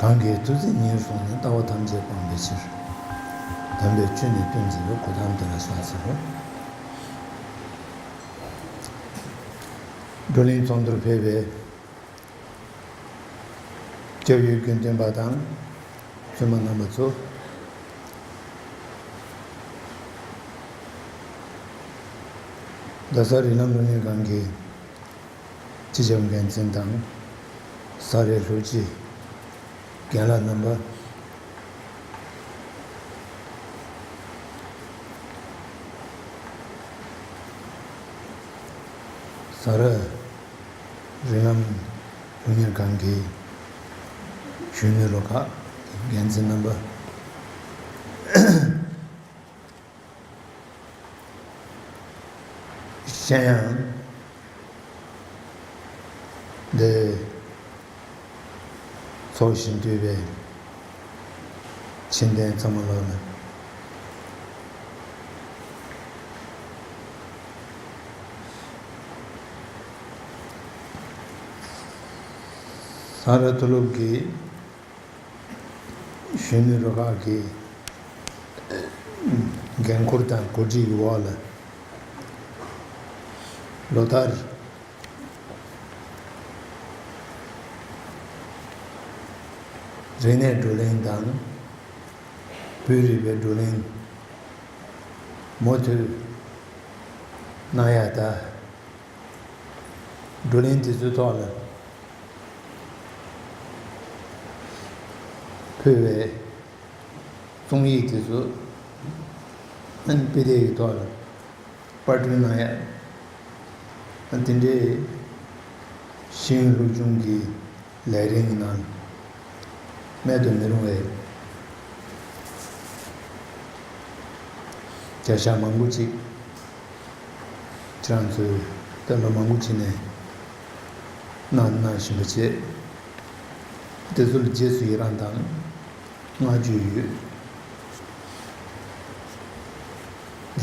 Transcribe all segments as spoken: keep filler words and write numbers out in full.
གང་གིས་ཐུགས་བརྩེ་ཉེར་བཟུང་ནས། ལྟ་བ་ཐམས་ཅད་སྤང་བའི་ཕྱིར། དམ་པའི་ཆོས་ནི་སྟོན་མཛད་པའི། གོའུ་ཏམ་དེ་ལ་ཕྱག་འཚལ་ལོ། བགྲོ་གླེང་ཚོགས་འདུར་ཕེབས་པའི་སྐྱབས་ཡུལ་དགེ་འདུན་པ་དང་བཙུན་མ་རྣམ་པ་ཚོ། རྡ་ས་རིགས་ལམ་སློབ་གཉེར་ཁང་གི་སྤྱི་ཁྱབ་འགན་འཛིན་དང་། ས་རཱའི་སློབ་སྤྱི་རྒན་ལགས་རྣམ་པ། ས་རཱ་རིགས་ལམ་སློབ་གཉེར་ཁང་གི་གཞོན་ནུ་རུ་ཁག་འགན་འཛིན་རྣམ་པ། གཞན་ཡང་། འདིར་ཚོགས་ཞིང་འདུས་པའི་ཆེ་འདན་ཚང་མ་ལོ་ལ། ས་རཱ་མཐོ་སློབ་ཀྱི་གཞོན་ནུ་རུ་ཁག་གི་འགན་འཁུར་དང་གོ་སྒྲིག་གི་འོག་ལ། ལོ་ལྟར་རིག་གནས་བགྲོ་གླེང་དང་། བོད་རིག་པའི་བགྲོ་གླེང་མུ་མཐུད་གནང་ཡག་དང་། བགྲོ་གླེང་དེ་ཚོའི་ཐོག་ལ་ཕུལ་བའི་རྩོམ་ཡིག་དེ་ཚོ་ཨ་ནི་དཔེ་དེབ་ཀྱི་ཐོག་ལ་པར་སྐྲུན་གནང་ཡག་ཨ་དེ་འདྲའི་ཤེས་ཡོན་སློབ་སྦྱོང་གི་ལས་རིམ་གྱི་ནང་མེད་དུ་མི་རུང་བའི་བྱ་གཞག་མང་པོ་ཅིག་ཁྱེད་རང་ཚོས་ད་ལོ་མང་པོ་ཅིག་ནས་གནང་གནང་བཞིན་པ་བྱས། དེ་ཚོ་ལ་རྗེས་སུ་ཡི་རང་དང་བསྔགས་བརྗོད་ཡོད།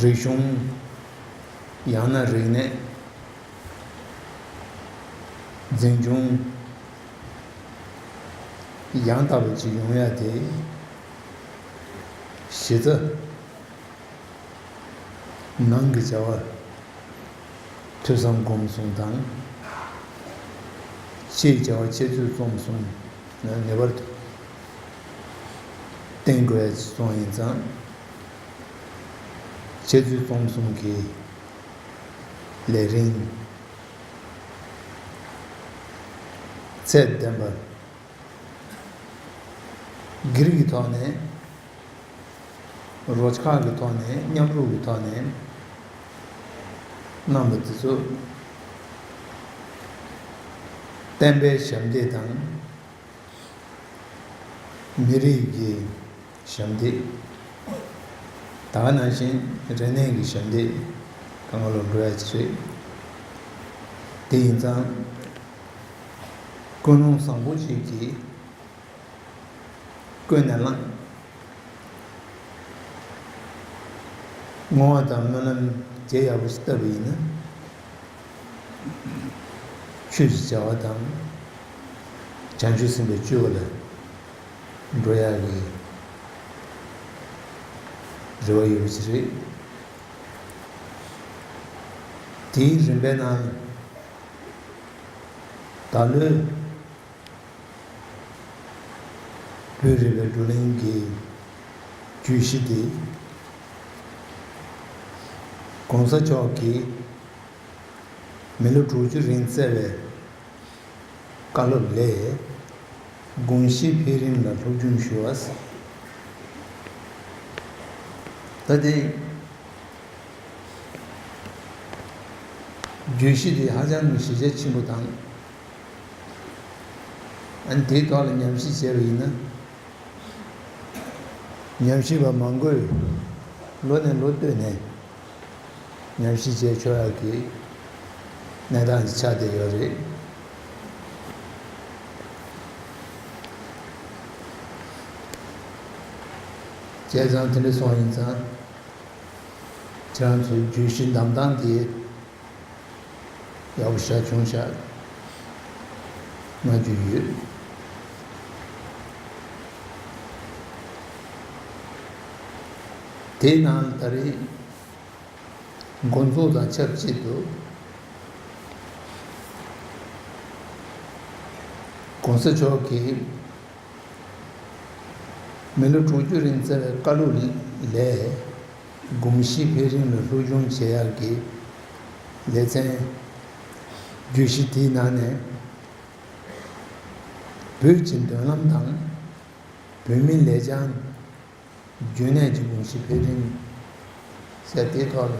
རིག་གཞུང་ཡང་ན་རིག་གནས། འཛིན་སྐྱོང་ཡང་དག་པ་ཅིག་ཡོང་ཡ་དེ། གཞི་རྩ་ནང་གི་བྱ་བ་ཐོས་བསམ་སྒོམ་གསུམ་དང་། ཕྱིའི་བྱ་བ་འཆད་རྩོད་རྩོམ་གསུམ་ལ་ངེས་པར་དུ་བརྟེན་དགོས་ཡ་ཅིག་སོང་ཡིན་ཙང་། འཆད་རྩོད་རྩོམ་གསུམ་གྱི་ལས་རིམ་ཚད་ལྡན་པ་སྒེར་གྱི་ཐོག་ནས། རོགས་ཁག་གི་ཐོག་ནས། མཉམ་རུབ་ཀྱི་ཐོག་ནས་གནང་བ་དེ་ཚོ་བསྟན་པའི་ཞབས་འདེགས་དང་། མི་རིགས་ཀྱི་ཞབས་འདེགས། ད་ག་ནང་བཞིན་རིག་གནས་ཀྱི་ཞབས་འདེགས་གང་ག་ལ་འགྲོ་ཡ་ཅིག་རེད། དེ་ཡིན་ཙང་ཀུན་སློང་བཟང་པོ་ཞིག་གིས་ཀུན་ནས་བསླངས། བསྔོ་བ་དང་སྨོན་ལམ་རྒྱ་ཡག་པོ་ཞིག་བཏབ་པ་ཡིན་ན། ཆོས་ཀྱི་བྱ་བ་དང་། བྱང་ཆུབ་སེམས་དཔའི་སྤྱོད་པ་ལ་འགྲོ་ཡག་གི་རེ་བ་ཡོད་པ་ཞིག་རེད། དེའི་རིམ་པའི་ནང་ད་ལོའི་བོད་རིག་པའི་བགྲོ་གླེང་གི་བརྗོད་གཞི་དེ། ༸གོང་ས་མཆོག་གིས་མི་ལོ་དྲུག་ཅུ་རིང་བསྩལ་བའི་བཀའ་སློབ་ལས། དགོངས་གཞི་འཕེལ་རིམ་ལ་སློབ་སྦྱོང་ཞུ་བ། ད་དེ་བརྗོད་གཞི་དེ་ཧ་ཅང་གི་གཞི་རྒྱ་ཆེན་པོ་དང་། ཨ་ནི་དེའི་ཐོག་ལ་ཉམས་ཞིབ་བྱས་པ་ཡིན་ན། ཉམས་ཞིབ་པ་མང་པོས་ལོ་ནས་ལོ་བསྟུད་ནས་ཉམས་ཞིབ་བྱས་ཆོག་ཡག་གི་གནས་སྟངས་ཅིག་ཆགས་བསྡད་ཡོད་རེད། བྱས་ཙང་དེ་འདྲ་སོང་ཡིན་ཙང་། ཁྱེད་རང་ཚོའི་བརྗོད་གཞི་འདེམས་སྟངས་དེ་ཡག་པོ་ཞེ་དྲག་བྱུང་ཤག་བསྔགས་བརྗོད་ཡོད། དེའི་ནང་ད་རེས་འགོ་འཛུགས་དང་ཆབས་ཅིག་ཏུ་༸གོང་ས་མཆོག་གིས་མི་ལོ་དྲུག་ཅུ་རིང་བསྩལ་བའི་བཀའ་སློབ་ལས། གོམས་གཤིས་འཕེལ་རིམ་ལ་སློབ་སྦྱོང་བྱེད་ཡག་གི་ལེ་ཚན་བརྗོད་གཞི་དེའི་ནང་ནས། བོད་ཀྱི་མདུན་ལམ་དང་བོད་མིའི་ལེགས་བྱང་། རྒྱུན་གནས་ཀྱི་གོམས་གཤིས་འཕེལ་རིམ་ཟེར་དེའི་ཐོག་ལ་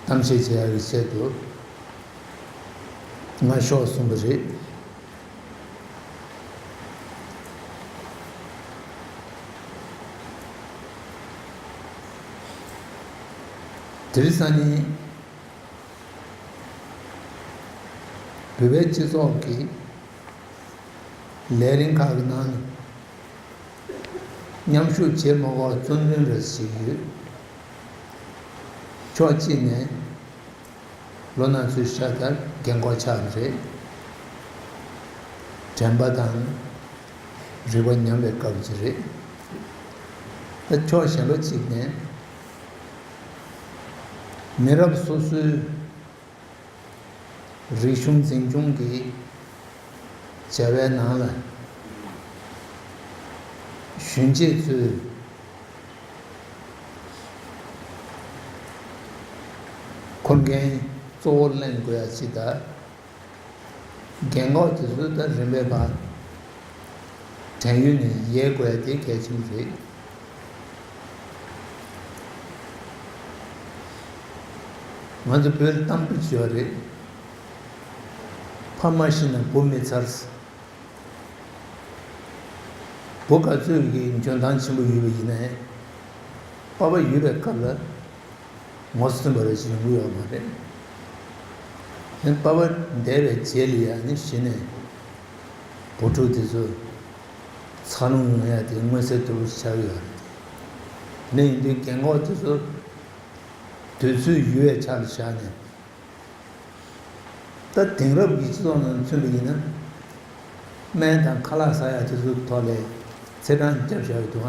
གཏམ་བཤད་བྱེད་ཡག་གི་ཆེད་དུ་ང་ཤོག་གསུངས་པ་རེད། དེ་རིང་སང་ཉིན། བོད་པའི་སྤྱི་ཚོགས་ཀྱི་ལས་རིམ་ཁག་གི་ནང་ནས་མཉམ་ཞུགས་བྱེད་མ་དགོས་པ་རྩོམ་བདུན་རེ་ཞིག་ཡོད། ཕྱོགས་གཅིག་ནས་ལོ་ན་ཚོད་ཤ་སྟག་རྒན་གོག་ཆགས་པ་རེད། དྲན་པ་དང་རིག་པ་ཉམས་པའི་སྐབས་ཅིག་རེད། ད་ཕྱོགས་གཞན་པ་གཅིག་ནས། མི་རབས་སོ་སོའི་རིག་གཞུང་འཛིན་སྐྱོང་གི་བྱ་བའི་ནང་ལ་གཞོན་སྐྱེས་ཚོས་འཁོར་མཁན་གཙོ་བོར་ལེན་དགོས་ཡ་ཅིག་དང་། རྒན་གོག་དེ་ཚོ་ད་རིམ་པས་ཕར་བྲན་གཡོལ་ནས་ཡལ་དགོས་ཡ་དེ་གལ་ཆེན་པོ་རེད། ང་ཚོ་བོད་གཏམ་དཔེ་ཅིག་ཡོད་རེད། ཕ་མ་ཤི་ན་བུ་མི་ཚར། བུ་ག་ཚོད་ཀྱི་འཇོན་ཐང་ཆེན་པོ་ཡོད་པ་ཡིན་ནའི། པ་ཕ་ཡོད་པའི་སྐབས་ལ་ངོ་སྲུང་བ་རེ་ཞིག་ཡོང་གི་ཡོད་མ་རེད། ཡང་པ་ཕ་འདས་པའི་རྗེས་ལ་ཡང་ནི་གཞི་ནས་བུ་ཕྲུག་དེ་ཚོ་འཚར་ལོངས་ཡོང་ཡ་དེ་མངོན་གསལ་དོད་པོ་ཆགས་ཀྱི་ཡོད་རེད། དེ་ནས་ཡིན་དུས་རྒན་གོག་དེ་ཚོ་དུས་ཚོད་ཡོལ་བའི་ཆ་ལ་བཞག་ནས། ད་དེང་རབས་ཀྱི་སྤྱི་ཚོགས་ནང་མཚོན་པ་ཡིན་ན། སྨན་དང་ཁ་ལག་ཟ་ཡ་དེ་ཚོའི་ཐོག་ལ་ཚེས་གྲངས་བརྒྱབ་བཞག་ཡོད་འདུག་ཨ།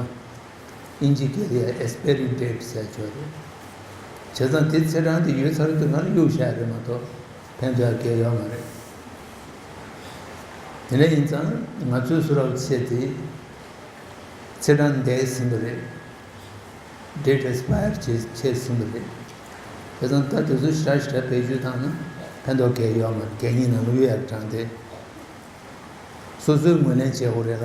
ཨིན་ཇི་སྐད་ལ་ཡ་expiry date ཟེར་ཡ་ཅིག་ཡོད་རེད། བྱས་ཙང་དེ་ཚེས་གྲངས་དེ་ཡོལ་ཚར་དུས་ང་ལ་གཡུག་བཞག་ཡ་རེད་མ་གཏོགས་ཕན་ཐོགས་ཡ་གང་ཡང་ཡོད་མ་རེད། དེ་འདྲ་ཡིན་ཙང་ང་ཚོའི་བཟོ་འདྲ་བྱས་ཏེ། ཚེས་གྲངས་འདས་ཟིན་པ་རེད། date expire བྱས་བྱས་ཟིན་པ་རེད། བྱས་ཙང་ད་དེ་ཚོ་ཞེ་དྲག་ཞེ་དྲག་བེད་སྤྱོད་བཏང་ན་ཕན་ཐོགས་གང་ཡང་ཡོད་མ་རེད། གད་སྙིགས་ནང་ལ་གཡུག་ཡག་གྲངས་དེ། སོ་སོས་ངོས་ལེན་བྱེད་དགོས་རེད་ལ།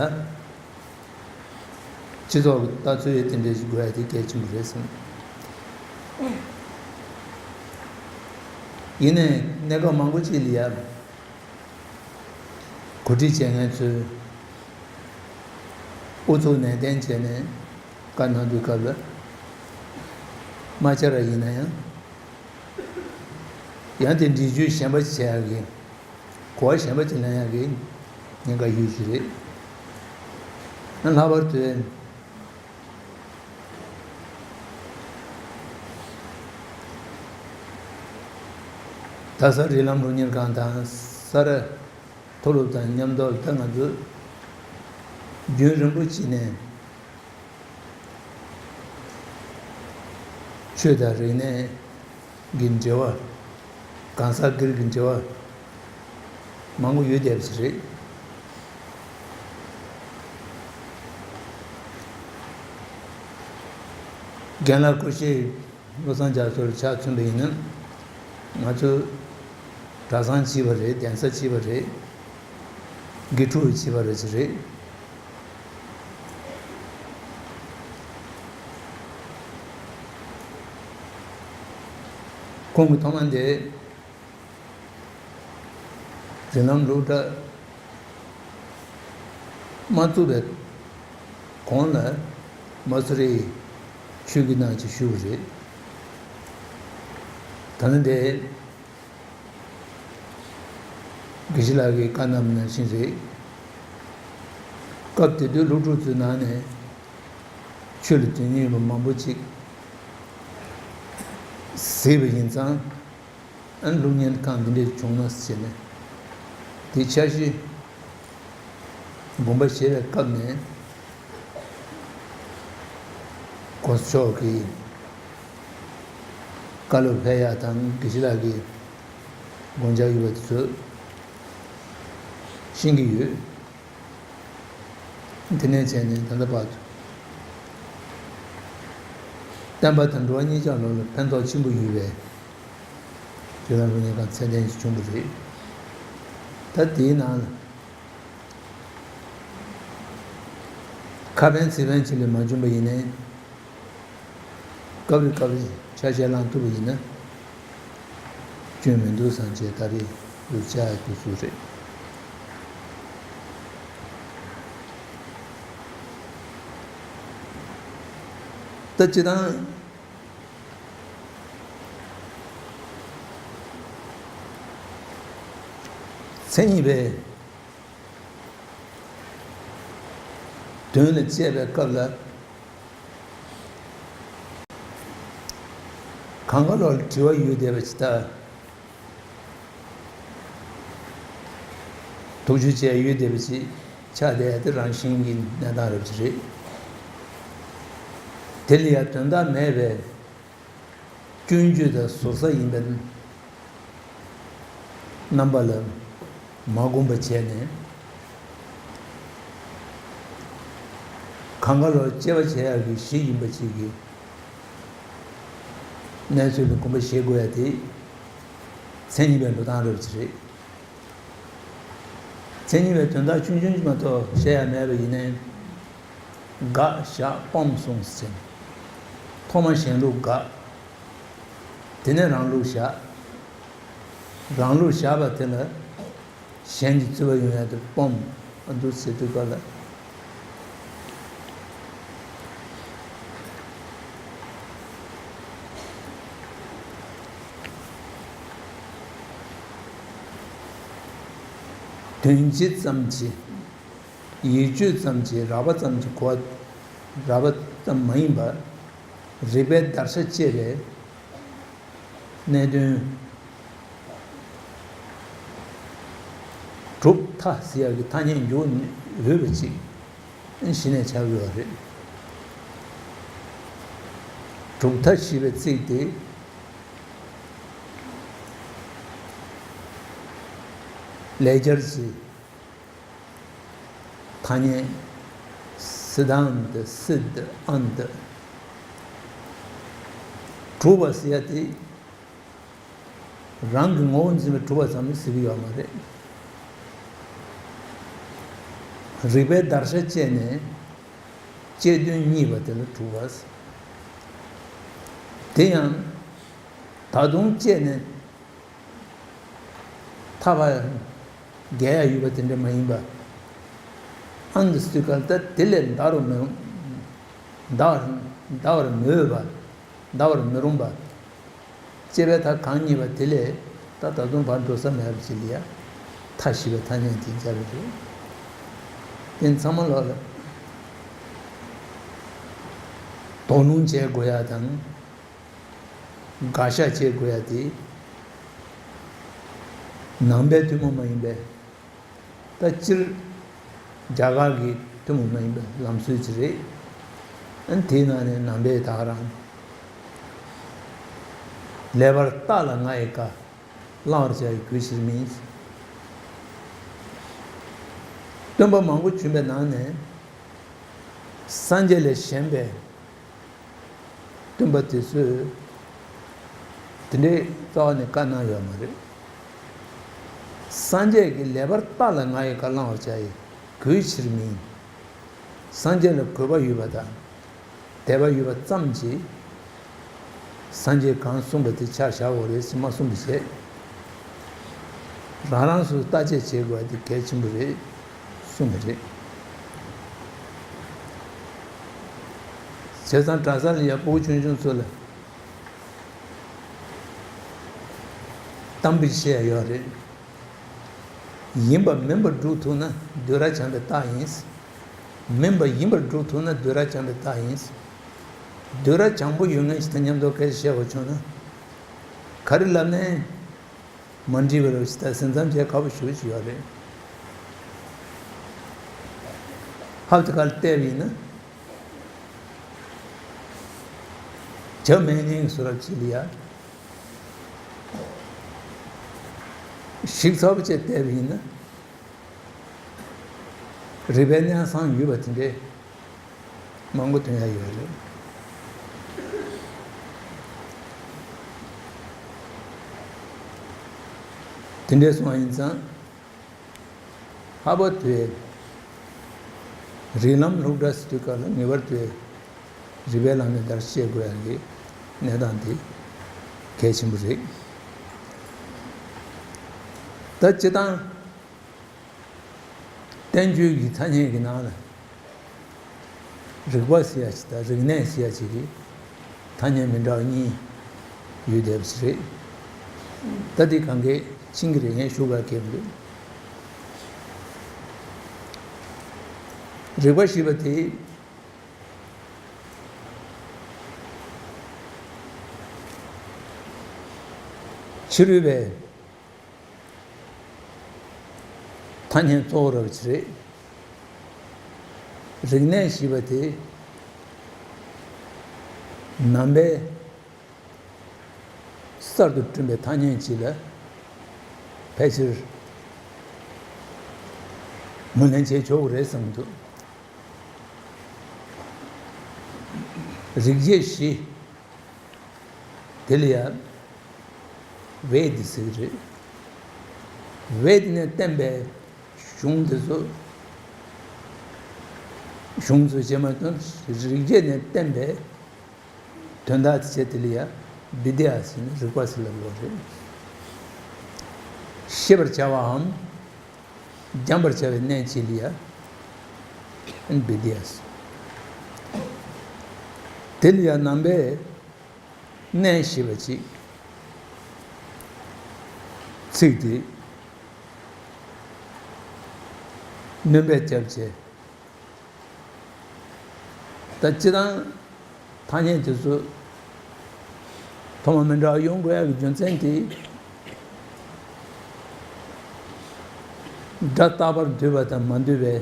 སྤྱི་ཚོགས་ཀྱི་ལྟ་ཚུལ་དེ་འདྲ་ཞིག་དགོས་ཡ་དེ་གལ་ཆེན་པོ་རེད་བསམ། ཡིན་ནའི་གནས་སྐབས་མང་པོ་ཅིག་ལ་ཡ། གོ་སྒྲིག་བྱེད་མཁན་ཚོས་ཨུ་ཚུགས་ནན་ཏན་བྱས་ནས་བཀའ་གནང་དུས་སྐབས་ལ་མ་བཅར་བ་ཡིན་ན་ཡང་། ཡང་དེ་འདྲི་གཅོད་གཞན་པ་བྱེད་ཡག་གི་གོ་བ་གཞན་པ་ཅིག་ལེན་ཡག་གི་ཉེན་ཁ་ཡོད་ཞིག་རེད། ཡང་ལྷག་པར་དུ། རྡ་ས་རིགས་ལམ་སློབ་གཉེར་ཁང་དང་ས་རཱ་མཐོ་སློབ་དང་མཉམ་དུ་ད་ང་ཚོ་རྒྱུན་རིང་པོ་ཅིག་ནས་ཆོས་དང་རིག་གནས་ཀྱི་འབྲེལ་བ། གང་ཟག་སྒེར་གྱི་འབྲེལ་བ་མང་པོ་ཡོད་བསྡད་པ་ཞིག་རེད། རྒན་ལགས་སྐུ་གཤེགས་བློ་བཟང་རྒྱ་མཚོ་ལ་ཆ་མཚོན་པ་ཡིན་ན། ང་ཚོ་གྲྭ་ཚང་གཅིག་པ་རེད། གདན་ས་གཅིག་པ་རེད། དགེ་ཕྲུག་གཅིག་པ་རེད་ཅིག་རེད། ཁོང་གིས་ཐོག་མ་འདིར་རིགས་ལམ་སློབ་གྲྭ་མ་བཙུགས་པའི་གོང་ལ་མ་སུ་རི་ཆོས་ཀྱི་ནང་ཅིག་ཞུགས་པ་རེད། ད་ནི་འདི་དགེ་བཤེས་ལགས་ཀྱིས་བཀའ་གནང་བ་ནང་བཞིན་རེད། སྐབས་དེ་དུས་སློབ་ཕྲུག་ཚོའི་ནང་ནས་ཆོས་ལ་དོན་སྙིང་ཡོད་པ་མང་པོ་ཅིག་གཟིགས་པ་ཡིན་ཙང་། ཨ་ནི་སློབ་གཉེར་ཁང་འདི་འདྲས་བྱུང་ན་ཟེར་ནས། དེ་འཆར་གཞི་དགོངས་པ་བཞེས་པའི་སྐབས་ནས། གོང་ས་མཆོག་གི་བཀའ་སློབ་ཕེབས་ཡག་དང་དགེ་བཤེས་ལགས་ཀྱི་དགོངས་འཆར་ཡོད་པ་དེ་ཚོ་ཤེས་ཀྱི་ཡོད། དེ་ནས་བྱས་ནས་ད་ལྟ་བར་དུ་བསྟན་པ་དང་འགྲོ་བ་གཉིས་ཀྱི་ལམ་ལ་ཕན་ཐོགས་ཆེན་པོ་ཡོད་པའི་ཇོ་ནང་ལྷུན་གྱིས་གང་ཚད་ལྡན་ཞིག་བྱུང་བ་རེད། ད་དེའི་ནང་ལ་ཁ་ཕན་ཚིག་ཕན་ཅིག་ལས་མ་བྱུང་བ་ཡིན་ནའི། སྐབས་རེ་སྐབས་རེ་ཆ་ཤས་བླངས་ཐུབ་པ་ཡིན་ན་སྐྱོན་མི་འདུག་བསམ་བྱས་ད་རེས་འདུག་བྱ་འདུག་ཚུལ་རེད། ད་སྤྱིར་བཏང་མཚན་ཉིད་པའི་དོན་ལ་དཔྱད་པའི་སྐབས་ལ། གང་ག་ལོག་ལ་དྲི་བ་ཡོད་བསྡད་པ་ཅིག་དང་། ཐུགས་རྗེ་ཆེ་ཡོད་བསྡད་པ་ཅིག་ཆགས་བསྡད་ཡ་དེ་རང་བཞིན་གྱི་གནས་སྟངས་རབ་ཅིག་རེད། དེ་ལ་ཡང་དོན་དག་མེད་པའི་སྐྱོན་བརྗོད་དང་ཟུར་ཟ་ཡིན་པའི་རྣམ་པ་ལ་མ་དགོངས་པ་བྱས་ནས། གང་ག་ལོག་དཔྱད་པ་བྱེད་ཡག་གི་གཞི་ཡིན་པ་ཅིག་གི་གནས་ཚུལ་ལ་དགོངས་པ་བཞེས་དགོས་ཡ་དེ་མཚན་ཉིད་པའི་འགྲོ་སྟངས་རབ་ཅིག་རེད། མཚན་ཉིད་པའི་དོན་དག་ཆུང་ཆུང་ཅིག་མ་གཏོགས་བཤད་ཡ་མེད་པ་ཡིན་ནའི། དགག་བཞག་སྤོང་གསུམ་ཟེར། ཐོག་མར་གཞན་ལུགས་དགག་དེ་ནས་རང་ལུགས་བཞག་རང་ལུགས་བཞག་པ་དེ་ལ་གཞན་གྱི་རྩོད་པ་ཡོང་ཡ་དེ་སྤོང་། ཨ་འདུག་ཟེར་དུས་སྐབས་ལ། དོན་སྤྱི་ཙམ་གྱི། ཡིད་དཔྱོད་ཙམ་གྱི་རགས་པ་ཙམ་གྱི་གོ་བ་རགས་པ་ཙམ་མ་ཡིན་པར། རིགས་པའི་བརྡར་ཤ་བཅད་པའི་གནད་དོན། གྲུབ་མཐའ་ཟེར་ཡག་གི་ཐ་སྙད་འཇོག་འོས་པ་ཅིག་གཞི་ནས་ཆགས་ཡོད་རེད། གྲུབ་མཐའ་ཞེས་པའི་ཚིག་དེ་ལེགས་སྦྱར་གྱི་ཐ་སྙད་སི་དཱན་ཏ་སིདྡྷ་ཨནྟ། གྲུབ་པ་ཟེར་ཡ་དེ་རང་གི་ངོ་བོ་འཛིན་པའི་གྲུབ་པ་ཙམ་ལ་ཟེར་གྱི་ཡོད་མ་རེད། རིགས་པའི་བརྡར་ཤ་བཅད་ནས་བཅད་དོན་རྙེད་པ་དེ་ལ་གྲུབ་པ་ཟེར། དེ་ཡང་ད་དུང་བཅད་ནས་ཐར་པ་རྒྱལ་ཡ་ཡོད་པ་དེ་འདྲ་མ་ཡིན་པ། ཨནྟ་ཟེར་དུས་སྐབས་ལ་ད་དེ་ལས་འདའ་རུ་མི་འདའ་བར་འདའ་བར་མི་འོས་པ། འདའ་བར་མི་རུང་བ། བཅད་པའི་མཐའ་གང་རྙེད་པ་དེ་ལས་ད་ད་དུང་བར་འགྲོ་ས་མེད་པ་ཅིག་ལ་ཡ་མཐའ་ཞེས་པའི་ཐ་སྙད་དེ་སྦྱར་བ་རེད། དེ་ཚང་མ་ལོག་ལ་དོགས་སློང་བྱེད་དགོས་ཡ་དང་། དགག་བཞག་བྱེད་དགོས་ཡ་དེ་ནང་པའི་ཐུན་མོང་མ་ཡིན་པའི། ད་སྤྱིར་རྒྱ་གར་གྱི་ཐུན་མོང་མ་ཡིན་པའི་ལམ་སྲོལ་ཅིག་རེད། ཨ་ནི་དེའི་ནང་ནས་ནང་པའི་ད་ག་རང་ལེགས་པར་བརྟགས་ལ་ང་ཡི་བཀའ། བླང་བར་བྱ་ཡི་གུས་ཕྱིར་མིན། སྟོན་པ་མང་པོ་བྱོན་པའི་ནང་ནས་སངས་རྒྱས་ལས་གཞན་པའི་སྟོན་པ་དེ་ཚོས་དེ་འདྲའི་རྩ་བ་ནས་བཀའ་གནང་ཡོད་མ་རེད། སངས་རྒྱས་ཀྱིས་ལེགས་པར་བརྟགས་ལ་ང་ཡི་བཀའ། བླང་བར་བྱ་ཡི་གུས་ཕྱིར་མིན། སངས་རྒྱས་ལ་གུས་པ་ཡོད་པ་དང་དད་པ་ཡོད་པ་ཙམ་གྱིས་སངས་རྒྱས་གང་གསུངས་པ་དེ་ཆ་བཞག་དགོས་རེད་ཟེར་མ་གསུངས་པ་བྱས། རང་རང་སོ་སོས་བརྟག་དཔྱད་བྱེད་དགོས་པ་དེ་གལ་ཆེན་པོ་རེད་གསུངས་པ་རེད། བྱས་ཙང་གྲྭ་ས་ལ་ཡ་ཕྲུ་གུ་ཆུང་ཆུང་ཚོ་ལ་གཏམ་དཔེ་བཤད་ཡ་ཡོད་རེད། ཡིན་པ་མིན་པར་སྒྲུབ་ཐུབ་ན་བདུད་ར་བྱམས་པའི་རྟགས་ཡིན། མིན་པ་ཡིན་པར་སྒྲུབ་ཐུབ་ན་བདུད་ར་བྱམས་པའི་རྟགས་ཡིན། བདུད་ར་བྱམས་པོ་ཡོད་མཁན་ཞིག་དང་མཉམ་དུ་སྐད་ཆ་བཤད་དགོས་བྱུང་ན། ག་རེ་ལབ་ནའི། མ་འགྲིག་པ་རེད་ཟེར་ད་སེམས་ཙམ་བྱས་ཁག་པོ་ཞེ་པོ་ཅིག་ཡོད་རེད། ཧབ་ཏེ་ཁ་ལ་བལྟས་པ་ཡིན་ན། བྱ་མེད་ནི་སུ་རབ་ཅིག་ལ་ཡ། ཞིག་ཚ་པོ་བྱས་བལྟས་པ་ཡིན་ན། རིག་པའི་གནས་སམ་ཡོད་པ་དེ་འདྲའི་མང་པོ་ཐོན་ཡ་ཡོད་རེད། དེ་འདྲའི་སོང་བ་ཡིན་ཙང་། ལྷག་པར་དུ། རིགས་ལམ་སློབ་གྲྭ་ཟེར་དུས་སྐབས་ལ་ངེས་པར་དུ། རིག་པའི་ལམ་ནས་བརྡར་ཤེས་དགོས་ཡ་གི་གནས་སྟངས་དེ་གལ་ཆེན་པོ་རེད། ད་སྤྱིར་བཏང་། བསྟན་བཅོས་ཀྱི་ཐ་སྙད་ཀྱི་ནང་ལ། རིག་པ་ཟེར་ཡ་ཅིག་དང་རིག་གནས་ཟེར་ཡ་ཅིག་གི་ཐ་སྙད་མི་འདྲ་བ་གཉིས་ཡོད་བསྡད་པ་ཞིག་རེད། ད་འདི་གང་གས་ཕྱིན་གྱི་རེད། ངས་ཞུ་ག་གལ་མི་འདུག་རིག་པ་ཞེས་པ་དེ། ཕྱི་རོལ་པའི་ཐ་སྙད་གཙོ་བོ་ར་བ་ཅིག་རེད། རིག་གནས་ཞེས་པ་དེ་ནང་པའི་གསར་དུ་བསྐྲུན་པའི་ཐ་སྙད་ཅིག་ལ་ཕལ་ཆེར་ངོས་ལེན་བྱས་ཆོག་གི་རེད་བསམ་གྱི་འདུག་རིག་བྱེད་བཞི། དེ་ལ་ཡང་། བེད་ཟེར་གྱི་རེད། བེད་ནས་བསྟན་པའི་གཞུང་དེ་ཚོ། གཞུང་ཚོ་བྱས་མ་གཏོགས་རིག་བྱེད་ནས་བསྟན་པའི་དོན་དག་དེ་བྱས་དེ་ལ་ཡང་བི་དི་ཡ་ཟེར་ནས་རིག་པ་ཟེར་ལབ་ཡོད་རེད། ཤེས་པར་བྱ་བའམ། སྦྱང་བར་བྱ་བའི་གནས་ཅིག་ལ་ཡ། བི་དི་ཡ་ཟེར། དེ་ལ་ཡ་ནང་པའི་གནས་ཞེས་པ་ཅིག་ཚིག་དེ་སྣོན་པ་བརྒྱབ་བྱས། ད་སྤྱིར་བཏང་ཐ་སྙད་དེ་ཚོ་ཐོག་མ་མི་འདྲ་བ་ཡོང་དགོས་ཡ་གི་རྒྱུ་མཚན་དེ། སྒྲ་རྟག་པར་འདུས་པ་དང་མ་འདུས་པའི་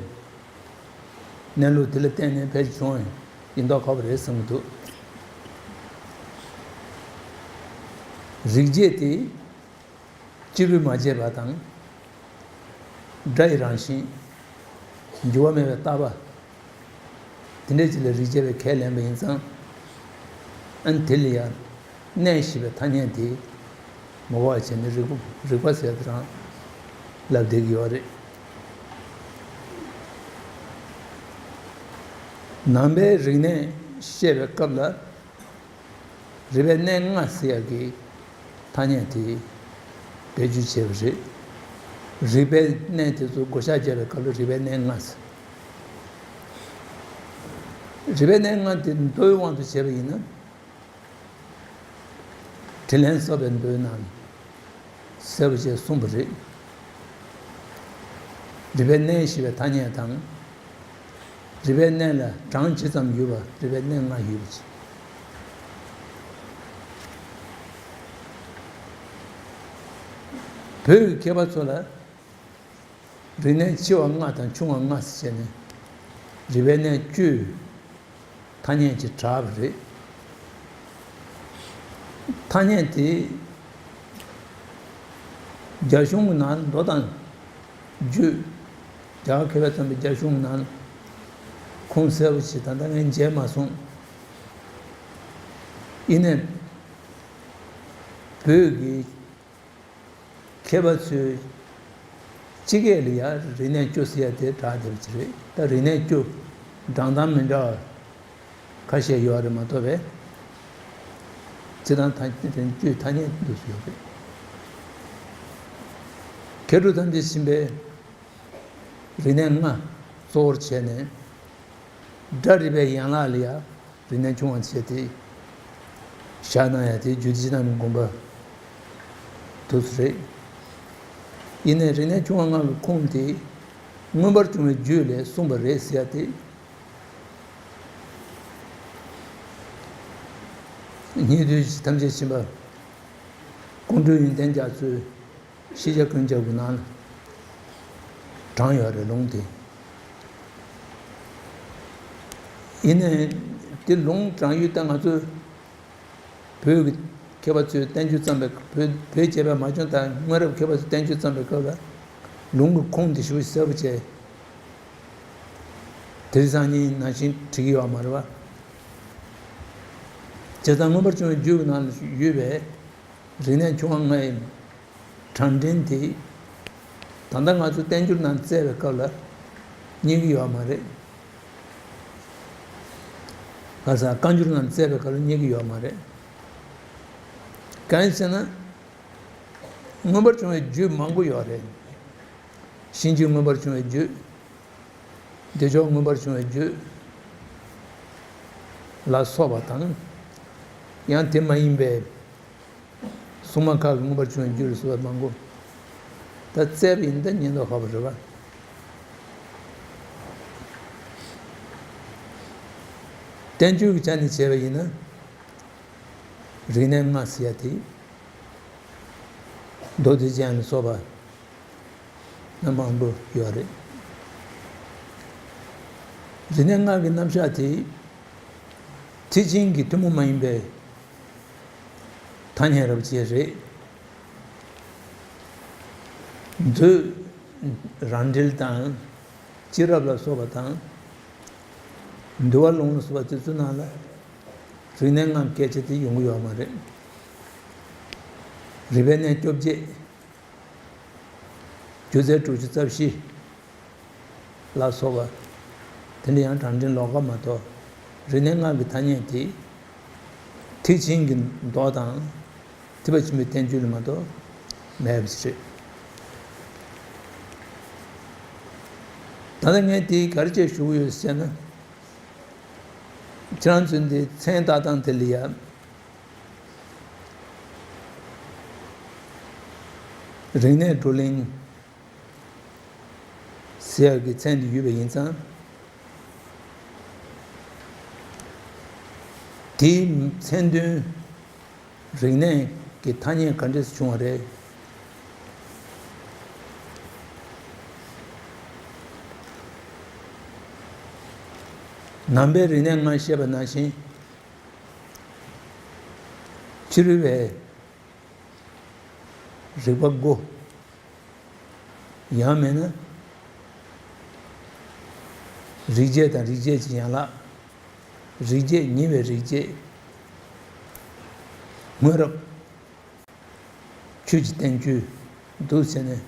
གནས་ལུགས་དེ་ལ་བརྟེན་ནས་ཕལ་ཆེར་བྱུང་བ་ཡིན་མདོག་ཁ་པོ་རེད་བསམ་གྱི་འདུག་རིག་བྱེད་དེ། སྤྱི་བོས་མ་བྱས་པ་དང་། སྒྲ་ཡི་རང་བཞིན། འགྱུར་བ་མེད་པའི་ལྟ་བ། དེ་འདྲའི་ཅིག་ལ་རིག་བྱེད་པའི་ཁས་ལེན་པ་ཡིན་ཙང་། ཨ་ནི་དེ་ལ་ཡང་གནས་ཞེས་པའི་ཐ་སྙད་དེ་མ་གོ་བ་བྱས་ནས་རིག་པ་རིག་པ་ཟེར་དེ་རང་ལབ་བསྡད་ཀྱི་ཡོད་རེད། ནང་པའི་རིག་གནས་བཤད་པའི་སྐབས་ལ། རིག་པའི་གནས་ལྔ་ཟེར་ཡག་གི་ཐ་སྙད་དེ་བེད་སྤྱོད་བྱས་པ་རེད། རིག་པའི་གནས་དེ་ཚོ་བགོ་བཤའ་བརྒྱབ་པའི་སྐབས་ལ་རིག་པའི་གནས་ལྔ་ཟེར། རིག་པའི་གནས་ལྔ་དེ་མདོའི་དབང་དུ་བྱས་པ་ཡིན་ན། དྲིན་ལན་གསོག་པའི་མདོའི་ནང་ནས། གསལ་པོ་བྱས་གསུངས་པ་རེད། རིག་པའི་གནས་ཞེས་པའི་ཐ་སྙད་དང་། རིག་པའི་གནས་ལ་གྲངས་ཇི་ཙམ་ཡོད་པ་རིག་པའི་གནས་ལྔ་ཡོད་པ་ཅིག་བོད་ཀྱི་མཁས་པ་ཚོ་ལ། རིག་གནས་ཆེ་བ་ལྔ་དང་ཆུང་བ་ལྔ་ཟེར་བྱས་ནས། རིག་པའི་གནས་བཅུའི་ཐ་སྙད་ཅིག་གྲགས་པ་རེད། ཐ་སྙད་དེ་རྒྱ་གཞུང་གི་ནང་མདོ་དང་རྒྱུད། རྒྱ་གར་མཁས་པས་བརྩམས་པའི་རྒྱ་གཞུང་གི་ནང་ཁུངས་གསལ་པོ་ཞིག་ད་ལྟ་ངས་མཇལ་མ་སོང་། ཡིན་ནའི་བོད་ཀྱི་མཁས་པ་ཚོས་སྤྱི་སྐད་ལ་ཡང་རིག་གནས་བཅུ་ཟེར་ཡ་དེ་གྲགས་བསྡད་པ་ཅིག་རེད། ད་རིག་གནས་བཅུ་གྲངས་ཐང་མི་འདྲ་བ་ཁ་ཤས་ཡོད་རེད་མ་གཏོགས་པས། སྤྱིར་བཏང་ཐ་རིག་གནས་བཅུའི་ཐ་སྙད་འདུག་ཟེར་ཡོད་རེད། མཁས་གྲུབ་ཐམས་ཅད་མཁྱེན་པས་རིག་གནས་ལྔ་གཙོ་བོར་བྱས་ནས། སྒྲ་རིག་པའི་ཡན་ལག་ལ་ཡང་རིག་གནས་ཆུང་བ་བྱས་ཏེ། བཞག་གནང་ཡ་དེ་རྒྱུད་སྡེ་སྤྱི་དང་མའི་དགོངས་པ་དེ་ཚོ་རེད། ཡིན་ནའི་རིག་གནས་ཆུང་བ་ལྔ་གི་ཁུངས་དེ་མངོན་པར་བྱུང་བའི་རྒྱུད་ལས་གསུངས་པ་རེད་ཟེར་ཡ་དེ། སྙིགས་དུས་ཐམས་ཅད་མཁྱེན་པ་ཀོང་སྤྲུལ་ཡོན་ཏན་རྒྱ་མཚོའི་ཤེས་བྱ་ཀུན་ཁྱབ་ཀྱི་ནང་ལ་དྲངས་ཡོད་རེད་ལུང་དེ། ཡིན་ནའི་དེ་ལུང་དྲངས་ཡུལ་ད་ང་ཚོས་ བོད་ཀྱི་མཁས་པ་ཚོས་བསྟན་བཅོས་བརྩམས་པའི། བོད་བོད་རྒྱལ་བས་མ་བྱུང་། ད་སྔོན་རབས་མཁས་པ་ཚོས་བསྟན་བཅོས་བརྩམས་པའི་སྐབས་ལ་ལུང་གི་ཁུངས་དེ་ཞེ་པོ་གསལ་པོ་བྱས། དེ་རིང་སང་ཉིན་ནང་བཞིན་བྲི་གི་ཡོད་མ་རེད་པ། བྱས་ཙང་མངོན་པར་བྱུང་བའི་རྒྱུད་ཀྱི་ནང་ལ་ཡོད་པའི་རིག་གནས་ཁྱུང་པ་ལྔའི་གྲངས་འདྲེན་དེ། ད་ལྟ་ང་ཚོ་བསྟན་འགྱུར་ནང་བཙལ་བའི་སྐབས་ལ་རྙེད་ཀྱི་ཡོད་མ་རེད། ག་ས་བཀའ་འགྱུར་ནང་བཙལ་བའི་སྐབས་ལ་རྙེད་ཀྱི་ཡོད་མ་རེད། གང་ཡིན་ཟེར་ན། མངོན་པར་བྱུང་བའི་རྒྱུད་མང་པོ་ཡོད་རེད། གཤིན་རྗེ་མངོན་པར་བྱུང་བའི་རྒྱུད། བདེ་མཆོག་མངོན་པར་བྱུང་བའི་རྒྱུད་ལ་སོགས་པ་དང་། ཡང་དེ་མ་ཡིན་པའི་སྲུང་མ་ཁག་གི་མངོན་པར་བྱུང་བའི་རྒྱུད་ལ་སོགས་པ་མང་པོ། ད་བཙལ་བ་ཡིན་ན་ད་རྙེད་མདོག་ཁ་པོ་རེད་པ། བསྟན་བཅོས་ཀྱི་ཆ་ནས་བྱས་པ་ཡིན་ན། རིག་གནས་ལྔ་ཟེར་ཡ་དེ། མདོ་སྡེ་རྒྱན་ལ་སོགས་པ་ན་མང་པོ་ཡོད་རེད། རིག་གནས་ལྔ་གི་རྣམ་གཞག་དེ། ཐེག་ཆེན་གྱི་ཐུན་མོང་མ་ཡིན་པའི་ཐ་སྙད་རབ་བྱེད་རེད། མཛོད་རང་འགྲེལ་དང་། སྤྱི་རབ་ལ་སོགས་པ་དང་། འདུལ་བ་ལུང་ལ་སོགས་པ་དེ་ཚོའི་ནང་ལ་རིག་གནས་ལྔ་སྐད་ཆ་དེ་ཡོང་གི་ཡོད་མ་རེད། རིག་པའི་གནས་བཅོ་བརྒྱད། སྒྱུ་རྩལ་དྲུག་ཅུ་རྩ་བཞི་ལ་སོགས་པ། དེ་འདྲ་ཡང་གྲངས་འདྲེན་ལོགས་ཀ་མ་གཏོགས། རིག་གནས་ལྔ་གི་ཐ་སྙད་དེ། ཐེག་ཆེན་གྱི་མདོ་དང་། ཐེག་པ་ཆེན་པོའི་བསྟན་བཅོས་ལ་མ་གཏོགས་མེད་པ་ཞིག་རེད། ད་ལྟ་ངས་དེ་ག་རེ་བྱས་ཞུ་གི་ཡོད་ཟེར་ན། ཁྱེད་རང་ཚོས་འདི་མཚན་བཏགས་སྟངས་དེ་ལ་ཡ། རིག་གནས་བགྲོ་གླེང་ཟེར་ཡག་གི་མཚན་དེ་ཡོད་པ་ཡིན་ཙང་། དེའི་མཚན་དོན། རིག་གནས་ཀྱི་ཐ་སྙད་ག་འདྲས་བྱུང་བ་རེད། ནང་པའི་རིག་གནས་ལྔ་བཤད་པ་ནང་བཞིན། ཕྱི་རོལ་པའི་རིག་པ་དགུ། ཡང་མིན་ན། རིག་བྱེད་དང་རིག་བྱེད་ཀྱི་ཡན་ལག། རིག་བྱེད་ཉེ་བའི་རིག་བྱེད། སྔོན་རབས། ཆོས་ཀྱི་བསྟན་བཅོས་འདུག་ཟེར་ནས་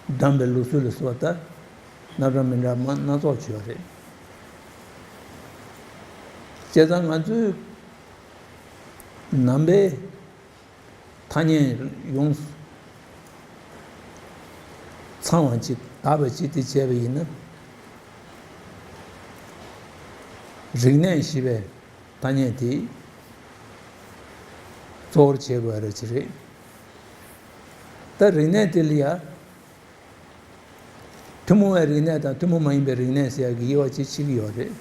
བགྲངས་པའི་ལུགས་སྲོལ་ལ་སོགས་པ་ད་རྣམ་གྲངས་མི་འདྲ་མ་སྣ་ཚོགས་བྱུང་བ་རེད། བྱས་ཙང་ང་ཚོའི་ནང་པའི་ཐ་སྙད་ཡོངས་སུ་ཚང་བ་ཅིག་དག་པ་ཅིག་དེ་བྱས་པ་ཡིན་ན། རིག་གནས་ཞེས་པའི་ཐ་སྙད་དེ་གཙོ་བོར་བྱེད་དགོས་པ་རེད་ཅེས་རེད། ད་རིག་གནས་དེ་ལ་ཡ། ཐུན་མོང་བའི་རིག་གནས་དང་ཐུན་མོང་མ་ཡིན་པའི་རིག་གནས་ཟེར་ཡག་གི་དབྱེ་བ་ཅིག་ཕྱེ་གི་ཡོད་རེད།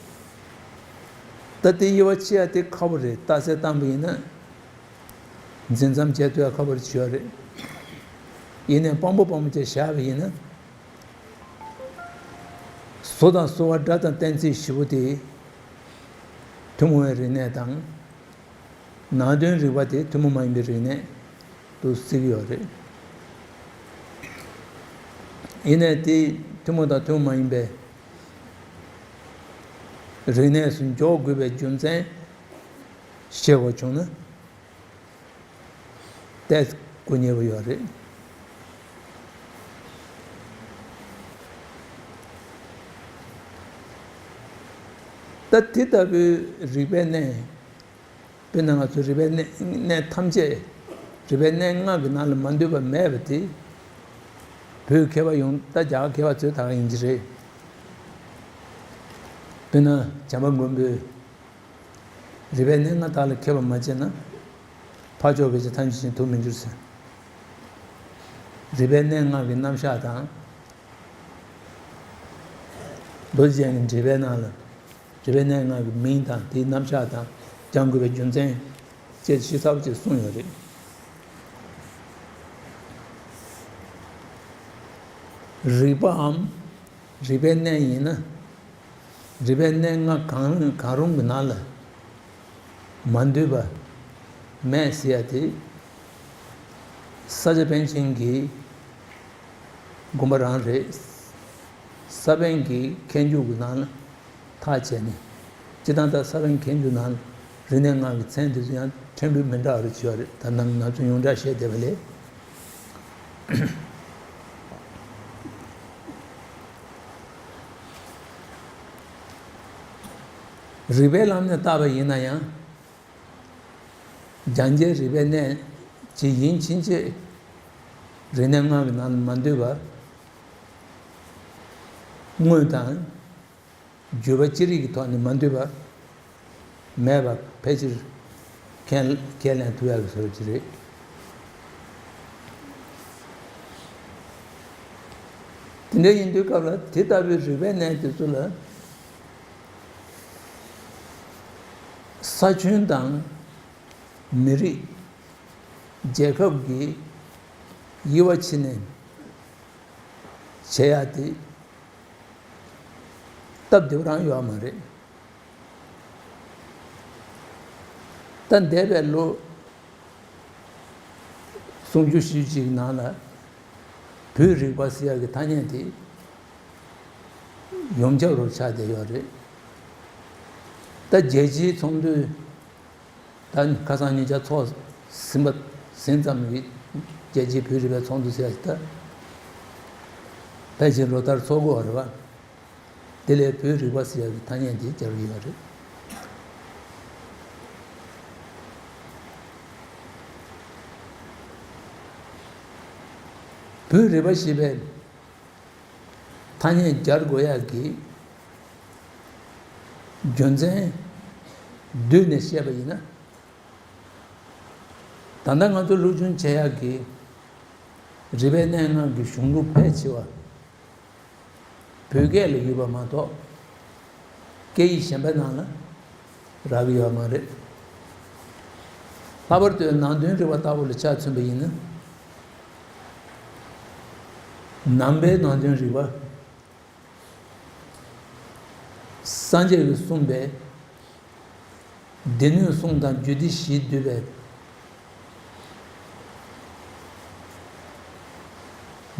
ད་དེ་དབྱེ་བ་ཕྱེ་ཡག་དེ་ཁག་པོ་རེད། རྟགས་གསལ་བཏང་པ་ཡིན་ན། འཛིན་མཚམས་བཅད་ཐུབ་ཡག་ཁག་པོ་ཅིག་ཡོད་རེད། ཡིན་ནའི་དཔང་པོ་དཔང་པོ་བྱས་བཞག་པ་ཡིན་ན། བཟོ་དང་གསོ་བ་སྒྲ་དང་གཏན་ཚིགས་བཞི་པོ་དེ་ཐུན་མོང་བའི་རིག་གནས་དང་། ནང་དོན་རིག་པ་དེ་ཐུན་མོང་མ་ཡིན་པའི་རིག་གནས་དུ་བརྩི་གི་ཡོད་རེད། ཡིན་ནའི་དེ་ཐུན་མོང་དང་ཐུན་མོང་མ་ཡིན་པའི་རིག་གནས་སུ་འཇོག་དགོས་པའི་རྒྱུ་མཚན་ཤེས་དགོས་བྱུང་ན། ཏོག་ཙམ་དགོས་ཉེ་པོ་ཡོད་རེད། ད་དེ་ལྟ་བུའི་རིག་པའི་གནས། དཔེར་ན་ང་ཚོ་རིག་པའི་གནས་གནས་ཐམས་ཅད། རིག་པའི་གནས་ལྔ་གི་ནང་ལ་མ་འདུས་པ་མེད་པ་དེ། བོད་མཁས་པ་ཡོངས། ད་རྒྱ་གར་མཁས་པ་ཚོས་ད་ག་ཡིན་གྱི་རེད། དཔེར་ན་བྱམས་པ་མགོན་པོས། རིག་པའི་གནས་ལྔ་དག་ལ་མཁས་པར་མ་བྱས་ན། འཕགས་མཆོག་གི་ཆོས་ཐམས་ཅད་མཁྱེན་ཐུབ་མི་འགྱུར་ཟེར། རིག་པའི་གནས་ལྔ་གི་རྣམ་གཞག་དང་། མདོ་རྒྱན་གྱི་འགྲེལ་པའི་ནང་ལ། རིག་པའི་གནས་ལྔ་གི་མིང་དང་དེའི་རྣམ་གཞག་དང་སྦྱང་དགོས་པའི་རྒྱུ་མཚན་བཅས་ཞིབ་ཚགས་པོ་ཅིག་གསུངས་ཡོད་རེད། རིག་པའམ། རིག་པའི་གནས་ཡིན་ན། རིག་པའི་གནས་ལྔ་གང་གང་རུང་གི་ནང་ལ་མ་འདུས་པ། མེད་ཟེར་ཡ་དེ། ས་སྐྱ་པཎ་ཆེན་གྱི་དགོན་པ་རང་རེད། ས་པཎ་གྱི་མཁས་འཇུག་གི་ནང་ལ་ཐག་བཅད་ནས། སྤྱིར་བཏང་ད་ས་པཎ་མཁས་འཇུག་ནང་ལ་རིག་གནས་ལྔ་གི་མཚན་དེ་ཚོ་ཡང་ཕྲན་བུ་མི་འདྲ་བ་རེ་བྱས་པ་རེད། ད་ནམ་ང་ཚོ་ཡོངས་གྲགས་བཤད་བསྡད་པ་ལས། རིགས་པའི་ལམ་ནས་བལྟས་པ་ཡིན་ན་ཡང་། སྦྱང་བྱའི་རིགས་པའི་གནས་ཅིག་ཡིན་ཕྱིན་ཆད། རིག་གནས་ལྔ་གི་ནང་ལ་མ་འདུས་པ། དངོས་དང་བརྗོད་པ་ཅི་རིགས་ཀྱི་ཐོག་ནས་མ་འདུས་པ་མེད་པ་ཕལ་ཆེར་ཁས་ཁས་ལེན་ཐུབ་ཡག་གི་བཟོ་འདྲ་ཅིག་རེད། དེ་འདྲ་ཡིན་དུས་སྐབས་ལ་དེ་ལྟ་བུའི་རིགས་པའི་གནས་དེ་ཚོ་ལ། ས་ཁྱོན་དང་མི་རིགས། རྒྱལ་ཁབ་ཀྱི་དབྱེ་བ་ཕྱེ་ནས་བྱེད་ཡ་དེ་སྟབས་བདེ་པོ་རང་ཡོད་མ་རེད། ད་འདས་པའི་ལོ་སུམ་ཅུ་བཞི་བཅུ་ཅིག་ནང་ལ་བོད་རིག་པ་ཟེར་ཡག་གི་ཐ་སྙད་དེ་ཡོངས་ཁྱབ་རུ་ཆགས་བསྡད་ཡོད་རེད། ད་རྒྱལ་སྤྱིའི་ཚོགས་འདུ། ད་ཁ་སང་ཉིན་ཆ་ཚོགས་ཟིན་པ་ཟིན་ཙམ་གྱི་རྒྱལ་སྤྱིའི་བོད་རིག་པའི་ཚོགས་འདུ་ཟེར་ཡ་ཞིག་ད་ཕལ་ཆེར་ལོ་ལྟར་ཚོགས་དགོས་པ་རེད་པ། དེ་ལས་བོད་རིག་པ་ཟེར་ཡ་གི་ཐ་སྙད་དེ་སྦྱར་གྱི་ཡོད་རེད། བོད་རིག་པ་ཞེས་པའི་ཐ་སྙད་སྦྱར་དགོས་ཡག་གི་རྒྱུ་མཚན་བསྡུས་ནས་བཤད་པ་ཡིན་ན། ད་ལྟ་ང་ཚོ་སློབ་སྦྱོང་བྱེད་ཡག་གི་རིག་པའི་གནས་ལྔ་གི་གཞུང་ལུགས་ཕལ་ཆེ་བ་བོད་སྐད་ལ་ཡོད་པ་མ་གཏོགས། སྐད་ཡིག་གཞན་པའི་ནང་ལ་རག་གི་ཡོད་མ་རེད། ལྷག་པར་དུ་ནང་དོན་རིག་པ་ལྟ་བུ་ལ་ཆ་མཚོན་པ་ཡིན་ན། ནང་པའི་ནང་དོན་རིག་པ། སངས་རྒྱས་ཀྱིས་གསུངས་པའི་སྡེ་སྣོད་གསུམ་དང་རྒྱུད་སྡེ་བཞིས་བསྡུས་པའི་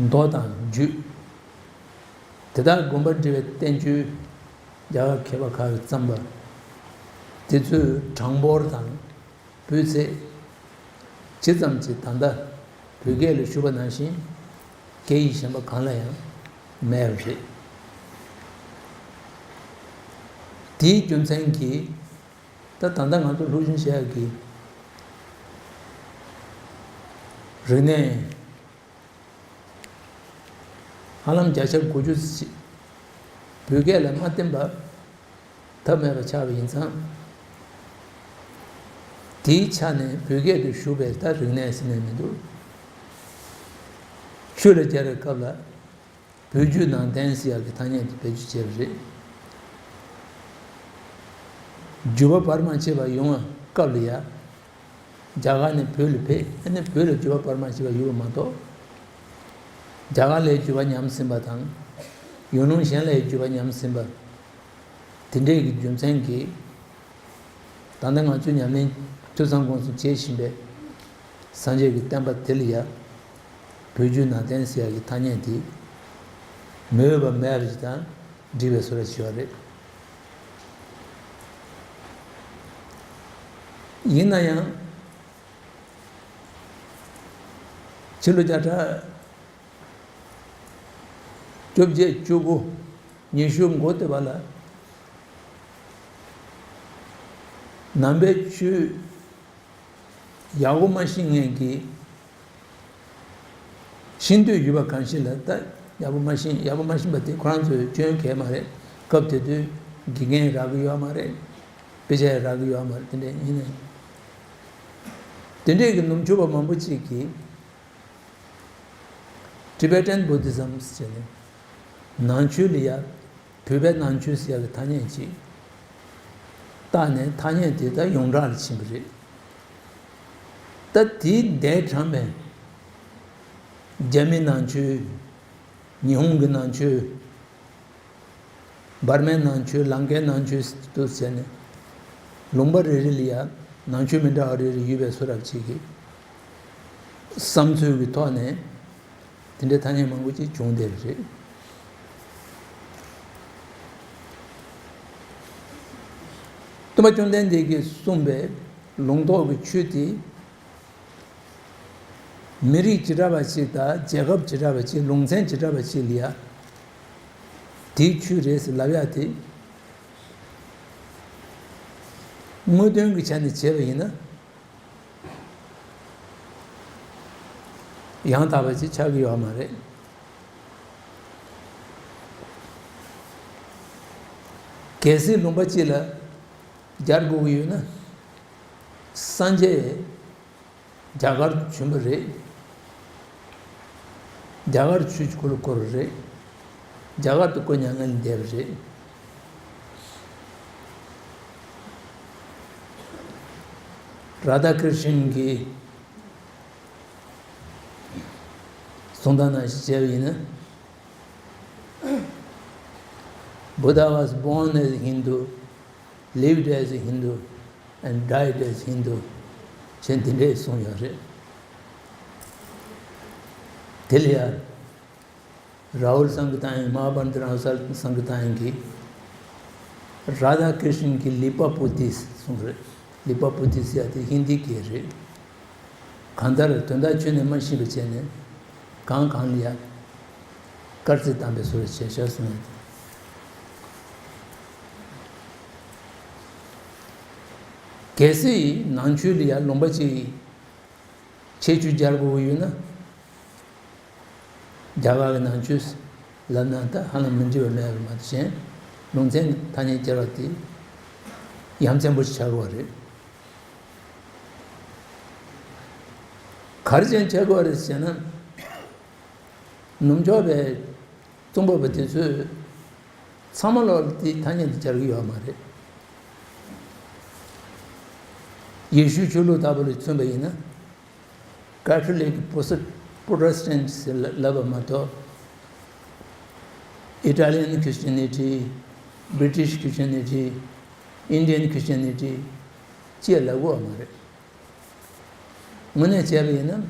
མདོ་དང་རྒྱུད། དེ་དག་དགོངས་པ་འགྲེལ་བའི་བསྟན་བཅོས་རྒྱ་གར་མཁས་པ་ཁག་གིས་བརྩམས་པ། དེ་ཚོའི་གྲངས་འབོར་དང་། སྤུས་ཚད། ཇི་ཙམ་གྱིས་ད་ལྟ་བོད་སྐད་ལ་ཞུགས་པ་ནང་བཞིན་སྐད་ཡིག་གཞན་པ་གང་ལ་ཡང་མེད་པ་རེད། དེའི་རྒྱུ་མཚན་གྱིས་ད་ད་ལྟ་ང་ཚོ་སློབ་སྦྱོང་བྱེད་ཡག་གི་རིག་གནས། ཧ་ལམ་བརྒྱ་ཆ་དགུ་བཅུ་ཞིག་བོད་སྐད་ལ་མ་བརྟེན་པ་ཐབས་མེད་པ་ཆགས་པ་ཡིན་ཙང་། དེའི་ཆ་ནས་བོད་སྐད་དུ་ཞུགས་པའི་ད་རིག་གནས་ཟེར་ནས་མི་འདུག་ཆོས་ལ་སྦྱར་བའི་སྐབས་ལ་བོད་བརྒྱུད་ནང་བསྟན་ཟེར་ཡག་གི་ཐ་སྙད་དེ་བེད་སྤྱོད་བྱས་པ་རེད། བརྒྱུད་པ་བར་མ་ཆད་པ་ཡོང་བའི་སྐབས་ལ་ཡ། རྒྱ་གར་ནས་བོད་ལ་ཕེབས། ཨ་ནི་བོད་ལ་བརྒྱུད་པ་བར་མ་ཆད་པ་ཡོད་པ་མ་གཏོགས། རྒྱ་གར་ལ་བརྒྱུད་པ་ཉམས་ཟིན་པ་དང་། ཡུལ་ལུང་གཞན་ལ་བརྒྱུད་པ་ཉམས་ཟིན་པ། དེ་འདྲས་ཀྱི་རྒྱུ་མཚན་གྱིས། ད་ལྟ་ང་ཚོས་ཉམས་ལེན་ཐོས་བསམ་སྒོམ་གསུམ་བྱེད་བཞིན་པའི་སངས་རྒྱས་ཀྱི་བསྟན་པ་དེ་ལ་ཡ། བོད་བརྒྱུད་ནང་བསྟན་ཟེར་ཡག་གི་ཐ་སྙད་དེ། མི་འོས་པ་མེད་པ་ཞིག་དང་འགྲིག་པའི་བཟོ་འདྲ་ཞིག་ཡོད་རེད། ཡིན་ན་ཡང་། ཕྱི་ལོ་བརྒྱ་ཕྲག་བཅོ་བརྒྱད་བཅུ་དགུ་ཉི་ཤུ་འགོ་སྟོད་པ་ལ། ནང་པའི་ཆོས་ཡག་པོ་མ་ཤེས་མཁན་གྱི་ཤེས་འདོད་ཡོད་པ་གང་ཞིག་ལ་ད་ཡག་པོ་མ་ཤེས། ཡག་པོ་མ་ཤེས་པ་དེ་ཁོ་རང་ཚོའི་སྐྱོན་གང་ཡང་མ་རེད། སྐབས་དེ་དུས་དགེ་རྒན་རག་གི་ཡོད་མ་རེད། དཔེ་ཆ་ཡང་རག་གི་ཡོད་མ་རེད། དེ་འདྲ་ཡིན་ནའི་དེ་འདྲས་ཀྱི་ནུབ་ཕྱོགས་པ་མང་པོ་ཅིག་གིས་Tibetan Buddhism ཟེར་ནས་ནང་ཆོས་ལ་ཡ། བོད་པའི་ནང་ཆོས་ཟེར་ཡག་གི་ཐ་སྙད་ཅིག་བཏགས་ནས་ཐ་སྙད་དེ་ད་ཡོངས་གྲགས་ལ་ཕྱིན་པ་རེད། ད་དེའི་འདས་གྲངས་པའི་རྒྱ་མི་ནང་ཆོས། ཉི་ཧོང་གི་ནང་ཆོས། འབར་མའི་ནང་ཆོས། ལང་ཀའི་ནང་ཆོས་དུ་བྱས་ནས་ལུང་པ་རེ་རེ་ལ་ཡ་ ནང་ཆོས་མི་འདྲ་བ་རེ་རེ་ཡོད་པའི་སུ་རབ་ཅིག་གི་བསམ་ཚུལ་གྱི་ཐོག་ནས་དེ་འདྲའི་ཐ་སྙད་མང་པོ་ཅིག་བྱུང་བསྡད་པ་རེད། སྟོན་པ་བཅོམ་ལྡན་འདས་ཀྱིས་གསུངས་པའི་ལུང་རྟོགས་ཀྱི་ཆོས་དེ། མི་རིགས་བྱེ་བྲག་པ་ཅིག་དང་རྒྱལ་ཁབ་བྱེ་བྲག་པ་ཅིག་ལུང་ཚན་བྱེ་བྲག་པ་ཅིག་ལ་ཡ། དེའི་ཆོས་རེད་ཟེར་ལབ་ཡ་དེ། དངོས་དོན་གྱི་ཆ་ནས་བྱས་པ་ཡིན་ན། ཡང་དག་པ་ཅིག་ཆགས་ཀྱི་ཡོད་མ་རེད། གལ་སྲིད་ལུང་པ་གཅིག་ལ་སྦྱར་དགོས་ཀྱི་ཡོད་ན། སངས་རྒྱས་རྒྱ་གར་དུ་བྱོན་པ་རེད། རྒྱ་གར་ཆོས་ཀྱི་འཁོར་ལོ་བསྐོར་བ་རེད། རྒྱ་གར་དུ་སྐུ་མྱ་ངན་ལས་འདས་པ་རེད། རཱ་དྷ་ཀྲི་ཤན་གྱི་གསུང་སྟངས་ནང་བཞིན་བྱས་པ་ཡིན་ན། Buddha was born as a Hindu, lived as a Hindu, and died as Hindu. ཅེས་འདི་འདྲས་གསུངས་ཡོད་རེད། དེ་ལ་ཡང་རཱ་ཧུལ་སང་གི་ཏང་ཡང་མ་ཧཱ་པཎྜི་ཏ་རཱ་ཧུལ་སང་གི་ཏང་ཡང་གིས་རཱ་དྷ་ཀྲི་ཤན་གྱི་ལི་པ་པུ་ཏི་གསུངས་རེད། ལི་པ་པུ་ཏི་ཟེར་ཡ་དེ་ཧིན་དི་སྐད་རེད། གང་ལྟར་དོན་དག་ཁྱོན་ནས་མ་ཤེས་པ་བྱས་ནས་གང་གང་ལ་ཡ་སྐར་རྩིས་བཏང་པའི་བཟོ་འདྲ་བྱས་ཤག་གསུངས་ཡོད། གལ་སྲིད་ནང་ཆོས་ལ་ཡ་ལུང་པ་གཅིག་ཁྱད་ཆོས་སྦྱར་དགོས་ཀྱི་ཡོད་ན། རྒྱ་གར་གྱི་ནང་ཆོས་ལབ་ན་ད་ཧ་ལམ་མི་འགྲིག་པ་མེད་པ་མ་གཏོགས་གཞན་ལུང་ཚན་གྱི་ཐ་སྙད་སྦྱར་བ་དེ་ཡ་མཚན་པོ་ཞིག་ཆགས་ཀྱི་ཡོད་རེད། ག་རེ་བྱས་ནས་ཆགས་ཀྱི་ཡོད་རེད་ཟེར་ན། ནུབ་ཕྱོགས་པའི་རྩོམ་པ་པོ་དེ་ཚོས་ཚང་མ་ལོག་དེ་ཐ་སྙད་དེ་སྦྱར་གྱི་ཡོད་མ་རེད། ཡེ་ཤུའི་ཆོས་ལུགས་ལྟ་བུ་ལ་མཚོན་པ་ཡིན་ན། Catholic Protestant ཟེར་ལབ་པ་མ་གཏོགས། Italian Christianity, British Christianity, Indian Christianity ཅེས་ལབ་ཀྱི་ཡོད་མ་རེད། དངོས་གནས་བྱས་པ་ཡིན་ན།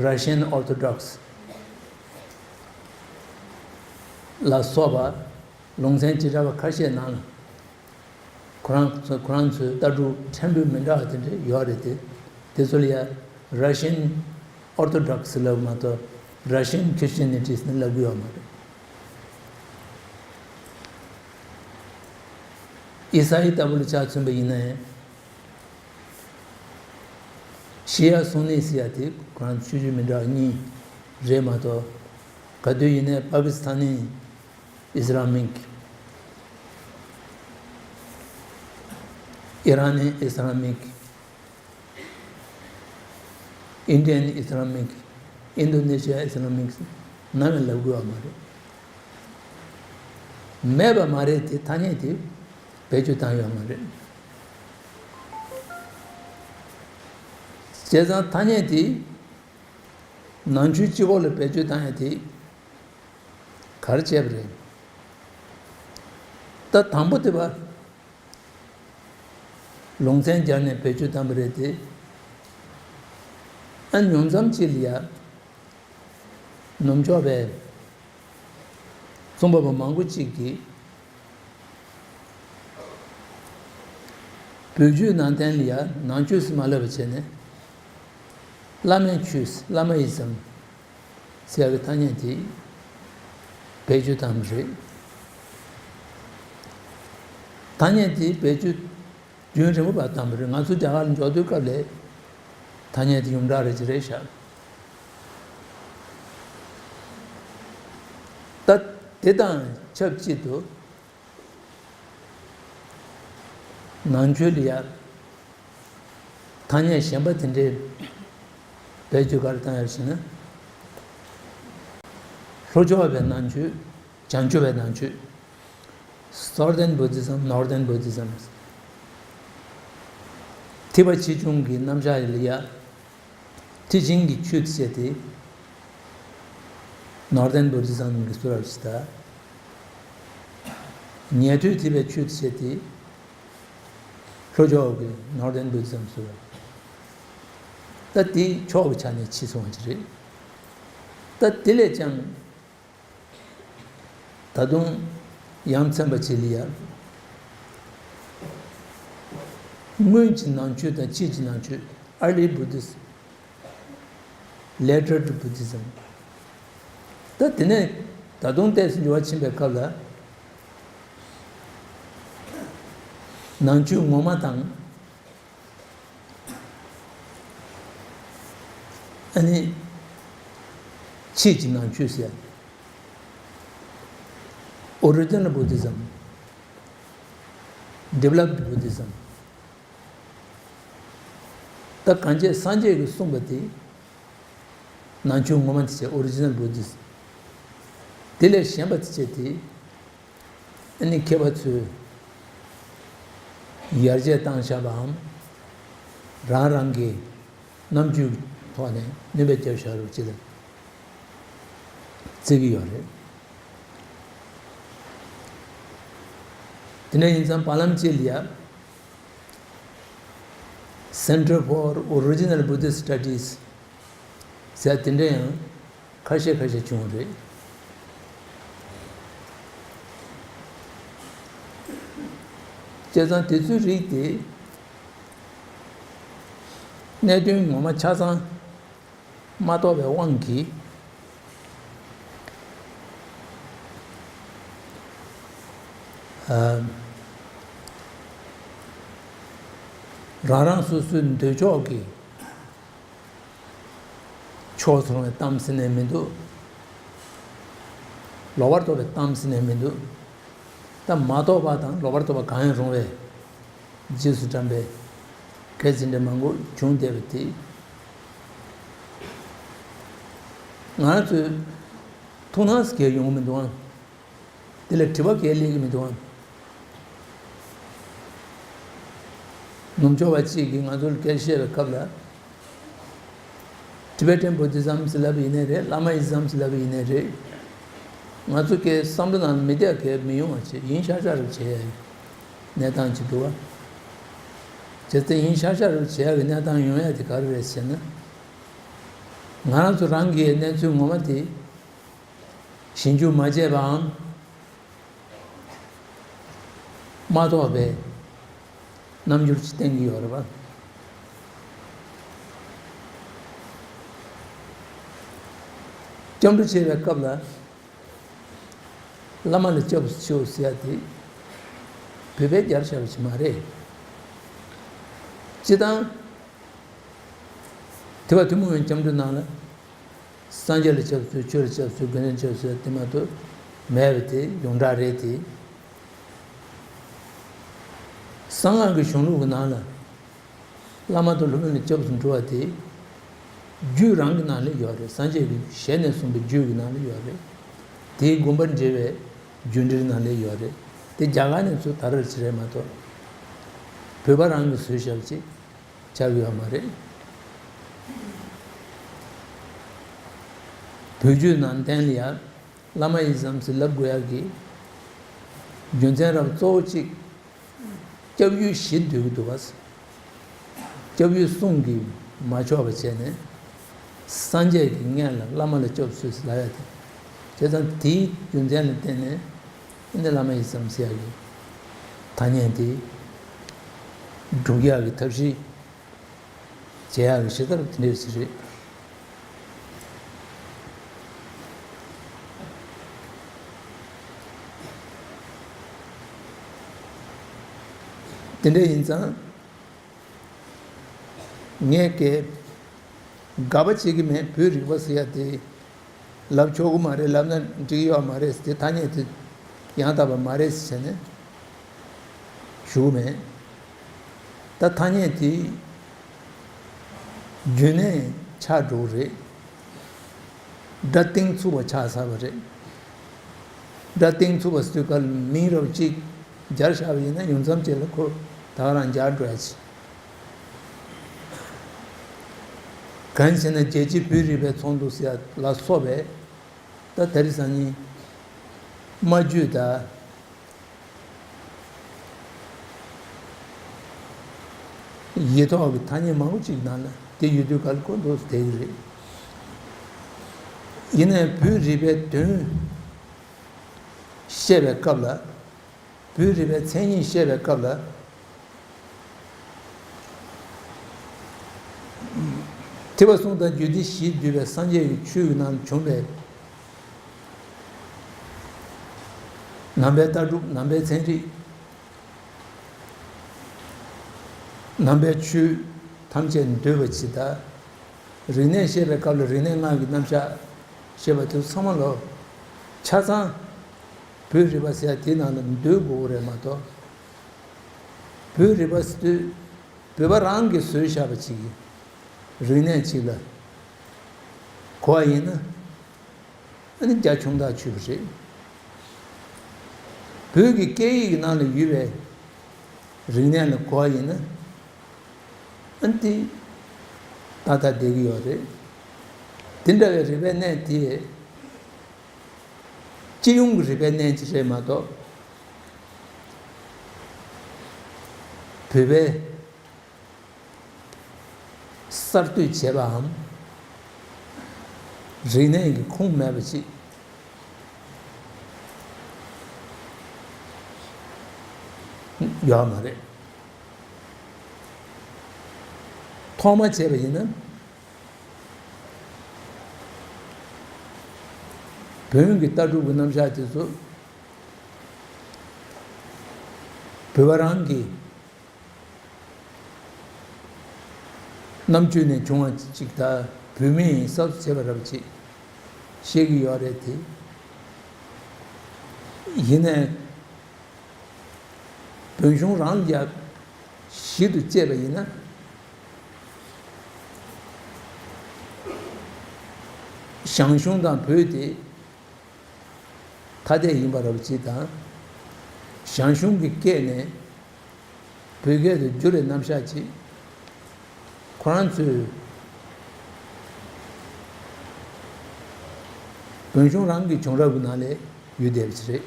Russian Orthodox ལ་སོགས་པ་ལུང་ཚན་བྱེ་བྲག་པ་ཁ་ཤས་ནང་ལ། ཁོ་རང་ཚོ་ཁོ་རང་ཚོའི་ལྟ་གྲུབ་ཕྲན་བུ་མི་འདྲ་བ་དེ་འདྲ་ཡོད་རེད་དེ། དེ་ཚོ་ལ་ཡ་Russian Orthodox ལབ་མ་གཏོགས་Russian Christianity ནི་ལབ་ཀྱི་ཡོད་མ་རེད། ཨི་ས་ཡི་ལྟ་བུ་ལ་ཆ་མཚོན་པ་ཡིན་ན་ཡང་། ཤི་ཡ་སུན་ནི་ཟེར་ཡ་དེ་ཁོ་རང་ཆོས་བརྒྱུད་མི་འདྲ་བ་གཉིས་རེད་མ་གཏོགས། ག་དུས་ཡིན་ནའི་པ་ཀི་སི་ཐན་ནི་ཨི་སི་ལ་མིག་ཨི་རན་ནི་ཨི་སི་ལ་མིག་ཨིན་ཌི་ཡན་ཨི་སི་ལ་མིག་ཨིན་ཌོ་ནེ་ཤི་ཡ་ཨི་སི་ལ་མིག་ནམ་ཡང་ལབ་དགོས་པ་མ་རེད། མེད་པ་མ་རེད་དེ་ཐ་སྙད་དེ་བེད་སྤྱོད་བཏང་ཡོད་མ་རེད། བྱས་ཙང་ཐ་སྙད་དེ་ནང་ཆོས་སྤྱི་ཁོག་ལ་བེད་སྤྱོད་བཏང་ཡ་དེ་ག་རེ་བྱས་པ་རེད། ད་དང་པོ་དེ་བ། ལུང་ཚན་སྦྱར་ནས་བེད་སྤྱོད་བཏང་པ་རེད་དེ། ཨ་ཉུང་ཙམ་ཅིག་ལ་ཡ། ནུབ་ཕྱོགས་པའི་རྩོམ་པ་པོ་མང་པོ་ཅིག་གིས། བོད་བརྒྱུད་ནང་བསྟན་ལ་ཡ་ནང་ཆོས་སུ་མ་ལབ་པ་བྱས་ནས། བླ་མའི་ཆོས་བླ་མ་ཨི་ཛམ། ཟེར་ཡག་གི་ཐ་སྙད་དེ་བེད་སྤྱོད་བཏང་བ་རེད། ཐ་སྙད་དེ་བེད་སྤྱོད་རྒྱུན་རིང་པོ་བར་བཏང་བ་རེད། ང་ཚོ་རྒྱ་གར་ལ་འབྱོར་དུས་སྐབས་ལ་ཐ་སྙད་དེ་ཡོངས་གྲགས་རེད་ཅེས་རེད་ཤག་ད་དེ་དང་ཆབས་ཅིག་ཏུ། ནང་ཆོས་ལ་ཡ་ཐ་སྙད་གཞན་པ་དེ་འདྲའི་བེད་སྤྱོད་ག་རེ་བཏང་ཡོད་ཟེར་ན། ལྷོ་ཕྱོགས་པའི་ནང་ཆོས། བྱང་ཕྱོགས་པའི་ནང་ཆོས། Southern Buddhism, Northern Buddhism། ཐེག་པ་ཆེ་ཆུང་གི་རྣམ་གཞག་ལ་ཡ། ཐེག་ཆེན་གྱི་ཆོས་ཟེར་དེ། Northern Buddhism གི་སུ་རབ་ཅིག་དང་། ཉན་ཐོས་ཐེག་པའི་ཆོས་ཟེར་དེ། ལྷོ་ཕྱོགས་ཀྱི་Northern Buddhism ཟེར་བ། ད་དེ་ཕྱོགས་ཀྱི་ཆ་ནས་ཕྱིས་སོང་བ་ཅིག་རེད། ད་དེ་ལས་ཀྱང་ད་དུང་ཡང་ཚན་པ་ཅིག་ལ་ཡ། སྔོན་གྱི་ནང་ཆོས་དང་ཕྱིས་ཀྱི་ནང་ཆོས། Early Buddhist, Later Buddhism. ད་དེ་ནས་ད་དུང་ཏོག་ཙམ་འགྱུར་བ་ཕྱིན་པའི་སྐབས་ལ། ནང་ཆོས་ངོ་མ་དང་། ཨ་ནི། ཕྱིས་ཀྱི་ནང་ཆོས་ཟེར། Original Buddhism, Developed Buddhism. ད་གང་བྱས་སངས་རྒྱས་ཀྱིས་གསུངས་པ་དེ། ནང་ཆོས་ངོ་མ་དེ་བྱས་Original Buddhist། དེ་ལས་གཞན་པ་དེ་བྱས་དེ། ཨ་ནི་མཁས་པ་ཚོས་ཡར་རྒྱས་བཏང་བཞག་པའམ། རང་རང་གི་རྣམ་དཔྱོད་ཐོག་ནས་སྣོན་པ་བརྒྱབ་བཞག་རོགས་ཅེས་ལ་བརྩི་གི་ཡོད་རེད། དེ་འདྲ་ཡིན་ཙང་བར་ལམ་གཅིག་ལ་ཡ། Center for Original Buddhist Studies ཟེར་དེ་འདྲ་ཡང་ཁ་ཤས་ཁ་ཤས་བྱུང་རེད། བྱས་ཙང་དེ་ཚོའི་རིགས་དེ་གནད་དོན་ངོ་མ་ཆ་ཚང་མ་རྟོགས་པའི་དབང་གིས། ཨ། རང་རང་སོ་སོའི་འདོད་ཕྱོགས་ཀྱི་ཕྱོགས་སུ་ལྷུང་བའི་གཏམ་ཟེར་ནས་མི་འདུག། ལོག་པར་རྟོག་པའི་གཏམ་ཟེར་ནས་མི་འདུག། ད་མ་རྟོགས་པ་དང་ལོག་པར་རྟོག་པ་གང་ཡང་རུང་བས། རྗེས་སུ་འབྲངས་པའི་སྐད་ཆ་འདྲ་མང་པོ་བྱུང་བསྡད་པ་དེ། ང་རང་ཚོས་ཐུགས་སྣང་སྐྱེ་ཡོང་མི་འདུག་ཨང་། དེ་ལ་དྲི་བ་གང་ཡང་སླེབས་ཀྱི་མི་འདུག་ཨང་། ནུབ་ཕྱོགས་པ་གཅིག་གིས་ང་ཚོར་སྐད་བཤད་པའི་སྐབས་ལ། Tibetan Buddhism ཟེར་ལབ་པ་ཡིན་ནའི་རེད། Lamaism ཟེར་ལབ་པ་ཡིན་ནའི་རེད། ང་ཚོ་གའི་བསམ་བློ་ནང་མི་བསྡད་མཁན་མི་ཡོང་བ་བྱས། ཡིན་ཤག་ཤག་རེད་བྱས་ཡ་ཡིན། གནས་སྟངས་ཅིག་འདུག་བ། བྱས་ཙང་ཡིན་ཤག་ཤག་རེད་བྱས་ཡ་གི་གནས་སྟངས་ཡོང་ཡ་དེ་ག་རེ་རེད་ཟེར་ན། ང་རང་ཚོ་རང་གི་གནས་ཚུལ་ངོ་མ་དེ་ཞིབ་འཇུག་མ་བྱས་པའམ། མ་རྟོགས་པའི་རྣམ་འགྱུར་ཅིག་བསྟན་གྱི་ཡོད་རེད་པ། སྐྱབས་འགྲོ་བྱེད་པའི་སྐབས་ལ། བླ་མ་ལ་སྐྱབས་སུ་མཆིའོ་ཟེར་ཡ་དེ། བོད་པས་སྦྱར་བཞག་པ་ཞིག་མ་རེད། སྤྱིར་བཏང་། ཐེག་པ་ཐུན་མོང་བའི་སྐྱབས་འགྲོའི་ནང་ལ། སངས་རྒྱས་ལ་སྐྱབས་སུ་མཆིའོ། ཆོས་ལ་སྐྱབས་སུ་མཆིའོ། དགེ་འདུན་ལ་སྐྱབས་སུ་མཆིའོ་དེ་མ་གཏོགས་མེད་པ་དེ་ཡོངས་གྲགས་རེད་དེ། གསང་སྔགས་ཀྱི་གཞུང་ལུགས་ཀྱི་ནང་ལ། བླ་མ་དང་སློབ་དཔོན་ལ་སྐྱབས་སུ་འགྲོ་བ་དེ། རྒྱུད་རང་གི་ནང་ལ་ཡོད་རེད། སངས་རྒྱས་ཀྱི་ཞལ་ནས་གསུངས་པའི་རྒྱུད་ཀྱི་ནང་ལ་ཡོད་རེད། དེའི་དགོངས་པ་འགྲེལ་བའི་རྒྱུད་འགྲེལ་ནང་ལ་ཡོད་རེད། དེ་རྒྱ་གར་ནས་ཚུར་དར་བ་ཅིག་རེད་མ་གཏོགས། བོད་པ་རང་གིས་བཟོས་བཞག་པ་ཅིག་ཆགས་ཡོད་མ་རེད། བོད་བརྒྱུད་ནང་བསྟན་ལ་ཡང་བླ་མ་ཨི་ཛམ་ཟེར་ལབ་དགོས་ཡག་གི་རྒྱུ་མཚན་རབ་གཙོ་བོ་གཅིག། སྐྱབས་ཡུལ་ཞི་འདོད་ཀྱི་འདུག་པ། སྐྱབས་ཡུལ་གསུང་གིས་མ་ཆོག་པ་བྱས་ནས། སངས་རྒྱས་ཀྱི་མངལ་ལ་བླ་མ་ལ་སྐྱབས་སུ་མཆིའོ་ལབ་ཡ་དེ། བྱས་ཙང་དེའི་རྒྱུ་མཚན་ལ་བརྟེན་ནས། ཨ་ནི་བླ་མ་ཨི་ཛམ་ཟེར་ཡ་གི་ཐ་སྙད་དེ་སྒྲུག་ཡག་གི་ཐབས་ཤེས་བྱེད་ཡག་གི་ཞེ་དྲག་དེ་འདྲ་ཞིག་རེད། དེ་འདྲ་ཡིན་ཙང་། ངས་ཀྱི་དགག་པ་བྱེད་ཀྱི་མེད། བོད་རིག་པ་ཟེར་ཡ་དེ་ལབ་ཆོག་གི་མ་རེད། ལབ་ན་འགྲིག་ཡོད་མ་རེད། དེ་ཐ་སྙད་དེ་ཡང་དག་པ་མ་རེད་ཟེར་ནས་ཞུ་གི་མེད། ད་ཐ་སྙད་དེ་རྒྱུན་ནས་ཆགས་འགྲོ་གི་རེད། སྒྲ་གཏིང་ཚུགས་པ་ཆགས་ཚར་བ་རེད། སྒྲ་གཏིང་ཚུགས་པ་ཟེར་དུས་སྐབས་ལ་མིང་རབ་གཅིག་སྦྱར་བཞག་པ་ཡིན་ན་ཉུང་ཙམ་ཅིག་ལ་ཁོ་ད་ག་རང་འཇགས་འགྲོ་ཡ་ཆེ། གང་ཡིན་ཟེར་ན་རྒྱལ་སྤྱིའི་བོད་རིག་པའི་ཚོགས་འདུ་ཟེར་ཡ་ལ་སོགས་པའི་ད་དེ་རིང་སང་ཉིན་སྨྲ་བརྗོད་དང་། ཡིག་ཐོག་གི་ཐ་སྙད་མང་པོ་ཅིག་ནང་ལ་དེ་ཡོད་དུས་ག་ལ་གོ་འདུག་དེ་གི་རེད། ཡིན་ནའི་བོད་རིག་པའི་དོན་བཤད་པའི་སྐབས་ལ། བོད་རིག་པའི་མཚན་ཉིད་བཤད་པའི་སྐབས་ལ། ཐོས་པ་གསུམ་དང་རྒྱུད་སྡེ་བཞིས་བསྡུས་པའི་སངས་རྒྱས་ཀྱི་ཆོས་ཀྱི་ནང་བྱུང་བའི་ནང་པའི་ལྟ་གྲུབ། ནང་པའི་ཚན་རིག། ནང་པའི་ཆོས་ཐམས་ཅད་འདུས་པ་ཇི་ལྟར། རིག་གནས་བཤད་པའི་སྐབས་ལ་རིག་གནས་ལྔ་གི་རྣམ་གཞག་བཤད་པ་དེ་ཚང་མ་ལོ། ཆ་ཚང་བོད་རིག་པ་ཟེར་ཡ་དེའི་ནང་ལ་འདུས་དགོས་རེད་མ་གཏོགས། བོད་རིག་པ་ཟེར་དུས་བོད་པ་རང་གིས་བཟོས་བཞག་པ་ཅིག་གི་རིག་གནས་ཅིག་ལ་གོ་བ་ཡིན་ན། ཨ་ནི་རྒྱ་ཆུང་ཐག་ཆོད་པ་རེད། བོད་ཀྱི་སྐད་ཡིག་གི་ནང་ལ་ཡོད་པའི་རིག་གནས་ལ་གོ་བ་ཡིན་ན། ཨ་ནི་དེ་ཏག་ཏག་བསྡད་ཀྱི་ཡོད་རེད། དེ་འདྲ་བའི་རིག་པའི་གནས་དེ་སྤྱི་ཡོངས་ཀྱི་རིག་པའི་གནས་ཅིག་རེད་མ་གཏོགས། བོད་པའི་གསར་གཏོད་བྱས་པའམ་རིག་གནས་ཀྱི་ཁུངས་མེད་པ་ཅིག་ཡོད་མ་རེད། ཐོག་མ་བྱས་པ་ཡིན་ན། བོན་གྱི་ལྟ་གྲུབ་ཀྱི་རྣམ་གཞག་དེ་ཚོ་བོད་པ་རང་གི་རྣམ་དཔྱོད་ནས་བྱུང་བ་ཅིག་དང་། བོད་མིས་གསར་བཟོ་བྱས་པ་རབ་ཅིག་བཤད་ཀྱི་ཡོད་རེད་དེ། ཡིན་ནའི་བོན་གཞུང་རང་ལ་ཡ་གཞི་དུ་བཅད་པ་ཡིན་ན། ཞང་ཞུང་དང་བོད་དེ་ཐ་དད་ཡིན་པ་རབ་ཅིག་དང་། ཞང་ཞུང་གི་སྐད་ནས་བོད་སྐད་དུ་བསྒྱུར་བའི་རྣམ་གཞག་ཅིག་ཁོ་རང་ཚོས་བོན་གཞུང་རང་གི་བྱུང་རབས་ཀྱི་ནང་ལ་ཡོད་བསྡད་པ་ཅིག་རེད།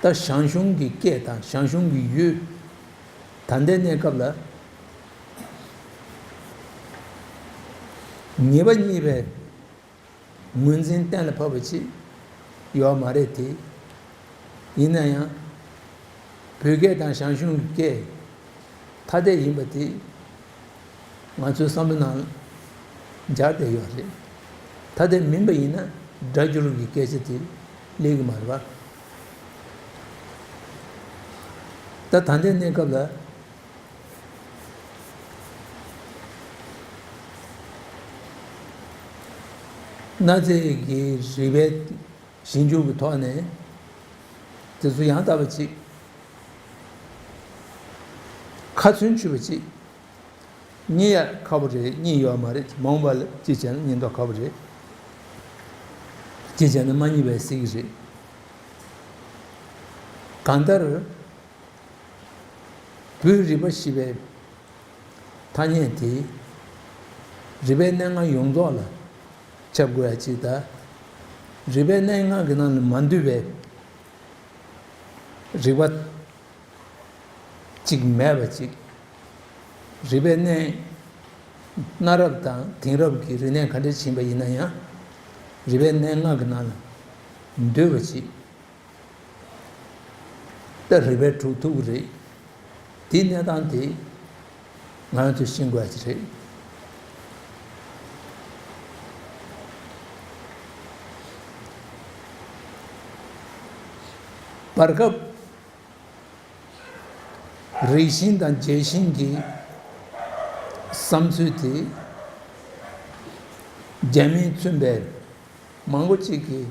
ད་ཞང་ཞུང་གི་སྐད་དང་ཞང་ཞུང་གི་ཡུལ། ད་ལྟའི་གནས་སྐབས་ལ་ངེས་པ་རྙེད་པའི་ངོས་འཛིན་གཏན་ལ་ཕབ་པ་ཅིག་ཡོད་མ་རེད་དེ། ཡིན་ན་ཡང་། བོད་སྐད་དང་ཞང་ཞུང་གི་སྐད་ཐ་དད་ཡིན་པ་དེ་ང་ཚོའི་བསམ་བློ་ནང་འཇགས་བསྡད་ཡོད་རེད། ཐ་དད་མིན་པ་ཡིན་ན་སྒྲ་སྒྱུར་གྱི་སྐད་ཆ་དེ་སླེབས་ཀྱི་མ་རེད་པ། ད་ད་ལྟའི་གནས་སྐབས་ལ། གནའ་རྫས་ཀྱི་རིག་པའི་ཞིབ་འཇུག་གི་ཐོག་ནས་དེ་ཚོ་ཡང་དག་པ་ཅིག་ཁ་ཚོན་ཆུད་པ་ཅིག་རྙེད་ཡ་ཁག་པོ་རེད། རྙེད་ཡོད་མ་རེད། མ་འོངས་པ་ལ་ཅི་བྱས་ན་རྙེད་མདོག་ཁ་པོ་རེད། ཅི་བྱས་ན་མ་རྙེད་པའི་སྲིད་ཀྱི་རེད། གང་ལྟར། བོད་རིག་པ་ཞེས་པའི་ཐ་སྙད་དེ། རིག་པའི་གནས་ལྔ་ཡོངས་རྫོགས་ལ་ཁྱབ་དགོས་ཡ་ཅིག་དང་། རིག་པའི་གནས་ལྔ་གི་ནང་ལ་མ་འདུས་པའི་རིག་པ་ཅིག་མེད་པ་ཅིག་རིག་པའི་གནས་གནའ་རབས་དང་དེང་རབས་ཀྱི་རིག་གནས་ག་འདྲ་ཕྱིན་པ་ཡིན་ན་ཡང་། རིག་པའི་གནས་ལྔ་གི་ནང་ལ་འདུས་པ་ཅིག་ད་རིག་པའི་གྲུབ་ཐུབ་ཀྱི་རེད། དེའི་གནས་སྟངས་དེ་ང་རང་ཚོས་ཤེས་དགོས་ཡ་ཅིག་རེད། བར་སྐབས་རིགས་ཤིང་དང་རྒྱལ་ཤིང་གི་བསམ་ཚུལ་དེ་རྒྱ་མིས་མཚོན་པའི་མང་པོ་ཅིག་གིས་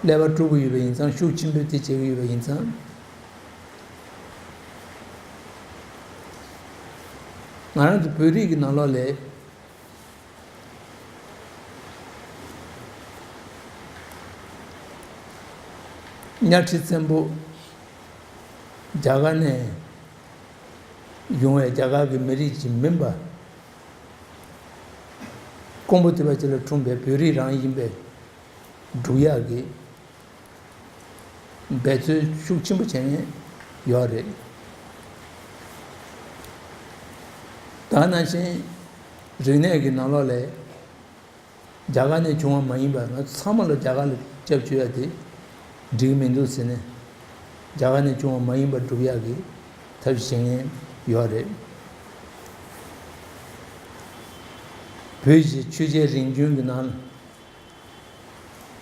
ཀླད་པ་དཀྲུག་གི་ཡོད་པ་ཡིན་ཙང་། ཤུགས་ཆེན་པོས་དེ་བྱེད་ཀྱི་ཡོད་པ་ཡིན་ཙང་། ང་རང་ཚོ་བོད་རིགས་ཀྱི་ནང་ལོགས་ལ་གཉའ་ཁྲི་བཙན་པོ་རྒྱ་གར་ནས་ཡོང་བའི་རྒྱ་གར་གྱི་མི་རིགས་ཅིག་མིན་པ། ཀོང་པོ་ཐེག་པ་ཅིག་ལ་འཁྲུངས་པའི་བོད་རིགས་རང་ཡིན་པའི་སྒྲུབ་ཡག་གི་འབད་རྩོལ་ཤུགས་ཆེན་པོ་བྱས་ཡོད་རེད། ད་ནང་བཞིན་རིག་གནས་ཀྱི་ནང་ལོགས་ལས། རྒྱ་གར་ནས་བྱུང་བ་མ་ཡིན་པར་ང་ཚང་མ་ལ་རྒྱ་གར་ལ་སྐྱབས་བཅོལ་ཡ་དེ་འགྲིག་མི་འདུག་ཟེར་ནས། རྒྱ་གར་ནས་བྱུང་བ་མ་ཡིན་པར་སྒྲུབ་ཡག་གི་ཐབས་ཤེས་མཁན་ཡོད་རེད། བོད་ཀྱི་ཆོས་བརྒྱུད་རིམ་བྱོན་གྱི་ནང་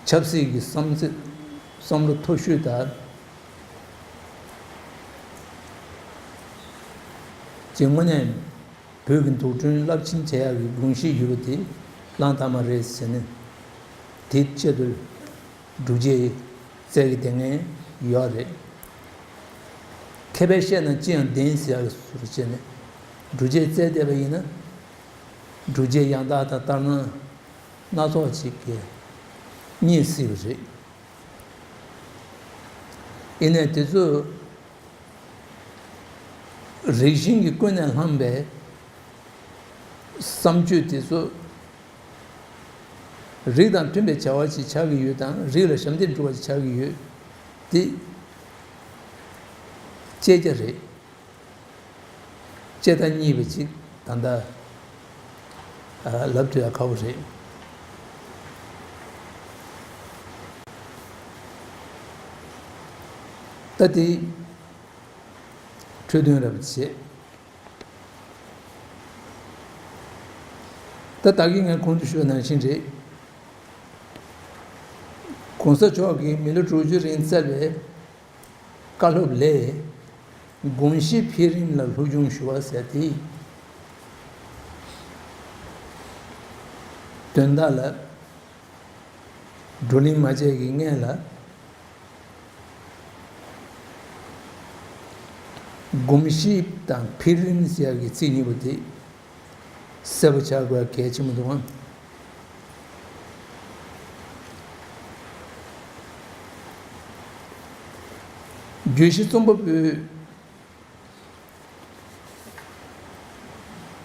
ཆབ་སྲིད་ཀྱི་བསམ་ཚུལ་བསམ་བློ་མཐོ་ཤོས་དག་ཅིག་དངོས་གནས། བོད་ཀྱི་འཛུགས་སྐྲུན་རླབས་ཆེན་བྱེད་ཡག་གི་དགོངས་གཞི་ཡོད་པ་དེ་གླེང་ཐབས་མ་རེད་ཟེར་ནས། དེ་ཆེད་དུ་སྒྲུབ་བྱེད་བཙལ་གྱི་བསྡད་མཁན་ཡོད་རེད། མཁས་པས་བཤད་ན་ཅི་ཡང་བདེན་ཟེར་ཡག་གི་ཟུར་བྱས་ནས་སྒྲུབ་བྱེད་བཙལ་བསྡད་པ་ཡིན་ན། སྒྲུབ་བྱེད་ཡང་དག་དང་ལྟར་སྣང་སྣ་ཚོགས་ཅིག་གིས་རྙེད་སྲིད་པ་རེད། ཡིན་ནའི་དེ་ཚོ་རིགས་ཤིང་གིས་ཀུན་ནས་བསླངས་པའི་བསམ་སྤྱོད་དེ་ཚོ་རིགས་དང་མཐུན་པའི་བྱ་བ་ཞིག་ཆགས་ཀྱི་ཡོད་དང་། རིགས་ལ་ཞབས་འདེགས་སྒྲུབ་པ་ཞིག་ཆགས་ཀྱི་ཡོད་དེ། བཅད་རྒྱ་རེད། བཅད་ཐབས་རྙེད་པ་ཅིག་ད་ལྟ་ལབ་ཐུབ་ཡ་ཁག་པོ་རེད། ད་དེ་འཕྲོས་དོན་རེད་པ་བྱས། ད་ད་གིན་ངས་གོང་དུ་ཞུས་པ་ནང་བཞིན་རེད། གོང་ས་མཆོག་གིས་མི་ལོ་དྲུག་ཅུ་རིང་བསྩལ་བའི་བཀའ་སློབ་ལས། དགོངས་གཞི་འཕེལ་རིམ་ལ་སློབ་སྦྱོང་ཞུ་བ་ཟེར་དེ། དོན་དག་ལ་བགྲོ་གླེང་མ་བྱས་ཀྱི་སྔོན་ལ། དགོངས་གཞི་དང་འཕེལ་རིམ་ཟེར་ཡག་གི་ཚིག་གཉིས་པོ་དེ་གསལ་པོ་ཆགས་དགོས་གལ་ཆེན་པོ་འདུག་ཨང་། བརྗོད་གཞི་རྩོམ་པ་པོའི་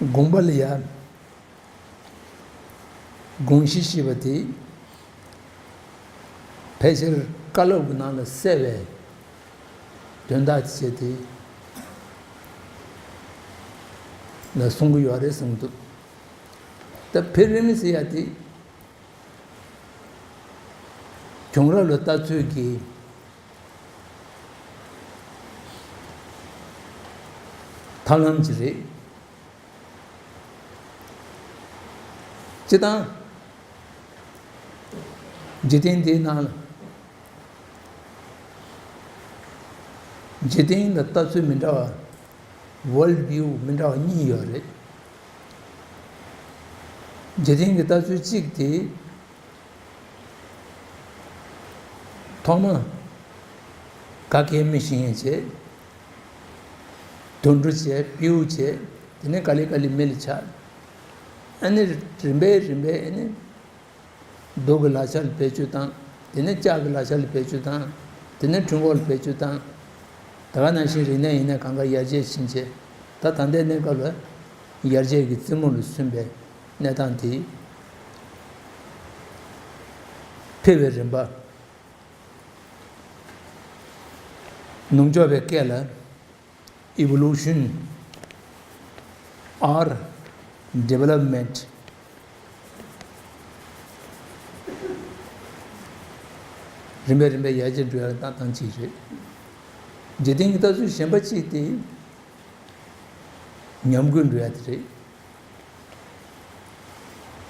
དགོངས་པ་ལ་ཡ། དགོངས་གཞི་ཞེས་པ་དེ་ཕལ་ཆེར་བཀའ་སློབ་ཀྱི་ནང་ལ་གསལ་བའི་དོན་དག་ཅིག་བྱས་ཏེ་ལ་གསུང་གི་ཡོད་རེད་བསམ་འདུག་ད་འཕེལ་རིམ་ཟེར་ཡ་དེ་བྱུང་རབས་ལ་ལྟ་ཚུལ་གྱི་ཐབས་ལམ་ཅིག་རེད། སྤྱིར་བཏང་། འཇིག་རྟེན་འདིའི་ནང་ལ། འཇིག་རྟེན་ལ་ལྟ་ཚུལ་མི་འདྲ་བ། World view མི་འདྲ་བ་གཉིས་ཡོད་རེད། འཇིག་རྟེན་གྱི་ལྟ་ཚུལ་གཅིག་དེ། ཐོག་མ། ག་གེ་མི་ཤེས་མཁན་བྱས། དུད་འགྲོ་བྱས། སྤྲེའུ་བྱས། དེ་ནས་ག་ལེ་ག་ལེ་མི་ལ་ཆགས། ཨ་ནི་རིམ་པས་རིམ་པས་ཨ་ནི། རྡོ་གི་ལག་ཆ་ལ་བེད་སྤྱོད་བཏང་། དེ་ནས་ལྕགས་ཀྱི་ལག་ཆ་ལ་བེད་སྤྱོད་བཏང་། དེ་ནས་འཕྲུལ་འཁོར་ལ་བེད་སྤྱོད་བཏང་། ད་ག་ནང་བཞིན་རིག་གནས་ཡིན་ནའི་གང་ག་ཡར་རྒྱས་ཕྱིན་བྱས། ད་ད་ལྟའི་གནས་སྐབས་ལ་ཡར་རྒྱས་ཀྱི་རྩེ་མོ་ལ་སོན་པའི་གནས་སྟངས་དེ། འཕེལ་བའི་རིམ་པ། ནུབ་ཕྱོགས་པའི་སྐད་ལ། Evolution or development རིམ་པས་རིམ་པས་ཡར་རྒྱས་འགྲོ་ཡ་ལ་ལྟ་སྟངས་གཅིག་རེད། འཇིག་རྟེན་གྱི་ལྟ་ཚུལ་གཞན་པ་གཅིག་དེ་ཉམས་རྒུད་འགྲོ་ཡ་དེ་རེད།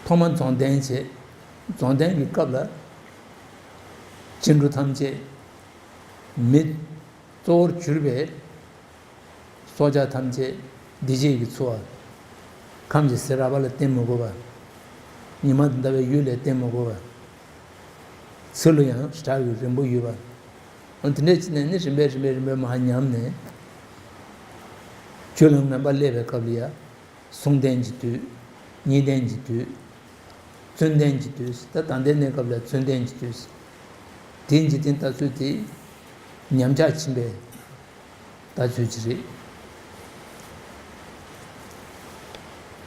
ཐོག་མར་རྫོང་བརྟེན་བྱས། རྫོང་བརྟེན་གྱི་སྐབས་ལ་ཅི་འགྲོ་ཐམས་ཅད་མི། གཙོ་བོར་གྱུར་པའི་སྲོག་ཆགས་ཐམས་ཅད་བདེ་སྐྱིད་ཀྱིས་འཚོ་བ། ཁམས་ཀྱི་ཟས་རག་པ་ལ་བརྟེན་མི་དགོས་པ། ཉི་མ་དང་ཟླ་བའི་འོད་ལ་བརྟེན་མི་དགོས་པ། ཚུལ་ལ་ཡང་ཞེ་དྲག་གི་རན་པོ་ཡོད་པ། འོ་དེ་འདྲས་བྱས་ནས་ནི་རིམ་པས་རིམ་པས་རིམ་པས་མར་ཉམས་ནས། རྒྱུ་ལ་ངན་པ་སླེབས་པའི་སྐབས་ལ་ཡ། གསུམ་ལྡན་གྱི་དུས། གཉིས་ལྡན་གྱི་དུས། བཙུན་ལྡན་གྱི་དུས། ད་ད་ལྟའི་གནས་སྐབས་ལ་བཙུན་ལྡན་གྱི་དུས། དེའི་འཇིག་རྟེན་ལྟ་ཚུལ་དེ་ཉམས་ཆག་ཕྱིན་པའི་ལྟ་ཚུལ་ཅིག་རེད།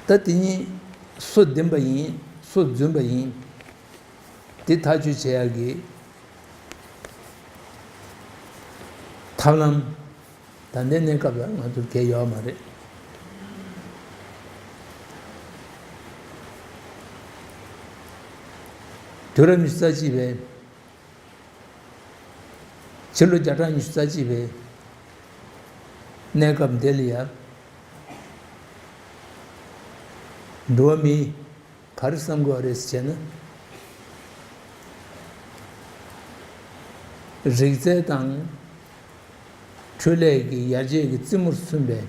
ད་དེ་གཉིས་སུ་བདེན་པ་ཡིན། སུ་རྫུན་པ་ཡིན། དེ་ཐག་གཅོད་བྱེད་ཡག་གི་ཐབས་ལམ། ད་ལྟའི་གནས་སྐབས་ལ་ང་ཚོར་གལ་ཡོད་མ་རེད། དུས་རབས་ཉི་ཤུ་རྩ་གཅིག་པའི། ཕྱི་ལོ་བརྒྱ་ཕྲག་ཉི་ཤུ་རྩ་གཅིག་པའི་གནས་སྐབས་འདི་ལ་ཡ། འགྲོ་བ་མི་ག་རེ་བསམ་དགོས་པ་རེད་ཟེར་བྱས་ན། རིག་རྩལ་དང་འཕྲུལ་ལས་ཀྱི་ཡར་རྒྱས་ཀྱི་རྩེ་མོར་སོན་པའི།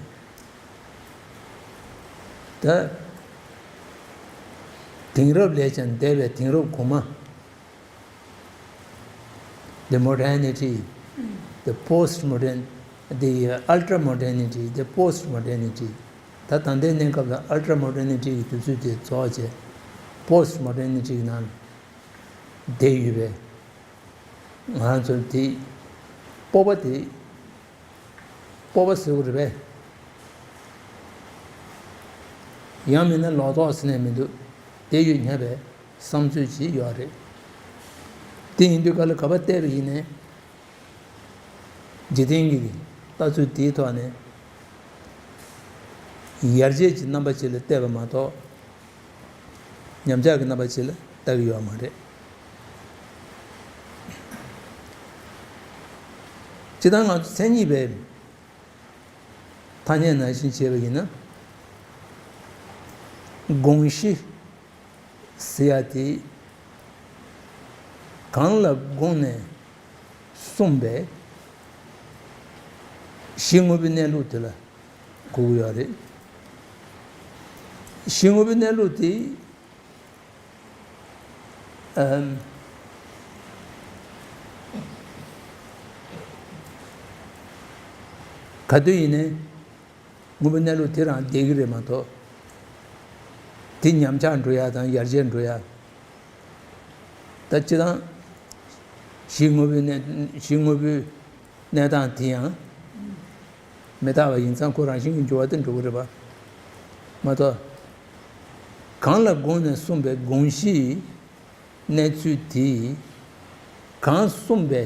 ད། དེང་རབས་ལས་ཀྱང་འདས་པའི་དེང་རབས་གོང་མ། The modernity, the post modern, the ultra modernity, the post modernity. ད་ད་ལྟའི་གནས་སྐབས་ལ་ultra modernity གི་དུས་ཚོད་དེ་རྫོགས་བྱས། Post modernity གི་ནང་བསྡད་ཡོད་པས། ང་ཚོར་དེ་སྤོབས་པ་དེ། སྤོབས་པ་ཟེར་དགོས་རེད་པས། ཡང་མིན་ན་ལོག་རྟོག་ཟེར་ནས་མི་འདུག་དེ་ཡོད་སྙམ་པའི་བསམ་ཚུལ་ཅིག་ཡོད་རེད། དེ་ཡིན་དུས་ག་ལ་ག་པར་བལྟས་པ་ཡིན་ནའི། འཇིག་རྟེན་གྱི་ལྟ་ཚུལ་དེའི་ཐོག་ནས་ཡར་རྒྱས་ཀྱི་རྣམ་པ་ཅིག་ལ་བལྟས་པ་མ་གཏོགས། ཉམས་ཆག་གི་རྣམ་པ་ཅིག་ལ་ལྟ་གི་ཡོད་མ་རེད། སྤྱིར་བཏང་ང་ཚོ་མཚན་ཉིད་པའི་ཐ་སྙད་ནང་བཞིན་བྱས་པ་ཡིན་ན། དགོངས་གཞི་ཟེར་ཡ་དེ་གང་ལ་དགོངས་ནས་གསུངས་པའི་གཞི་དངོས་པོའི་གནས་ལུགས་དེ་ལ་གོ་གི་ཡོད་རེད། གཞི་དངོས་པོའི་གནས་ལུགས་དེ། ཨམ། ག་དུས་ཡིན་ནའི་དངོས་པོའི་གནས་ལུགས་དེ་རང་བསྡད་ཀྱི་རེད་མ་གཏོགས། དེ་ཉམས་ཆག་འགྲོ་ཡ་དང་ཡར་རྒྱས་འགྲོ་ཡ། ད་སྤྱིར་བཏང་གཞི་དངོས་པོའི་གནས། གཞི་དངོས་པོའི་གནས་སྟངས་དེ་ཡང་མི་རྟག་པ་ཡིན་ཙང་ཁོ་རང་བཞིན་གྱིས་འགྱུར་བ་དེ་འགྲོ་གི་རེད་པ། མ་གཏོགས། གང་ལ་དགོངས་ནས་གསུངས་པའི་དགོངས་གཞིའི་གནས་ཚུལ་དེ་གང་གསུངས་པའི་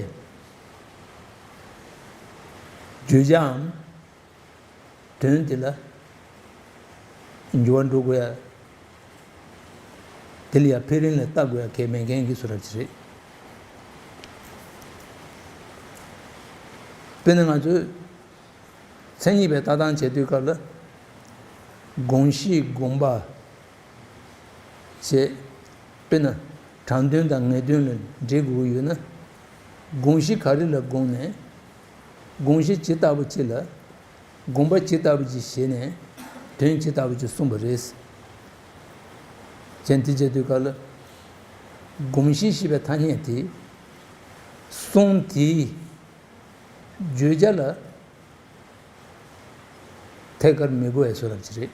བརྗོད་བྱའམ་དོན་དེ་ལ་འགྱུར་བ་འགྲོ་དགོས་ཡ། དེ་ལ་ཡ་འཕེལ་རིམ་ལ་ལྟ་དགོས་ཡ་གལ་མེད་མཁན་གྱི་བཟོ་འདྲ་ཅིག་རེད། དཔེར་ན་ང་ཚོས་མཚན་ཉིད་པའི་ལྟ་སྟངས་བྱེད་དུས་སྐབས་ལ། དགོངས་གཞི་དགོངས་པ་བྱས། དཔེར་ན་དྲང་དོན་དང་ངེས་དོན་ལ་འབྲེལ་དགོས་ཀྱི་ཡོད་ན། དགོངས་གཞི་ག་རེ་ལ་དགོངས་ནས། དགོངས་གཞི་ཇི་ལྟ་བུ་ཅིག་ལ། དགོངས་པ་ཇི་ལྟ་བུ་ཅིག་བཞེས་ནས་དོན་ཇི་ལྟ་བུ་ཅིག་གསུངས་པ་རེད། ཅན་དེ་བྱེད་དུས་སྐབས་ལ། དགོངས་གཞི་ཞེས་པའི་ཐ་སྙད་དེ། གསུང་དེའི་བརྗོད་བྱ་ལ་ཐད་ཀར་མི་གོ་བའི་བཟོ་འདྲ་ཅིག་རེད།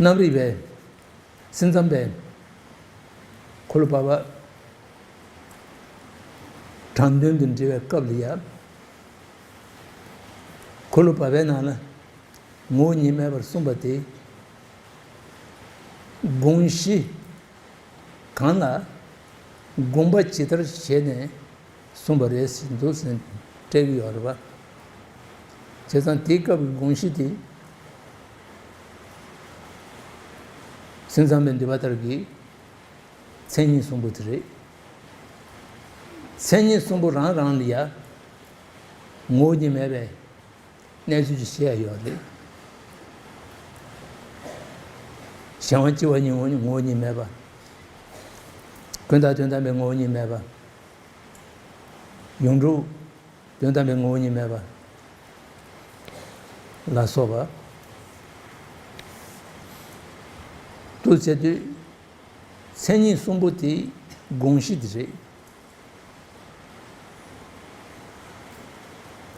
རྣམ་རིག་པའི། སེམས་ཙམ་པས་འཁོར་ལོ་བར་པ་དྲང་དོན་དུ་འབྲེལ་བའི་སྐབས་ལ་ཡ། འཁོར་ལོ་བར་པའི་ནང་ལ་ངོ་བོ་ཉིད་མེད་པར་གསུངས་པ་དེ། དགོངས་གཞི་གང་ལ་དགོངས་པ་ཇི་ལྟར་བཞེས་ནས་གསུངས་པ་རེད་ཟེར་འདུག་ཟེར་སྤྲད་ཀྱི་ཡོད་རེད་པ། བྱས་ཙང་དེའི་སྐབས་ཀྱི་དགོངས་གཞི་དེ། སེམས་ཙམ་པའི་འདུས་པ་ལྟར་གྱི་མཚན་ཉིད་གསུམ་པོ་དེ་རེད། མཚན་ཉིད་གསུམ་པོ་རང་རང་ལ་ཡ་ངོ་བོ་ཉིད་མེད་པའི་གནས་ཚུལ་ཅིག་བཤད་ཡ་ཡོད་རེད། གཞན་དབང་སྤྱི་བོ་ཉིད་ངོ་བོ་ཉིད་མེད་པ། ཀུན་བརྟགས་དོན་དམ་པའི་ངོ་བོ་ཉིད་མེད་པ། ཡོངས་གྲུབ་དོན་དམ་པའི་ངོ་བོ་ཉིད་མེད་པ་ལ་སོགས་པ། འདུག་བྱེད་དུས། མཚན་ཉིད་གསུམ་པོ་དེ་དགོངས་གཞི་དེ་རེད།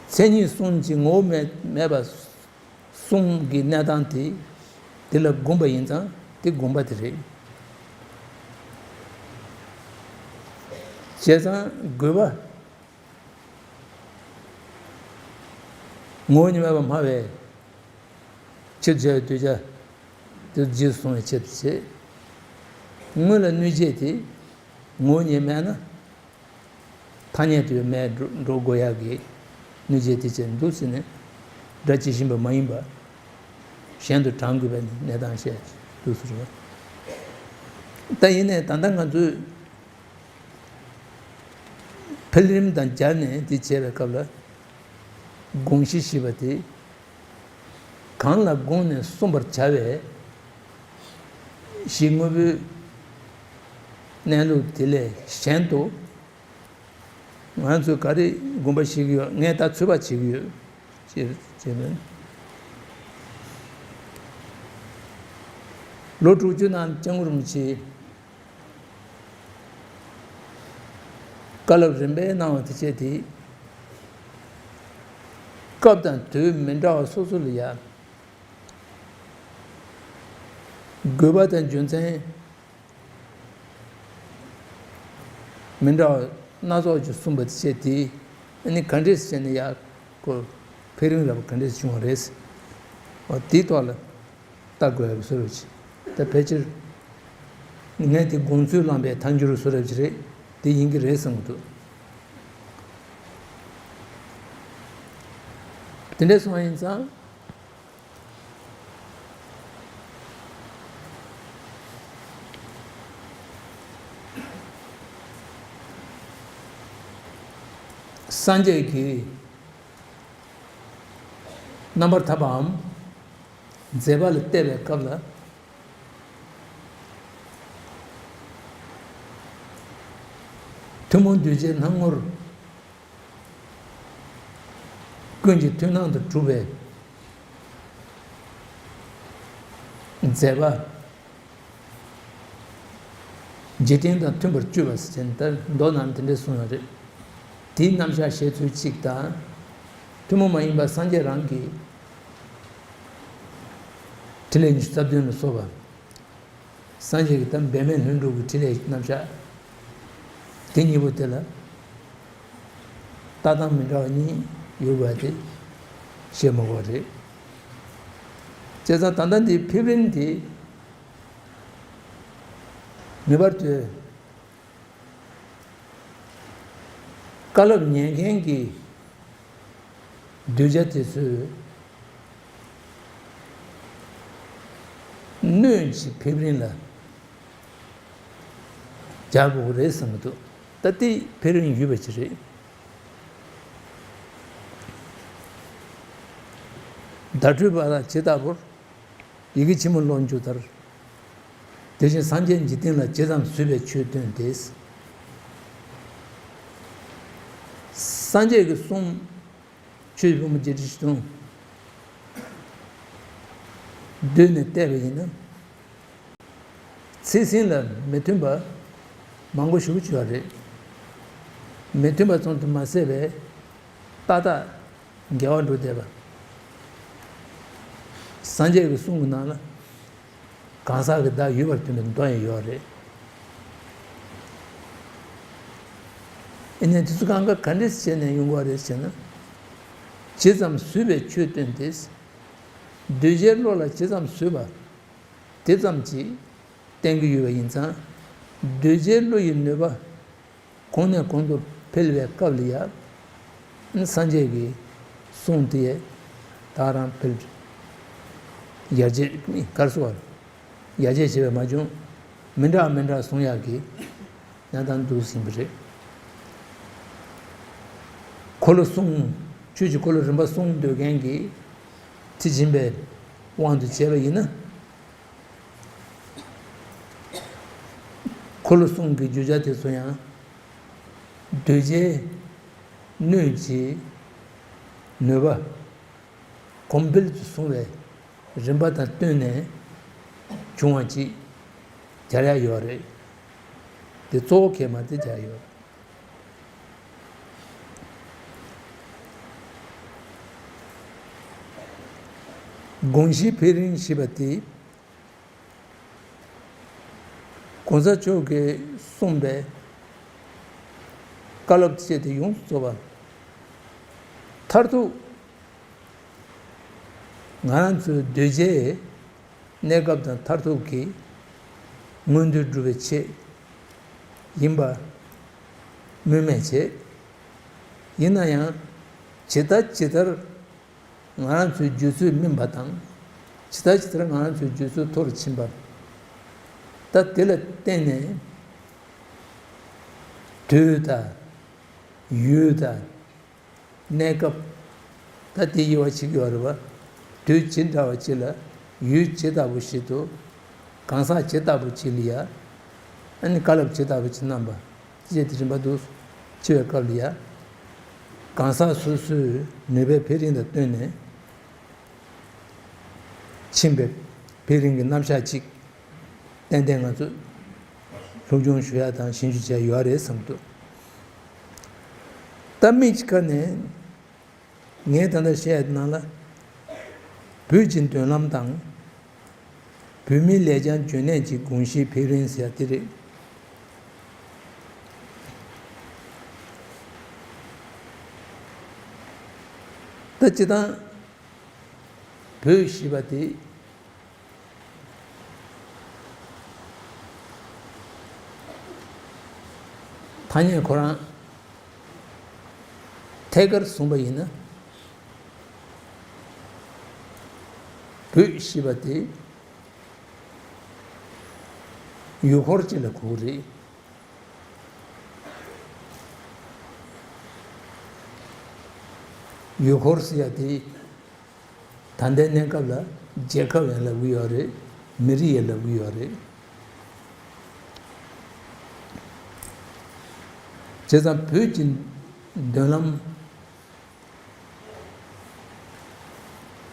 མཚན་ཉིད་གསུམ་གྱི་ངོ་བོ་མེད་མེད་པ་གསུམ་གྱི་གནས་སྟངས་དེ། དེ་ལ་དགོངས་པ་ཡིན་ཙང་དེ་དགོངས་པ་དེ་རེད། བྱས་ཙང་དགོས་པ། ངོ་བོ་ཉིད་མེད་པར་སྨྲ་བའི་ཕྱིར་བྱ་བའི་གདུལ་བྱ་དེ་རྗེས་སུ་བཟུང་བའི་ཕྱིར་བྱེད། དངོས་ལ་གནོད་བྱེད་དེ་ངོ་བོ་ཉིད་མེད་ན། ཐ་སྙད་དུ་མེད་འགྲོ་འགྲོ་དགོས་ཡག་གི་གནོད་བྱེད་དེ་བྱས་འདུག་ཟེར་ནས། སྒྲ་ཇི་བཞིན་པ་མ་ཡིན་པ་གཞན་དུ་དྲང་དགོས་པའི་གནས་སྟངས་བཤད་འདུག་ཟེར་བ། ད་ཡིན་ནའི་ད་ལྟ་ང་ཚོས་འཕེལ་རིམ་དང་སྦྱར་ནས་འདི་བྱས་པའི་སྐབས་ལ། དགོངས་གཞི་ཞེས་པ་དེ་གང་ལ་དགོངས་ནས་གསུངས་པར་བྱ་བའི་གཞི་དངོས་པོའི་གནས་ལུགས་དེ་ལས་གཞན་དུ། ང་ཚོས་ག་རེ་དགོངས་པ་བཞེས་ཀྱི་ཡོད། ངས་ད་ཚོད་དཔག་བྱེད་ཀྱི་ཡོད། ཅེས་ཅེས་ལན། ལོ་དྲུག་ཅུ་ནང་སྐྱབས་མགོན་རིན་པོ་ཆེས་བཀའ་སློབ་རིམ་པས་གནང་བ་དེ་བྱས་ཏེ། སྐབས་དང་དུས་མི་འདྲ་བ་སོ་སོ་ལ་ཡང་། དགོས་པ་དང་རྒྱུ་མཚན་མི་འདྲ་བ་སྣ་ཚོགས་ཀྱིས་གསུངས་པ་དེ་བྱས་ཏེ། ཨ་ནི་ག་འདྲས་བྱས་ནས་ཡག་གོ། འཕེལ་རིམ་རབ་ག་འདྲས་བྱུང་བ་རེད། འོ་དེའི་ཐོག་ལ་ལྟ་དགོས་པའི་བཟོ་འདྲ་ཅིག་ད་ཕལ་ཆེར་ངས་དེ་དགོངས་ཚུལ་བླངས་པའི་ཐལ་འགྱུར་བཟོ་འདྲ་ཅིག་རེད། དེ་ཡིན་གྱི་རེད་བསམ་གྱི་འདུག་དེ་འདྲས་སོང་བ་ཡིན་ཙང་། སངས་རྒྱས་ཀྱིས་རྣམ་པར་ཐར་པའམ་མཛད་པ་ལ་བལྟས་པའི་སྐབས་ལ། ཐུན་མོང་གདུལ་བྱའི་སྣང་ངོར། ཀུན་གྱི་མཐུན་སྣང་དུ་གྲུབ་པའི་མཛད་པ། འཇིག་རྟེན་དང་མཐུན་པར་སྤྱོད་པ་ཟེར་ནས་ད་མདོ་ནང་དེ་འདྲས་གསུངས་ཡོད་རེད། དེའི་རྣམ་གཞག་བཤད་ཚུལ་གཅིག་དང་། ཐུན་མོང་མ་ཡིན་པ་སངས་རྒྱས་རང་གི་ཕྲིན་ལས་ཉི་ཤུ་རྩ་བདུན་ལ་སོགས་པ། སངས་རྒྱས་ཀྱི་ད་འབད་མེད་ལྷུན་གྲུབ་ཀྱི་ཕྲིན་ལས་རྣམ་གཞག་དེ་གཉིས་པོ་དེ་ལ་ལྟ་སྟངས་མི་འདྲ་བ་གཉིས་ཡོད་པ་དེ་བཤད་མ་དགོས་རེད། བྱས་ཙང་ད་ལྟ་འདིའི་ཕེབས་རིམ་དེ་ངེས་པར་དུ་བཀའ་སློབ་ཉན་མཁན་གྱི་གདུལ་བྱ་དེ་ཚོས་སྣོད་ཀྱི་ཕེབས་རིམ་ལ་སྦྱར་དགོས་རེད་བསམ་གྱི་འདུག་ད་ལྟའི་ཕེབས་རིམ་ཡོད་པ་ཅིག་རེད། བརྡ་སྤྲོད་པ་ལ་ཇི་ལྟ་བུར། ཡི་གེ་ཆེན་མོ་ཀློག་འཇུག་ལྟར། དེ་བཞིན་སངས་རྒྱས་འཇིག་རྟེན་ལ་ཇི་ཙམ་བཟོད་པའི་ཆོས་སྟོན་ཏེ། སངས་རྒྱས་ཀྱི་གསུང་ཆོས་ཀྱི་ཕུང་པོ་བརྒྱད་ཁྲི་བཞི་སྟོང་བསྡུས་ནས་བལྟས་པ་ཡིན་ན། ཚིག་ཟིན་ལ་མི་མཐུན་པ་མང་པོ་ཞེ་པོ་ཅིག་ཡོད་རེད། མི་མཐུན་པ་ཙམ་དུ་མ་ཟད་པའི་ཏག་ཏག་འགལ་བ་འགྲོ་བསྡད་པ། སངས་རྒྱས་ཀྱི་གསུང་གི་ནང་ལ་གང་ཟག་གི་བདག་ཡོད་པར་སྟོན་པའི་མདོ་ཡང་ཡོད་རེད། ཡིན་ནའི་དེ་ཚོ་གང་ག་ག་འདྲས་བྱས་ནས་ཡོང་གི་རེད་ཟེར་ན། ཇི་ཙམ་བཟོད་པའི་ཆོས་སྟོན་ཏེ། གདུལ་བྱའི་བློ་ལ་ཇི་ཙམ་བཟོད་པ། དེ་ཙམ་གྱིས་བསྟན་གྱི་ཡོད་པ་ཡིན་ཙང་། གདུལ་བྱའི་བློ་ཡི་ནུས་པ་གོང་ནས་གོང་དུ་འཕེལ་བའི་སྐབས་ལ་ཡང་། སངས་རྒྱས་ཀྱི་གསུང་དེ་ད་རང་འཕེལ། ཡར་རྒྱས་གར་སོང་བ། ཡར་རྒྱས་བྱས་པ་མ་བྱུང་། མི་འདྲ་མི་འདྲ་གསུང་ཡག་གི་གནས་སྟངས་འདུག་ཟིན་པ་རེད། འཁོར་ལོ་གསུམ། ཆོས་ཀྱི་འཁོར་ལོ་རིམ་པ་གསུམ་འདོད་མཁན་གྱི་མཐར་ཕྱིན་པའི་དབང་དུ་བྱས་པ་ཡིན་ན། འཁོར་ལོ་གསུམ་གྱི་བརྗོད་བྱ་དེ་ཚོ་ཡང་གདུལ་བྱའི་སྣོད་ཀྱི་ནུས་པ་གོང་འཕེལ་དུ་སོང་བའི་རིམ་པ་དང་བསྟུན་ནས་བྱུང་བ་ཅིག་སྦྱར་ཡ་ཡོད་རེད། དེ་གཙོ་བོ་གལ་མ་དེ་སྦྱར་ཡོད། དགོངས་གཞིའི་འཕེལ་རིམ་ཞེས་པ་དེ། གོང་ས་མཆོག་གིས་གསུངས་པའི་བཀའ་སློབ་བཅས་དེ་ཡོངས་སུ་རྫོགས་པ། མཐར་ཐུག་ང་རང་ཚོའི་གདུལ་བྱའི་གནས་སྐབས་དང་མཐར་ཐུག་གི་མངོན་འདོད་སྒྲུབ་པའི་ཆེད་ཡིན་པ་སྨོས་མེད་བྱེད། ཡིན་ན་ཡང་ཇི་ལྟ་ཇི་ལྟར་ ང་རང་ཚོའི་རྒྱུད་ཚོད་སྨིན་པ་དང་། ཇི་ལྟར་ཇི་ལྟར་ང་རང་ཚོའི་རྒྱུད་ཚོད་མཐོ་རུ་ཕྱིན་པ། ད་དེ་ལ་བརྟེན་ནས་དུས་དང་ཡུལ་དང་གནས་སྐབས། ད་དེ་དབྱེ་བ་ཕྱེ་གི་ཡོད་རེད་བ། དུས་ཇི་འདྲ་བ་ཅིག་ལ་ཡུལ་ཇི་ལྟ་བུ་ཞིག་ཏུ་གང་ཟག་ཇི་ལྟ་བུ་ཅིག་ལ་ཡ། ཨ་ནི་བཀའ་སློབ་ཇི་ལྟ་བུ་ཅིག་གནང་བ། ཅེས་དེ་རིམ་པ་དུ་ཕྱེ་བའི་སྐབས་ལ་ཡ། གང་ཟག་སོ་སོའི་ནུས་པའི་འཕེལ་རིམ་དང་བསྟུན་ནས་ཕྱིན་པའི་འཕེལ་རིམ་གྱི་རྣམ་གཞག་ཅིག་ཏན་ཏན་ང་ཚོས་སློབ་སྦྱོང་ཞུ་ཡ་དང་ཞིབ་འཇུག་བྱ་ཡ་ཡོད་རེད་བསམ་འདུག་ད་མིག་གཅིག་ཁ་ནས། ངས་ད་ལྟ་བཤད་ནང་ལ། བོད་ཀྱི་མདུན་ལམ་དང་། བོད་མིའི་ལེགས་བྱང་འཇོན་གནས་ཀྱི་དགོངས་གཞིའི་འཕེལ་རིམ་ཟེར་ཡ་དེ་རེད། ད་སྤྱིར་བཏང་བོད་ཞེས་པ་དེ། ཐ་སྙད་ཁོ་རང་ཐད་ཀར་བཟུང་བ་ཡིན་ན། བོད་ཞེས་པ་དེ་ཡུལ་སྐོར་ཅིག་ལ་གོ་གི་རེད། ཡུལ་སྐོར་ཟེར་ཡ་དེ། ད་ལྟའི་གནས་སྐབས་ལ་རྒྱལ་ཁབ་ཡང་ལབ་ཀྱི་ཡོད་རེད། མི་རིགས་ཡང་ལབ་ཀྱི་ཡོད་རེད། བྱས་ཙང་བོད་ཀྱི་མདུན་ལམ་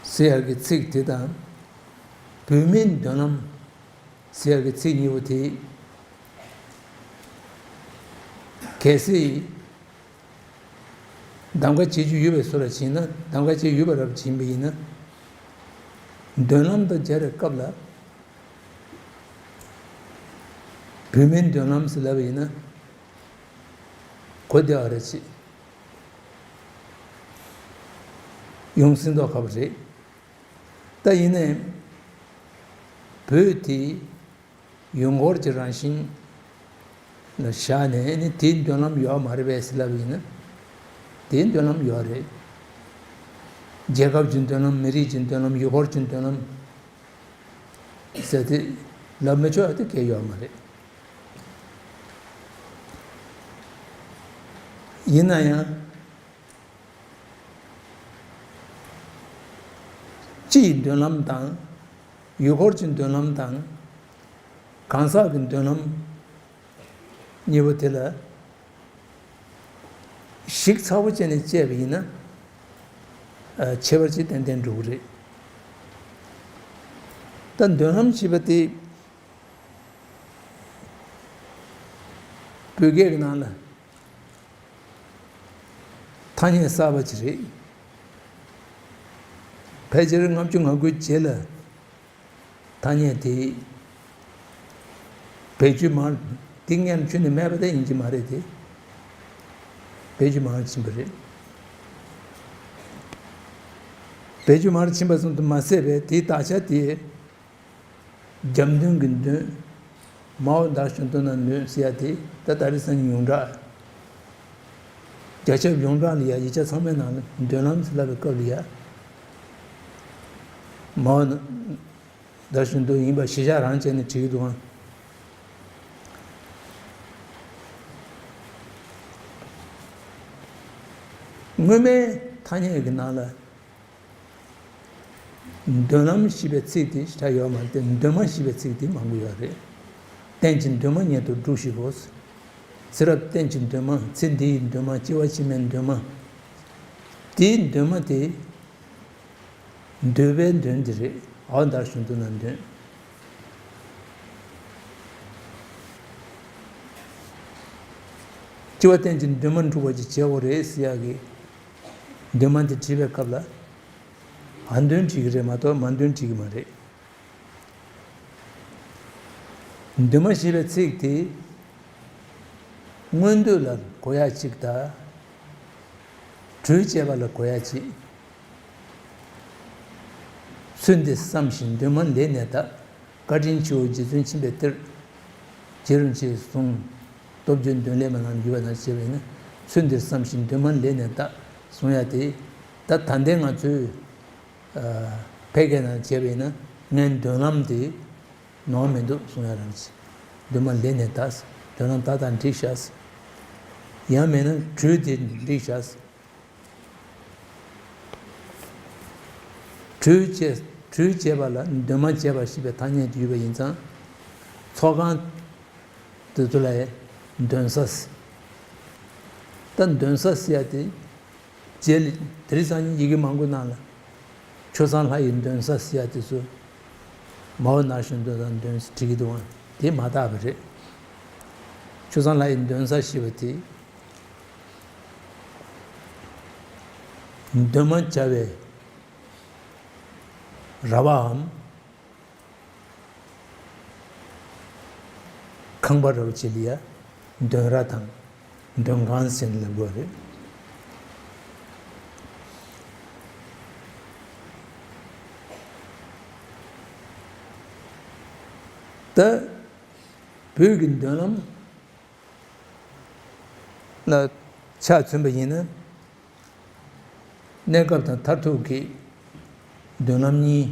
ཟེར་ཡག་གི་ཚིག་དེ་དང་། བོད་མིའི་མདུན་ལམ་ཟེར་ཡག་གི་ཚིག་གཉིས་པོ་དེ། གལ་སྲིད། གདམ་ག་བྱེད་རྒྱུ་ཡོད་པའི་བཟོ་ལ་བྱེད་ན། གདམ་ག་བྱེད་ཡོད་པ་རབ་བྱིན་པ་ཡིན་ན། མདུན་ལམ་དང་སྦྱར་བའི་སྐབས་ལ། བོད་མིའི་མདུན་ལམ་ཟེར་ལབ་པ་ཡིན་ན། གོ་བདེ་བ་རེད་ཅེས་ཡོང་སྲིད་མདོག་ཁ་པོ་རེད། ད་ཡིན་ནའི། བོད་དེ། ཡུལ་སྐོར་གྱི་རང་བཞིན་ལ་བཞག་ནས་ནི་དེའི་མདུན་ལམ་ཡོད་མ་རེད་པས་ཟེར་ལབ་ཡིན་ན། དེའི་མདུན་ལམ་ཡོད་རེད། རྒྱལ་ཁབ་ཀྱི་མདུན་ལམ། མི་རིགས་ཀྱི་མདུན་ལམ། ཡུལ་སྐོར་གྱི་མདུན་ལམ་ཟེར་ཏེ་ལབ་མི་ཆོག་ཡ་དེ་གལ་ཡོད་མ་རེད། ཡིན་ན་ཡང་། སྤྱི་ཡི་མདུན་ལམ་དང་། ཡུལ་སྐོར་གྱི་མདུན་ལམ་དང་། གང་ཟག་གི་མདུན་ལམ་གཉིས་པོ་དེ་ལ་གཞིག་ཚ་པོ་བྱས་ནས་དཔྱད་པ་ཡིན་ན། ཨ། ཁྱད་པར་ཅིག་ཏན་ཏན་འགྲོ་གི་རེད། ད་མདུན་ལམ་ཞེས་པ་དེ་བོད་སྐད་ཀྱི་ནང་ལ། ཐ་སྙད་གསར་པ་ཅིག་རེད། ཕལ་ཆེར་ལྔ་བཅུ་ང་དགུའི་རྗེས་ལ་ཐ་སྙད་དེ་བེད་སྤྱོད་མང་། དེ་སྔོན་ཆུ་ནས་མེད་པ་དེ་ཡིན་གྱི་མ་རེད་དེ། བེད་སྤྱོད་མང་ཕྱིན་པ་རེད། བེད་སྤྱོད་མང་ཕྱིན་པ་ཙམ་དུ་མ་ཟད་པའི་དེའི་དག་ཆ་དེ། རྒྱབ་མདུན་གྱི་མདུན། མའོ་བརྡ་གཞུང་དུ་ན་མདུན་ཟེར་ཡ་དེ་ད་ད་རེས་སང་ཉིན་ཡོངས་གྲགས། རྒྱ་ཁྱབ་ཡོངས་གྲགས་ལ་ཡ། ཡིག་ཆ་ཚང་མའི་ནང་ལ་མདུན་ལམ་ཟེར་ལབ་པའི་སྐབས་ལ་ཡ། མའོ་བརྡ་གཞུང་དུ་ཡིན་པ་གཞིར་བཞག་རང་བྱས་ནས་བྲིས་ཀྱི་འདུག་ཨང་། སྔོན་མའི་ཐ་སྙད་ཀྱི་ནང་ལ། མདུན་ལམ་ཞེས་པའི་ཚིག་དེ་ཞེ་དྲག་ཡོད་མ་རེད་དེ། མདུན་མ་ཞེས་པའི་ཚིག་དེ་མང་པོ་ཡོད་རེད། རྟེན་ཅིང་མདུན་མ་ཉིད་དུ་སྒྲུབས་ཤིག་གོ། ཚེ་རབས་རྟེན་ཅིང་མདུན་མ། ཚེ་འདིའི་མདུན་མ། སྐྱེ་བ་ཕྱི་མའི་མདུན་མ། དེའི་མདུན་མ་དེ། འདོད་པའི་མདུན་དེ་རེད། འའོ་བརྡ་གཞུང་དུ་ན་མདུན། སྐྱེ་བ་རྟེན་ཅིང་མདུན་མ་འགྲུབ་པ་ཅིག་བྱེད་དགོས་རེད་ཟེར་ཡག་གི། མདུན་མ་དེ་བྲིས་པའི་སྐབས་ལ། འ་མདུན་བྲིས་ཀྱི་རེད་མ་གཏོགས་མ་མདུན་བྲིས་ཀྱི་མ་རེད། མདུན་མ་ཞེས་པའི་ཚིག་དེ། མངོན་འདོད་ལ་གོ་ཡ་གཅིག་དང་། གྲོས་བྱས་པ་ལ་གོ་ཡ་གཅིག། ཚུལ་འདི་བསམ་ཞིང་མདུན་མ་ལེགས་ནས་བལྟ། བཀའ་དྲིན་ཆེའོ་རྗེ་བཙུན་མཁྱེན་པའི་གཏེར། རྗེ་རིན་ཆེན་གསུང་། སྟོབས་བརྒྱད་འདོན་ལས་མ་ལམ་བརྒྱུད་པ་ན་ཞེས་པས་ནི། ཚུལ་འདིར་བསམ་ཞིང་མདུན་མ་ལེགས་ནས་བལྟ་གསུང་ཡ་དེ། ད་ད་ལྟའི་ང་ཚོའི་ ཕལ་སྐད་ནང་བྱས་པ་ཡིན་ན་ངའི་མདུན་ལམ་དེ་ནོར་མི་འདུག་གསུང་ཡ་རང་ཅི། མདུན་མ་ལེགས་ནས་ད། མདུན་ལམ་ད་ལྟ་འགྲིག་ཤག། ཡང་མིན་ན་གྲོས་དེ་འགྲིག་ཤག། གྲོས་བྱས། གྲོས་བྱས་པ་ལ་འདུན་མ་བྱས་པ་ཞེས་པའི་ཐ་སྙད་དུ་ཡོད་པ་ཡིན་ཙང་། ཚོགས་ཁང་དེ་ཚོ་ལ་འདོན་ས། ད་འདོན་ས་ཟེར་ཡ་དེ། རྗེས་ལ་དེ་རིང་སང་ཉིན་ཡི་གེ་མང་པོའི་ནང་ལ། ཆུ་བཟང་ལྷ་ཡི་འདོན་ས་ཟེར་ཡ་དེ་ཚོ། མའོ་ནར་ཞོན་འདོན་ས་འདོན་ས་བྲིས་ཀྱི་འདུག་ཨང་། དེ་མ་དག་པ་རེད། ཆུ་བཟང་ལྷ་ཡི་འདོན་ས་ཞེས་པ་དེ། འདོན་མ་བྱ་བའི་ར་བའམ། ཁང་པ་ར་བ་ཅིག་ལ་ཡ་འདོན་ར་དང་འདོན་ཁང་ཟེར་ནས་ལབ་དགོས་རེད། ད་བོད་ཀྱི་མདུན་ལམ་ལ་ཆ་མཚོན་པ་ཡིན་ན། གནས་སྐབས་དང་མཐར་ཐུག་གི་མདུན་ལམ་གཉིས་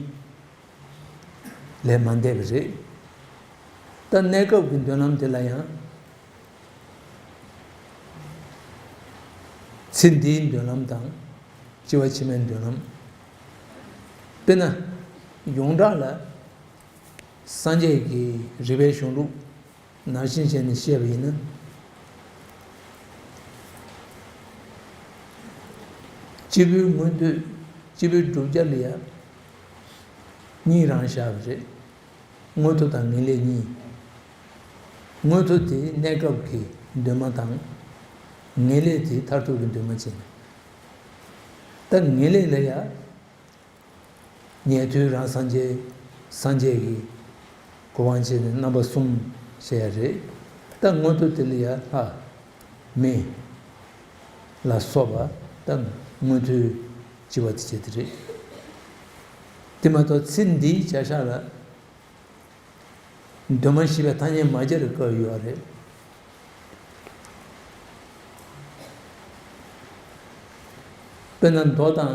ལས་མ་འདས་པ་རེད། ད་གནས་སྐབས་ཀྱི་མདུན་ལམ་དེ་ལ་ཡང་། ཚེ་འདིའི་མདུན་ལམ་དང་། འཆི་བ་ཕྱི་མའི་མདུན་ལམ། དཔེར་ན། ཡོངས་གྲགས་ལ། སངས་རྒྱས་ཀྱི་རིགས་པའི་གཞུང་ལུགས། ནང་བཞིན་བྱས་ནས་བཤད་པ་ཡིན་ན། སྐྱེས་བུའི་མངོན་འདོད། སྐྱེས་བུའི་བསྒྲུབ་བྱ་ལ་ཡང་གཉིས་རང་བཞག་པ་རེད། མངོན་མཐོ་དང་ངེས་ལེགས་གཉིས། མངོན་མཐོ་དེ་གནས་སྐབས་ཀྱི་འདུན་མ་དང་། ངེས་ལེགས་དེ་མཐར་ཐུག་གི་འདུན་མ་བྱས་ནས། ད་ངེས་ལེགས་ལ་ཡང་། ཉན་ཐོས་རང་སངས་རྒྱས། སངས་རྒྱས་ཀྱི་གོ་འཕང་བྱས་ནས་རྣམ་པ་གསུམ་བཤད་ཡ་རེད། ད་མངོན་མཐོ་དེ་ལ་ཡ་ལྷ། མི་ལ་སོགས་པ་ད་མངོན་མཐོའི་སྤྱི་བ་དེ་བྱས་དེ་རེད། དེ་མ་གཏོགས་ཚེ་འདིའི་བྱ་བཞག་ལ། འདུན་མ་ཞེས་པའི་ཐ་སྙད་མ་སྦྱར་བའི་སྐབས་ཡོད་རེད། དཔེར་ན་མདོ་དང་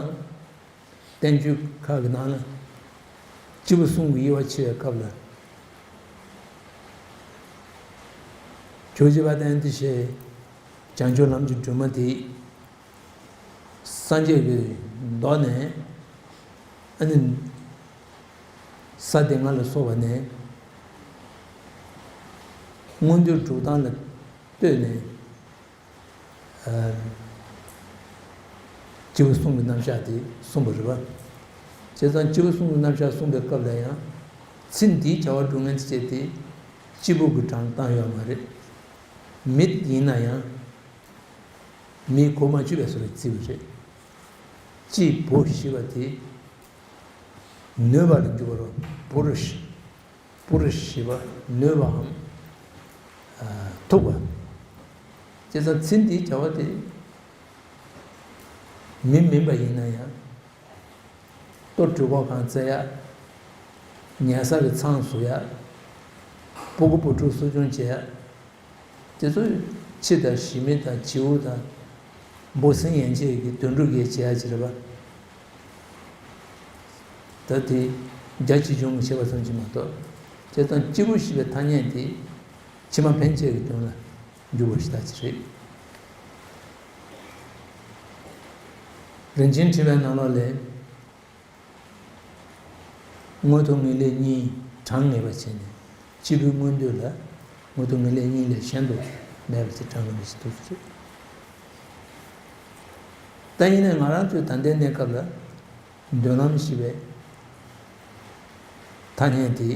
བསྟན་བཅོས་ཁག་གི་ནང་ལ། སྐྱེས་བུ་གསུམ་གྱི་དབྱེ་བ་ཕྱེ་བའི་སྐབས་ལ། ཇོ་བོ་རྗེ་དཔལ་ལྡན་ཨ་ཏི་ཤའི་བྱང་ཆུབ་ལམ་གྱི་སྒྲོན་མ་དེ། སངས་རྒྱས་ཀྱི་མདོ་ནས། ཨ་ནི། ས་སྡེ་ལྔ་ལ་སོགས་པ་ནས། མངོན་འདོད་སྒྲུབ་སྟངས་ལ་ལྟོས་ནས། ཨ། སྐྱེས་བུ་གསུམ་གྱི་རྣམ་གཞག་དེ་གསུངས་པ་རེད་པ། བྱས་ཙང་སྐྱེས་བུ་གསུམ་གྱི་རྣམ་གཞག་གསུངས་པའི་སྐབས་ལ་ཡང་། ཚེ་འདིའི་བྱ་བ་སྒྲུབ་མཁན་ཚེ་དེ་སྐྱེས་བུ་གི་གྲངས་བཏང་ཡོད་མ་རེད། མི་ཡིན་ན་ཡང་། མིའི་གོ་མ་ཆོད་པའི་བཟོ་འདྲ་བརྩི་བ་རེད། སྐྱེས་བུ་ཞེས་པ་དེ་ནུས་པ་ལ་འཇུག་པ་རེད། པུ་རུ་ཤ། པུ་རུ་ཤ་ཞེས་པ་ནུས་པའམ། ཨ། ཐུབ་པ། བྱས་ཙང་ཚེ་འདིའི་བྱ་བ་དེ་མི་མིན་པ་ཡིན་ན་ཡང་། ལྟོ་གྲོད་ཁོག་གང་བཙལ་ཡ། ཉལ་ས་གི་ཚང་བཟོ་ཡ། སྤུ་གུ་བུ་ཕྲུག་གསོ་སྐྱོང་བྱེད་ཡ། དེ་ཚོ་འཆི་དང་ཞི་མི་དང་བྱིའུ་དང་འབུ་སྲིན་ཡན་ཆད་ཀྱི་དོན་གྲུབ་ཀྱི་བྱེད་ཡ་ཅིག་རེད་པ། ད་དེ་རྒྱ་ཆེ་ཆུང་གི་བྱེད་པ་ཙམ་གྱིས་མ་གཏོགས། བྱས་ཙང་སྐྱེས་བུ་ཞེས་པའི་ཐ་སྙད་དེ་ཕྱི་མ་ཕན་ཆད་ཀྱི་དོན་ལ་འཇུག་པ་ཞིག་ད་ཅི་རེད། རིན་ཆེན་ཕྲེང་བའི་ནང་ལོགས་ལས། མངོན་མཐོ་ངེས་ལེགས་གཉིས་གྲངས་ངེས་པ་བྱས་ནས། སྐྱེས་བུའི་མངོན་འདོད་ལ་མངོན་མཐོ་ངེས་ལེགས་གཉིས་ལས་གཞན་དུ་མེད་པ་ཞིག་གྲངས་ངེས་པ་ཞིག་འདུག་ཟེར། ད་ཡིན་ནའི་ང་རང་ཚོའི་ད་ལྟའི་གནས་སྐབས་ལ་མདུན་ལམ་ཞེས་པའི་ཐ་སྙད་དེ་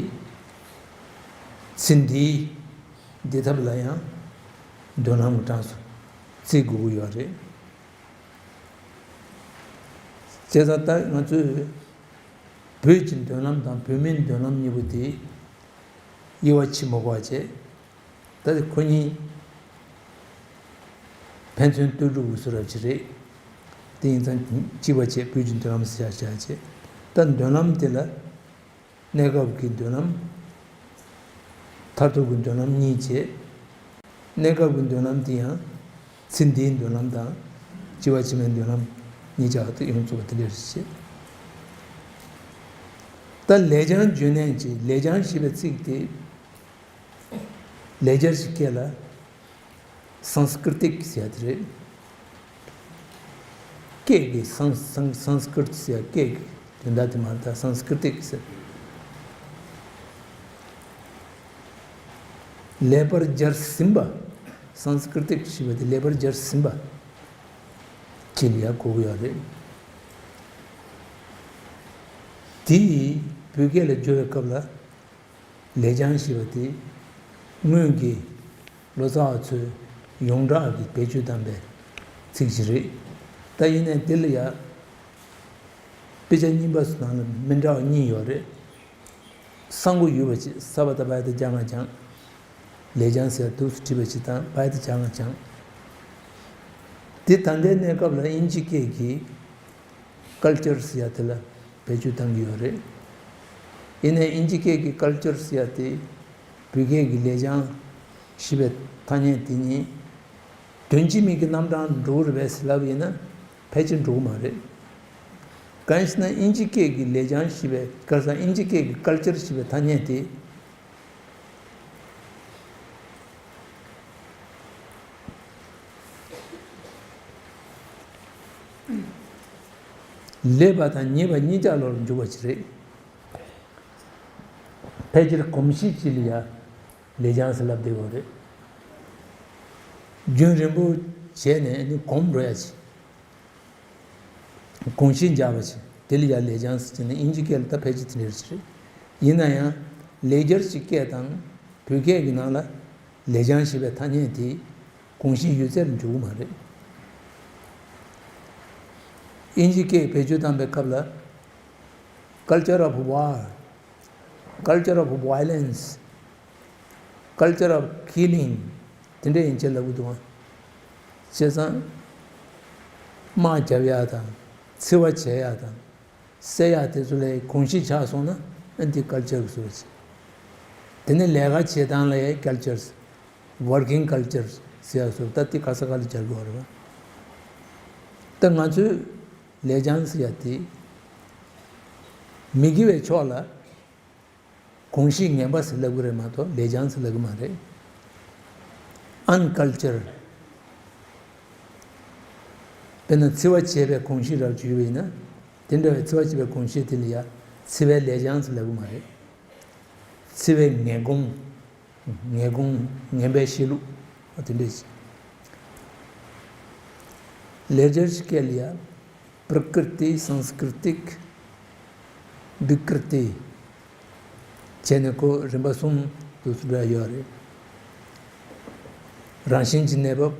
ཚེ་འདིའི་བདེ་ཐབས་ལ་ཡང་མདུན་ལམ་གྱི་གྲངས་སུ་བརྩི་དགོས་ཀྱི་ཡོད་རེད། བྱས་ཙང་ད་ང་ཚོས་བོད་ཀྱི་མདུན་ལམ་དང་བོད་མིའི་མདུན་ལམ་གཉིས་པོ་དེ་དབྱེ་བ་ཕྱེ་མི་དགོས་པ་བྱས། ད་དེ་ཁོ་གཉིས་ཕན་ཚུན་ལྟོས་གྲུབ་ཀྱི་བཟོ་འདྲ་ཅིག་རེད། དེ་ཡིན་ཙང་གཅིག་པ་བྱས་བོད་ཀྱི་མདུན་ལམ་ཟེར་བྱས་བྱས། ད་མདུན་ལམ་དེ་ལ། གནས་སྐབས་ཀྱི་མདུན་ལམ། མཐར་ཐུག་གི་མདུན་ལམ་གཉིས་བྱས། གནས་སྐབས་ཀྱི་མདུན་ལམ་དེ་ཡང་ཚེ་འདིའི་མདུན་ལམ་དང་འཆི་བ་ཕྱི་མའི་མདུན་ལམ་གཉིས་ཆར་དུ་ཡོངས་རྫོགས་པ་དེ་འདྲ་རེད་ཅེས། ད་ལེགས་བྱང་བརྗོད་ནས་ཀྱི་ལེགས་བྱང་ཞེས་པའི་ཚིག་དེ་ལེགས་སྦྱར་གྱི་སྐད་ལ་སཾ་སྐྲྀ་ཏིཀ་ཟེར་ཡ་དེ་རེད། སྐད་ཀྱི་སཾ་སཾ་སཾ་སྐྲྀ་ཏ་ཟེར་ཡ་སྐད་ཀྱི་དོན་དག་དེ་མ་རེད། ད་སཾ་སྐྲྀ་ཏིཀ་ཟེར། ལེགས་པར་སྦྱར་ཟིན་པ། སཾ་སྐྲྀ་ཏིཀ་ཞེས་པ་དེ་ལེགས་པར་སྦྱར་ཟིན་པ་ཅིག་ལ་ཡང་གོ་གི་ཡོད་རེད། དེ་བོད་སྐད་ལ་བསྒྱུར་བའི་སྐབས་ལ་ལེགས་བྱང་ཞེས་པ་དེ་སྔོན་གྱི་ལོ་ཙཱ་བ་ཚོས་ཡོངས་གྲགས་ཀྱི་བེད་སྤྱོད་བཏང་པའི་ཚིག་ཅིག་རེད། ད་ཡིན་ནའི་དེ་ལ་ཡང་དཔེ་ཆ་རྙིང་པ་ཚོ་ནང་ལ་མི་འདྲ་བ་གཉིས་ཡོད་རེད། སཾ་གོ་ཡུ་བ་ཅིག་ས་བ་བཏགས་སྦ་ཡ་བཏགས་སྦྱ་ང་སྦྱང་། ལེགས་བྱང་ཟེར་དུས་སུ་བྲིས་པ་ཅིག་དང་སྦ་ཡ་བཏགས་སྦྱ་ང་སྦྱང་། དེ་ད་ལྟའི་གནས་སྐབས་ལ་དབྱིན་ཇི་སྐད་ཀྱི་ཀལ་ཅར་ཟེར་ཡ་དེ་ལ་བེད་སྤྱོད་བཏང་གི་ཡོད་རེད། ཡིན་ནའི་དབྱིན་ཇི་སྐད་ཀྱི་ཀལ་ཅར་ཟེར་ཡ་དེ་བོད་སྐད་ཀྱི་ལེགས་བྱང་ཞེས་པའི་ཐ་སྙད་དེ་གཉིས་དོན་གཅིག་མིང་གི་རྣམ་གྲངས་འགྲོ་གི་རེད་པས་ལབ་ཡིན་ན་ཕལ་ཆེར་འགྲོ་གི་མ་རེད། གང་ཡིན་ཟེར་ན་དབྱིན་ཇི་སྐད་ཀྱི་ལེགས་བྱང་ཞེས་པའི་ག་རེ་ཟེར། དབྱིན་ཇི་སྐད་ཀྱི་ཀལ་ཅར་ཞེས་པའི་ཐ་སྙད་དེ། ལེགས་པ་དང་ཉེས་པ་གཉིས་ཆ་ལ་འཇུག་པ་ཅིག་རེད། ཕལ་ཆེར་གོམས་གཤིས་ཅིག་ལ་ཡང་ལེགས་བྱང་ཟེར་ལབ་བསྡད་ཡོད་རེད། རྒྱུན་རིང་པོ་བྱས་ནས་ནི་གོམས་འགྲོ་ཡ་ཅིག་གོམས་གཤིས་འཇགས་པ་ཞིག་དེ་ལ་ཡང་ལེགས་བྱང་ཟེར་གྱི་ནི་དབྱིན་ཇི་སྐད་ལ་ད་ཕལ་ཆེར་དེ་འདྲ་ཞིག་རེད། ཡིན་ན་ཡང་ལེགས་སྦྱར་གྱི་སྐད་དང་བོད་སྐད་ཀྱི་ནང་ལ་ལེགས་བྱང་ཞེས་པའི་ཐ་སྙད་དེ་གོམས་གཤིས་ཡོད་ཚད་ལ་འཇུག་གི་མ་རེད། དབྱིན་ཇི་སྐད་བེད་སྤྱོད་བཏང་པའི་སྐབས་ལ། Culture of war, culture of violence, culture of killing དེ་འདྲ་ཡིན་ཅེས་ལབ་གི་འདུག་ཨང་། བྱས་ཙང་། དམག་རྒྱབ་ཡག་དང་འཚེ་བ་བྱེད་ཡག་དང་བསད་ཡག་དེ་ཚོ་ལ་གོམས་གཤིས་ཆགས་སོང་ན་ཨ་འདི་ཀལ་ཅར་གྱི་བཟོ་འདྲ་ཅིག་དེ་ནས་ལས་ཀ་བྱེད་སྟངས་ལ་ཀལ་ཅར། Working culture ཟེར་ཡག་བཟོ་འདྲ་ད་འདི་ག་ས་ག་ལ་སྦྱར་དགོས་རེད་པ། ད་ང་ཚོས་ལེགས་བྱང་ཟེར་ཡག་དེ་མི་དགེ་བའི་ཕྱོགས་ལ་གོམས་གཤིས་ངན་པ་ཟེར་ལབ་གི་རེད་མ་གཏོགས་ལེགས་བྱང་ཟེར་ལབ་གི་མ་རེད། Unculture དཔེར་ན་འཚེ་བ་བྱེད་པའི་གོམས་གཤིས་རབ་བྱུང་ཡོད་པ་ཡིན་ན། དེ་འདྲ་བའི་འཚེ་བ་བྱེད་པའི་གོམས་གཤིས་དེ་ལ་ཡང་འཚེ་བའི་ལེགས་བྱང་ཟེར་ལབ་གི་མ་རེད། འཚེ་བའི་ངན་གོམས། ངན་གོམས་ངན་པའི་གཤིས་ལུགས་དེ་འདྲ་ཞིག་ལེགས་སྦྱར་གྱི་སྐད་ལ་ཡང་པྲ་ཀྲ་ཏི་སཾ་སྐྲྀ་ཏིཀ་བིཀྲྀ་ཏི་བྱས་ནས་ཁོ་རིམ་པ་གསུམ་དུ་འགྲོ་ཡ་ཡོད་རེད། རང་བཞིན་གྱི་གནས་བབ།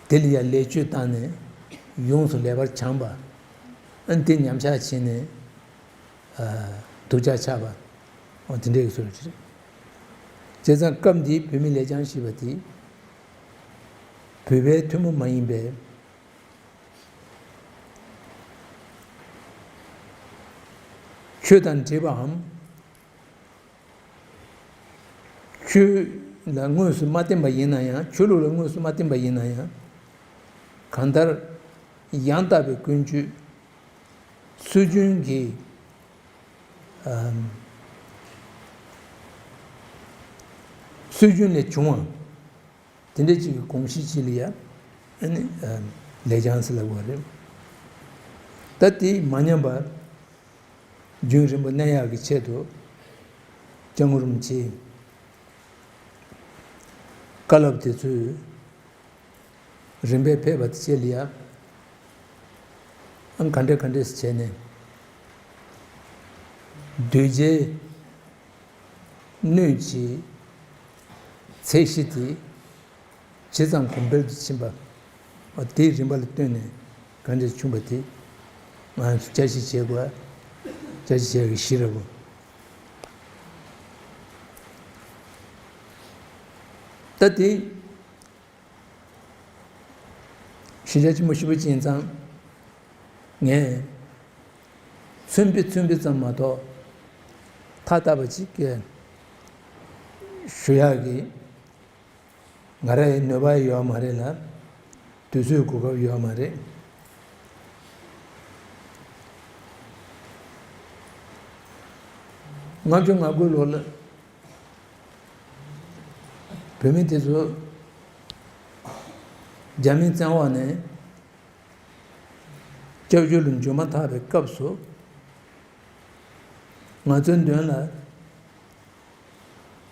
དེ་ལ་ཡང་ལེགས་བཅོས་བཏང་ནས་ཡོངས་སུ་ལེགས་པར་སྦྱངས་པ། ཨ་ནི་དེ་ཉམས་ཆག་ཕྱིན་ནས་ཨ་སྡུག་ཅག་ཆགས་པ། འོ་དེ་འདྲའི་བཟོ་འདྲ་ཅིག་རེད། བྱས་ཙང་སྐབས་འདིའི་བོད་མི་ལེགས་བྱང་ཞེས་པ་དེ་བོད་པའི་ཐུན་མོང་མ་ཡིན་པའི་ཆོས་དང་འབྲེལ་བའམ། ཆོས་ལ་དངོས་སུ་མ་བརྟེན་པ་ཡིན་ན་ཡང་། ཆོས་ལུགས་ལ་དངོས་སུ་མ་བརྟེན་པ་ཡིན་ན་ཡང་། གང་ལྟར་ཡང་དག་པའི་ཀུན་སྤྱོད། སྲོལ་རྒྱུན་གྱི་ཨམ། སྲོལ་རྒྱུན་ལས་བྱུང་བ། དེ་འདྲ་ཅིག་གི་གོམས་གཤིས་ཅིག་ལ་ཡ་ཨ་ནི་ཨམ་ལེགས་བྱང་ཟེར་ལབ་དགོས་རེད། ད་དེ་མ་ཉམས་པར་རྒྱུན་རིང་པོ་གནས་ཡག་གི་ཆེད་དུ་སྐྱབས་མགོན་རིན་པོ་ཆེའི་བཀའ་སློབ་དེ་ཚོས་རིམ་པས་ཕེབས་པ་དེ་བཅས་ལ་ཡ་ཨང་ག་འདྲ་ག་འདྲས་བྱས་ནས་གདུལ་བྱའི་སྣོད་ཀྱི་ཚད་གཞི་དེ་ཇི་ཙམ་གོང་འཕེལ་དུ་ཕྱིན་པ། འོ་དེའི་རིམ་པ་ལ་ལྟོས་ནས་ག་འདྲས་བྱུང་བ་དེ་ང་ཚོ་བསྐྱར་ཞིབ་བྱེད་དགོས། བསྐྱར་ཞིབ་བྱེད་ཡག་གི་གཞི་རེད་པ། ད་དེ་ཞིབ་ཆ་ཆེན་པོ་ཞེ་པོ་ཅིག་ཡིན་ཙང་། ངས་མཚོན་དཔེ་མཚོན་དཔེ་ཙམ་མ་གཏོགས་མཐའ་དག་པ་ཅིག་གི་ཞུ་ཡག་གི་ང་རང་ཡི་ནུས་པ་ཡོད་མ་རེད་ལ། དུས་ཚོད་གོ་སྐབས་ཡོད་མ་རེད། ལྔ་བཅུ་ང་དགུ་ལོ་ལ་བོད་མི་དེ་ཚོ་རྒྱ་མིའི་བཙན་འོག་ནས་སྐྱབས་བཅོལ་དུ་འབྱོར་མ་ཐག་པའི་སྐབས་སུ། ང་ཚོའི་མདུན་ལ་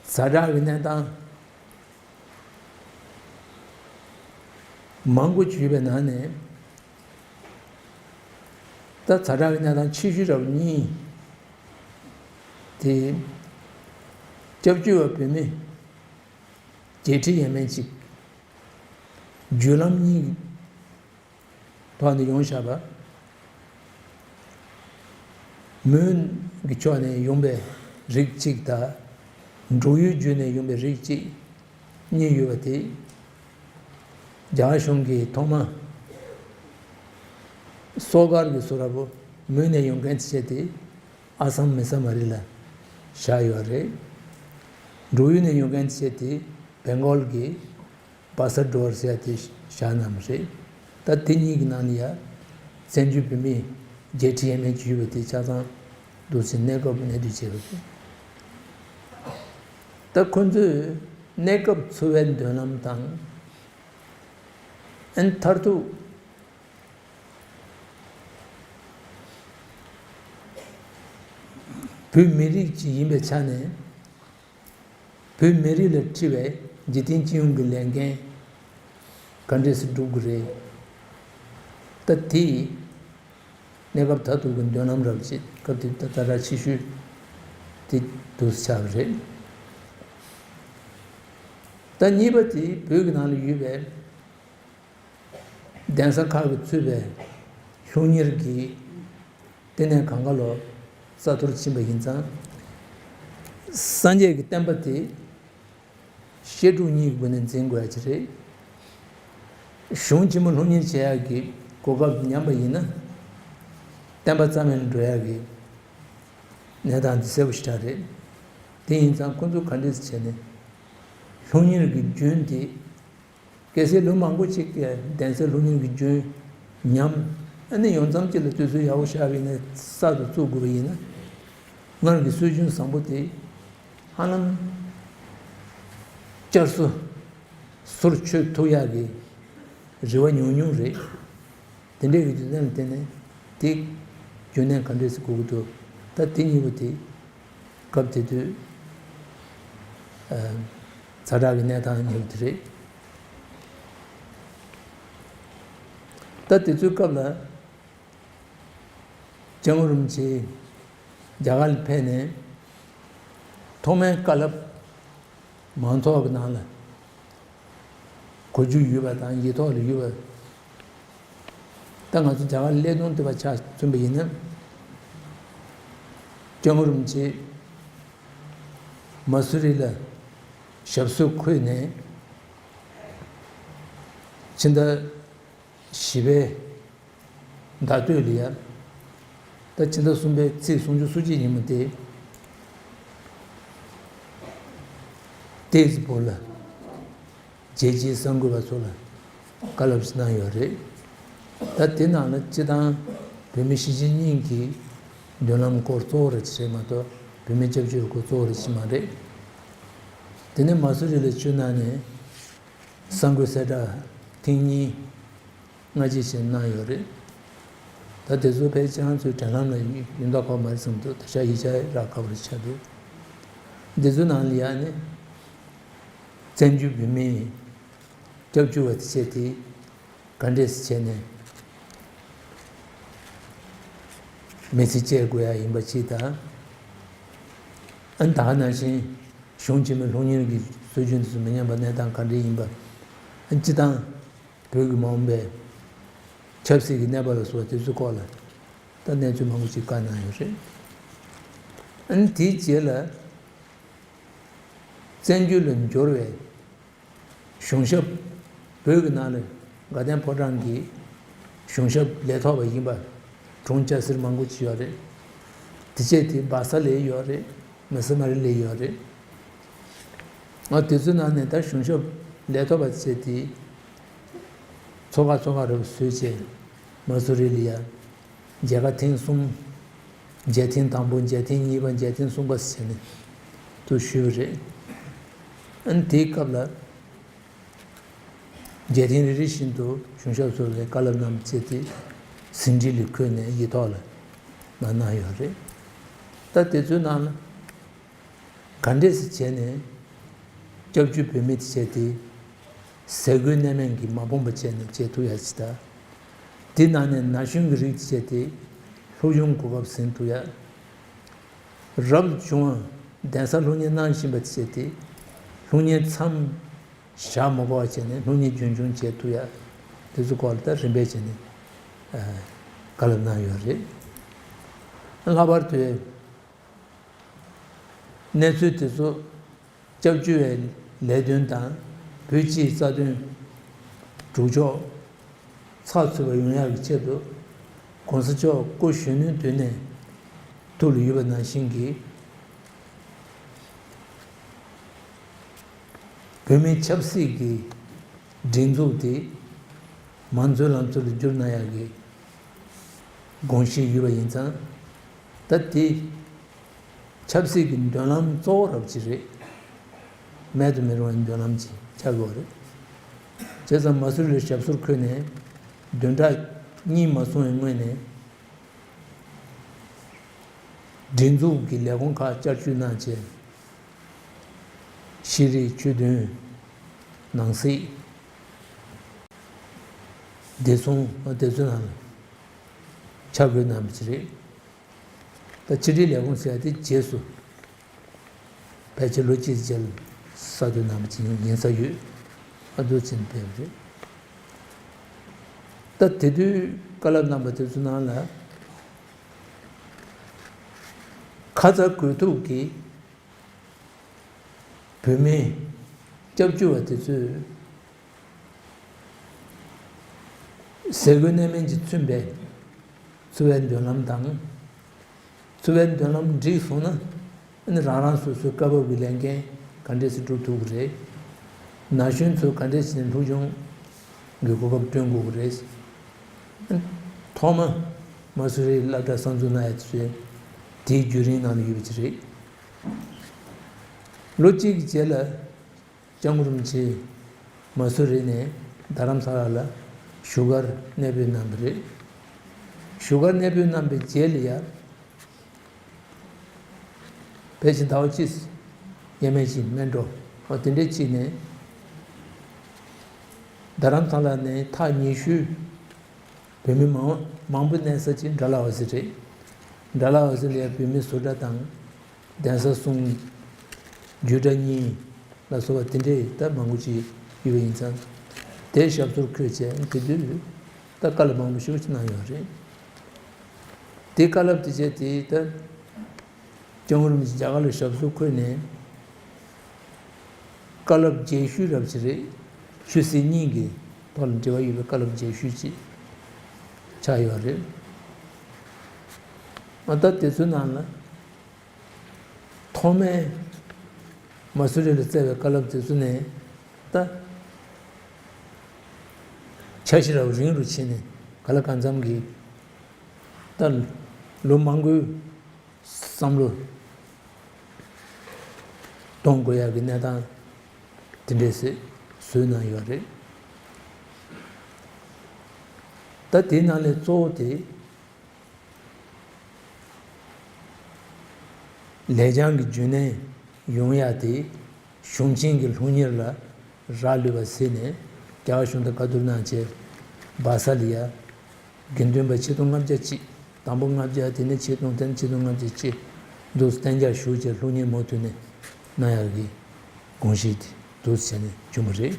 ཛ་དྲག་གི་གནས་སྟངས་མང་པོ་ཞིག་ཡོད་པའི་ནང་ནས། ད་ཛ་དྲག་གི་གནས་སྟངས་ཆེ་ཤོས་རབ་གཉིས་དེ། སྐྱབས་བཅོལ་བ་བོད་མི་བརྒྱད་ཁྲི་ཡས་མས་ཅིག་བརྒྱུད་ལམ་གཉིས་ཐོག་ནས་ཡོང་བཞག་པ། མོན་གྱི་ཕྱོགས་ནས་ཡོང་པའི་རིགས་གཅིག་དང་། འབྲུག་ཡུལ་བརྒྱུད་ནས་ཡོང་པའི་རིགས་གཅིག་གཉིས་ཡོད་པ་དེ། རྒྱ་གར་གཞུང་གིས་ཐོག་མ་སོག་སྒར་གྱི་ས་ར་བོ་མོན་ནས་ཡོང་མཁན་བྱས་ཏེ། ཨ་སམ་མེ་ས་མ་རི་ལ་བཞག་ཡོད་རེད། འབྲུག་ཡུལ་ནས་ཡོང་མཁན་བྱས་ཏེ་བེང་གོལ་གྱི་བ་ས་ཌོར་ཟེར་ཡ་དེ་བཞག་གནང་བ་རེད། ད་དེ་གཉིས་ཀྱི་ནང་ལ་ཡ་བཙན་བྱོལ་བོད་མི་བརྒྱད་ཁྲི་ཡས་མས་ཅིག་ཡོད་པ་དེ་ཆ་ཚང་འདུག་སེ་གནས་སྐབས་གནས་སྡོད་བྱས་པ་རེད། ད་ཁོ་ཚོས་གནས་སྐབས་འཚོ་བའི་མདུན་ལམ་དང་། ཨན་མཐར་ཐུག་བོད་མི་རིགས་ཅིག་ཡིན་པའི་ཆ་ནས། བོད་མི་རིགས་ལ་འཁྲི་བའི་འཇིག་རྟེན་སྤྱི་ཡོངས་ཀྱི་ལས་འགན་ག་འདྲས་སེ་སྒྲུབ་དགོས་རེད། ད་དེ་གནས་སྐབས་མཐར་ཐུག་གི་མདུན་ལམ་རབ་ཅིག་སྐབས་དེ་ད་ད་ལྟ་ཆེ་ཤོས་དེ་འདུག་སེ་ཆགས་པ་རེད། ད་གཉིས་པ་དེ་བོད་ཀྱི་ནང་ལ་ཡོད་པའི་གདན་ས་ཁག་གིས་གཙོས་པའི་སློབ་གཉེར་གྱི་ལྟེ་གནས་གང་ག་ལོ་རྩ་གཏོར་ཕྱིན་པ་ཡིན་ཙང་། སངས་རྒྱས་ཀྱི་བསྟན་པ་དེ་བཤད་སྒྲུབ་གཉིས་ཀྱི་སྒོ་ནས་འཛིན་དགོས་ཡ་ཅིག་རེད། གཞུང་ཆེན་མོ་སློབ་གཉེར་བྱེད་ཡག་གི་གོ་སྐབས་ཉམས་པ་ཡིན་ན། བསྟན་པ་རྩ་མེད་འགྲོ་ཡག་གི་གནས་སྟངས་འདི་གསལ་པོ་ཞེ་དྲག་རེད། དེ་ཡིན་ཙང་ཁོ་ཚོ་ག་འདྲས་བྱས་ནས་སློབ་གཉེར་གྱི་རྒྱུན་དེ། གལ་སྲིད་ལོ་མང་པོ་ཅིག་གི་གདན་སའི་སློབ་གཉེར་གྱི་རྒྱུན་ཉམས། ཨ་ནི་ཡོང་མཚམས་ཅིག་ལ་དུས་ཚོད་ཡག་པོ་ཤར་བ་ཡིན་ན་གསར་དུ་བཙུགས་དགོས་པ་ཡིན་ན། སྔར་གྱི་སྲོལ་རྒྱུན་བཟང་པོ་དེ་ཧ་ལམ་བསྐྱར་གསོ་ཟུར་ཆུད་ཐུབ་ཡག་གི་རེ་བ་ཉུང་ཉུང་རེད། དེ་འདྲ་ཡོད་དུས་ཙམ་ལ་བརྟེན་ནས་དེ་རྒྱུན་གནས་ག་འདྲས་སེ་དགོས་ཀྱི་འདུག་ད་དེ་གཉིས་པོ་དེ་སྐབས་དེ་དུས་ཛ་དྲག་གི་གནས་སྟངས་ཉེ་བོ་དེ་རེད། ད་དེ་ཚོའི་སྐབས་ལ་སྐྱབས་མགོན་རིན་པོ་ཆེ་རྒྱ་གར་ལ་ཕེབས་ནས་ཐོག་མའི་བཀའ་སློབ་མང་ཚོགས་ཀྱི་ནང་ལ་གོ་རྒྱུ་ཡོད་པ་དང་ཡིག་ཐོག་ལ་ཡོད་པ། ད་ང་ཚོ་རྒྱ་གར་ཀླད་སྟོང་ལྟ་བུ་ཆ་མཚོན་པ་ཡིན་ན། སྐྱབས་མགོན་རིན་པོ་ཆེ་མ་སུ་རི་ལ་ཞབས་སོར་འཁོད་ནས་ཕྱི་ཟླ་བཞི་པའི་ཟླ་སྟོད་ལ་ཡ། ད་ཕྱི་ཟླ་གསུམ་པའི་ཚེས་སུམ་ཅུ་སོ་གཅིག་ཉིན་མོ་དེ། ཏེ་ཟི་པུར་ལ་རྒྱལ་སྤྱིའི་གསར་འགོད་པ་ཚོ་ལ་བཀའ་སློབ་ཞིག་གནང་ཡོད་རེད། ད་དེ་ནང་ལ་སྤྱི་བཏང་བོད་མི་གཞིས་བྱེས་གཉིས་ཀྱི་མདུན་ལམ་སྐོར་གཙོ་བོ་རེ་ཞིག་རེད་མ་གཏོགས་བོད་མི་སྐྱབས་བཅོལ་སྐོར་གཙོ་བོ་རེ་ཞིག་མ་རེད། དེ་ནས་མ་སུ་རི་ལ་བསྐྱོད་གནང་ནས་གསར་འགོད་གསལ་བསྒྲགས་ཐེངས་གཉིས་སྔ་རྗེས་ཤིག་གནང་ཡོད་རེད། ད་དེ་ཚོ་ཕལ་ཆེར་ང་ཚོའི་དྲ་ལམ་ལ་ཡོད་མདོག་ཁ་པོ་མ་རེད་བསམ་འདུག་ད་ཆ་ཡིག་ཆ་རག་དཀའ་པོ་རེ་ཆགས་འདུག་འདི་ཚོའི་ནང་ལ་ཡ་ནི་བཙན་བྱོལ་བོད་མིའི་སྐྱབས་བཅོལ་བ་དེ་བྱས་ཏེ་ག་འདྲས་བྱས་ནས་མི་ཚེ་སྐྱེལ་དགོས་ཡ་ཡིན་པ་གཅིག་དང་། ཨ་ནི་ད་ག་ནང་བཞིན་གཞུང་ཆེན་མོའི་སློབ་གཉེར་གྱི་སྲོལ་རྒྱུན་དེ་ཚོ་མི་ཉམས་པ་གནས་སྟངས་ག་འདྲས་ཡིན་པ། ཨ་ནི་སྤྱི་བཏང་བོད་ཀྱི་མ་འོངས་པའི་ཆབ་སྲིད་ཀྱི་གནས་བབ་ལ་སོགས་པ་དེ་ཚོའི་སྐོར་ལ་ད་གནས་ཚུལ་མང་པོ་ཞིག་བཀའ་གནང་ཡོད་རེད། ཨ་ནི་དེའི་རྗེས་ལ་བཙན་བྱོལ་ལ་འབྱོར་བའི་གཞུང་ཞབས། བོད་ཀྱི་ནང་ལ་དགའ་ལྡན་ཕོ་བྲང་གི་གཞུང་ཞབས་ལས་ཐོག་པ་ཡིན་པ་དྲུང་སྐྱ་སེར་མང་པོ་ཅིག་ཡོད་རེད། དེ་བྱས་དེ་སྦ་ས་ལ་ཡོད་རེད། མི་ས་མ་རི་ལ་ཡོད་རེད། ང་དེ་ཚོའི་ནང་ནས་ད་གཞུང་ཞབས་ལས་ཐོག་པ་བྱས་ཏེ་ཚོགས་ཁག་ཚོགས་ཁག་རེ་བཟོས་བྱས་མ་སུ་རི་ལ་ཡ་མཇལ་ཁ་ཐེངས་གསུམ་ མཇལ་ཐེངས་དང་པོ། མཇལ་ཐེངས་གཉིས་པ། མཇལ་ཐེངས་གསུམ་པ་ཟེར་ནས་དུ་ཞུས་པ་རེད། ཨ་ནི་དེའི་སྐབས་ལ། མཇལ་ཐེངས་རེ་རེ་བཞིན་དུ་གཞུང་ཞབས་སོགས་ལ་བཀའ་སློབ་གནང་བྱས་ཏེ་ཟིན་བྲིས་ལ་འཁོད་ནས་ཡིག་ཐོག་ལ་མར་གནང་ཡོད་རེད། ད་དེ་ཚོའི་ནང་ལ་ག་འདྲས་སེ་བྱས་ནས་སྐྱབས་བཅོལ་བོད་མི་དེ་བྱས་ཏེ་ཟས་གོས་གནས་མལ་གྱིས་མ་ཕོངས་པ་བྱས་ནས་བྱེད་ཐུབ་ཡ་ཅིག་དང་། དེ་ནང་ནས་ན་གཞོན་གྱི་རིགས་དེ་བྱས་ཏེ་སློབ་སྦྱོང་གོ་སྐབས་ཟིན་ཐུབ་ཡ། རབ་བྱུང་བ་གདན་ས་སློབ་གཉེར་གནང་བཞིན་པ་དེ་བྱས་ཏེ་སློབ་གཉེར་མཚམས་བཞག་མ་དགོས་པ་བྱས་ནས་སློབ་གཉེར་རྒྱུན་འཁྱོངས་བྱེད་ཐུབ་ཡ། དེ་ཚོ་སྐོར་ལ་ད་རིམ་པས་བྱས་ནས་ཨ་བཀའ་སློབ་གནང་ཡོད་རེད། ལྷག་པར་དུ་གནས་ཚུལ་དེ་ཚོ་སྐྱབས་བཅོལ་བའི་ལས་དོན་དང་བོད་སྤྱིའི་རྩ་དོན་སྒྲུབ་ཕྱོགས་ཚགས་ཚུད་པ་ཡོང་ཡག་གི་ཆེད་དུ་༸གོང་ས་མཆོག་སྐུ་གཞོན་ནུའི་དུས་ནས་ཐུགས་ལ་ཡོད་པ་ནང་བཞིན་གྱི་བོད་མིའི་ཆབ་སྲིད་ཀྱི་སྒྲིག་འཛུགས་དེ་མང་གཙོའི་ལམ་སྲོལ་ལ་བསྒྱུར་གནང་ཡག་གི་དགོངས་གཞི་ཡོད་པ་ཡིན་ཙང་། ད་དེ་ཆབ་སྲིད་ཀྱི་མདུན་ལམ་གཙོ་བོ་རབ་ཅིག་རེད། མེད་དུ་མི་རུང་བའི་མདུན་ལམ་ཅིག་ཆགས་ཡོད་རེད། བྱས་ཙང་མ་སུ་རི་ལ་ཞབས་སོར་འཁོད་ནས་བདུན་ཕྲག་གཉིས་མ་སོང་བའི་སྔོན་ནས། སྒྲིག་འཛུགས་ཀྱི་ལས་ཁུངས་ཁག་བསྐྱར་བཅོས་གནང་བྱས། ཤེས་རིག་ཆོས་དོན། ནང་སྲིད། བདེ་སྲུང་། དེ་ཚོའི་ནང་ལ་ཆ་བགོས་གནང་བ་ཅིག་རེད། ད་ཕྱི་དྲིལ་ལས་ཁུངས་ཟེར་ཡ་དེ་རྗེས་སུ་ཕལ་ཆེར་ལོ་གཅིག་རྗེས་ལ་གསར་གཏོད་གནང་བ་ཅིག་ཡིན་ས་ཡོད། ཨ་འདུག་ཅིག་ཕེབས་རེད། ད་དེ་དུས་བཀའ་སློབ་གནང་བ་དེ་ཚོ་ནང་ལ། ཁ་ཚ་དགོས་གཏུགས་ཀྱིས་བོད་མི་སྐྱབས་བཅོལ་བ་དེ་ཚོས་ཟས་གོས་གནས་མལ་གྱིས་མཚོན་པའི་འཚོ་བའི་མདུན་ལམ་དང་། འཚོ་བའི་མདུན་ལམ་འགྲིག་སོང་ན། ཨ་ནི་རང་རང་སོ་སོའི་སྐབས་བབ་ཀྱི་ལས་འགན་ག་འདྲས་སེ་སྒྲུབ་ཐུབ་ཀྱི་རེད། ན་གཞོན་ཚོ་ག་འདྲས་བྱས་ནས་སློབ་སྦྱོང་གི་གོ་སྐབས་བསྐྲུན་དགོས་ཀྱི་རེད། ཨ་ནི་ཐོག་མ་མ་སུ་རིའི་སློབ་གྲྭ་གསར་འཛུགས་གནང་ཡ་དེ་ཚོའི་དེའི་བརྒྱུད་རིམ་ནང་ལ་ཡོད་པ་ཅིག་རེད། ལོ་གཅིག་གི་རྗེས་ལ་སྐྱབས་མགོན་རིན་པོ་ཆེ་མ་སུ་རི་ནས་རྡ་རམ་ས་ལ་ལ་བཞུགས་སྒར་གནས་སྤོས་གནང་བ་རེད། བཞུགས་སྒར་གནས་སྤོས་གནང་བའི་རྗེས་ལ་ཡ། ཕལ་ཆེར་ཟླ་བ་གཅིག་ཡས་མས་ཅིག་སྨིན་འགྲོ། འོ་དེ་འདྲའི་ཅིག་ནས་རྡ་རམ་ས་ལ་ནས་ཐག་ཉེ་ཤོས་བོད་མི་མང་མང་པོ་གནས་ས་ཅིག་འབྲི་ལྷག་འོ་ཟེར་རེད། འབྲི་ལྷག་འོ་ཟེར་ལ་ཡ་བོད་མི་བཟོ་གྲྭ་དང་། གདན་ས་གསུམ། རྒྱུད་གྲྭ་གཉིས་ལ་སོགས་པ་དེ་འདྲའི་ད་མང་པོ་ཅིག་ཡོད་པ་ཡིན་ཙང་། དེ་ཞབས་སོར་འཁོད་བྱས་དེ་དུས་ད་བཀའ་སློབ་མང་པོ་ཞེ་པོ་ཅིག་གནང་ཡོད་རེད། དེ་བཀའ་སློབ་དེ་བྱས་དེ་ད་སྐྱབས་མགོན་རིན་པོ་ཆེ་རྒྱ་གར་ལ་ཞབས་སོར་འཁོད་ནས་བཀའ་སློབ་རྒྱས་ཤོས་རབ་ཅིག་རེད། ཆོས་སྲིད་གཉིས་ཀྱི་ཐོག་ལ་འབྲེལ་བ་ཡོད་པའི་བཀའ་སློབ་རྒྱས་ཤོས་ཅིག་ཆགས་ཡོད་རེད། ཨ་ད་དེ་ཚོའི་ནང་ལ། ཐོག་མའི་མ་སུ་རི་ལ་སྩལ་བའི་བཀའ་སློབ་དེ་ཚོ་ནས་ད་འཆར་གཞི་རབ་རིང་རུ་ཕྱིན་ནས་ག་ལ་གང་འཚམ་གྱི་ད་ལོ་མང་པོའི་བསམ་བློ་གཏོང་དགོས་ཡག་གི་གནས་སྟངས་དེ་འདྲས་སེ་བཟོས་གནང་ཡོད་རེད། ད་དེའི་ནང་ལས་གཙོ་བོ་དེ། ལེགས་བྱང་གི་རྒྱུན་གནས་ཡོང་ཡ་དེ་གཞུང་ཆེན་གྱི་སློབ་གཉེར་ལ་རག་ལུས་པ་ཟེར་ནས་རྒྱ་གར་གཞུང་དང་བཀའ་བསྡུར་གནང་བྱས་སྦ་ས་ལ་ཡ་དགེ་འདུན་པ་ཆིག་སྟོང་ལྔ་བརྒྱ་གཅིག་དང་པོ་ལྔ་བརྒྱ། དེ་ནས་ཆིག་སྟོང་། དེ་ནས་ཆིག་སྟོང་ལྔ་བརྒྱ་གཅིག་འདུག་གཏན་འཇགས་ཞུ་བྱས་སློབ་གཉེར་མུ་མཐུད་ནས་གནང་ཡག་གི་དགོངས་གཞི་དེ་འདུག་བྱས་ནས་བྱུང་བ་རེད།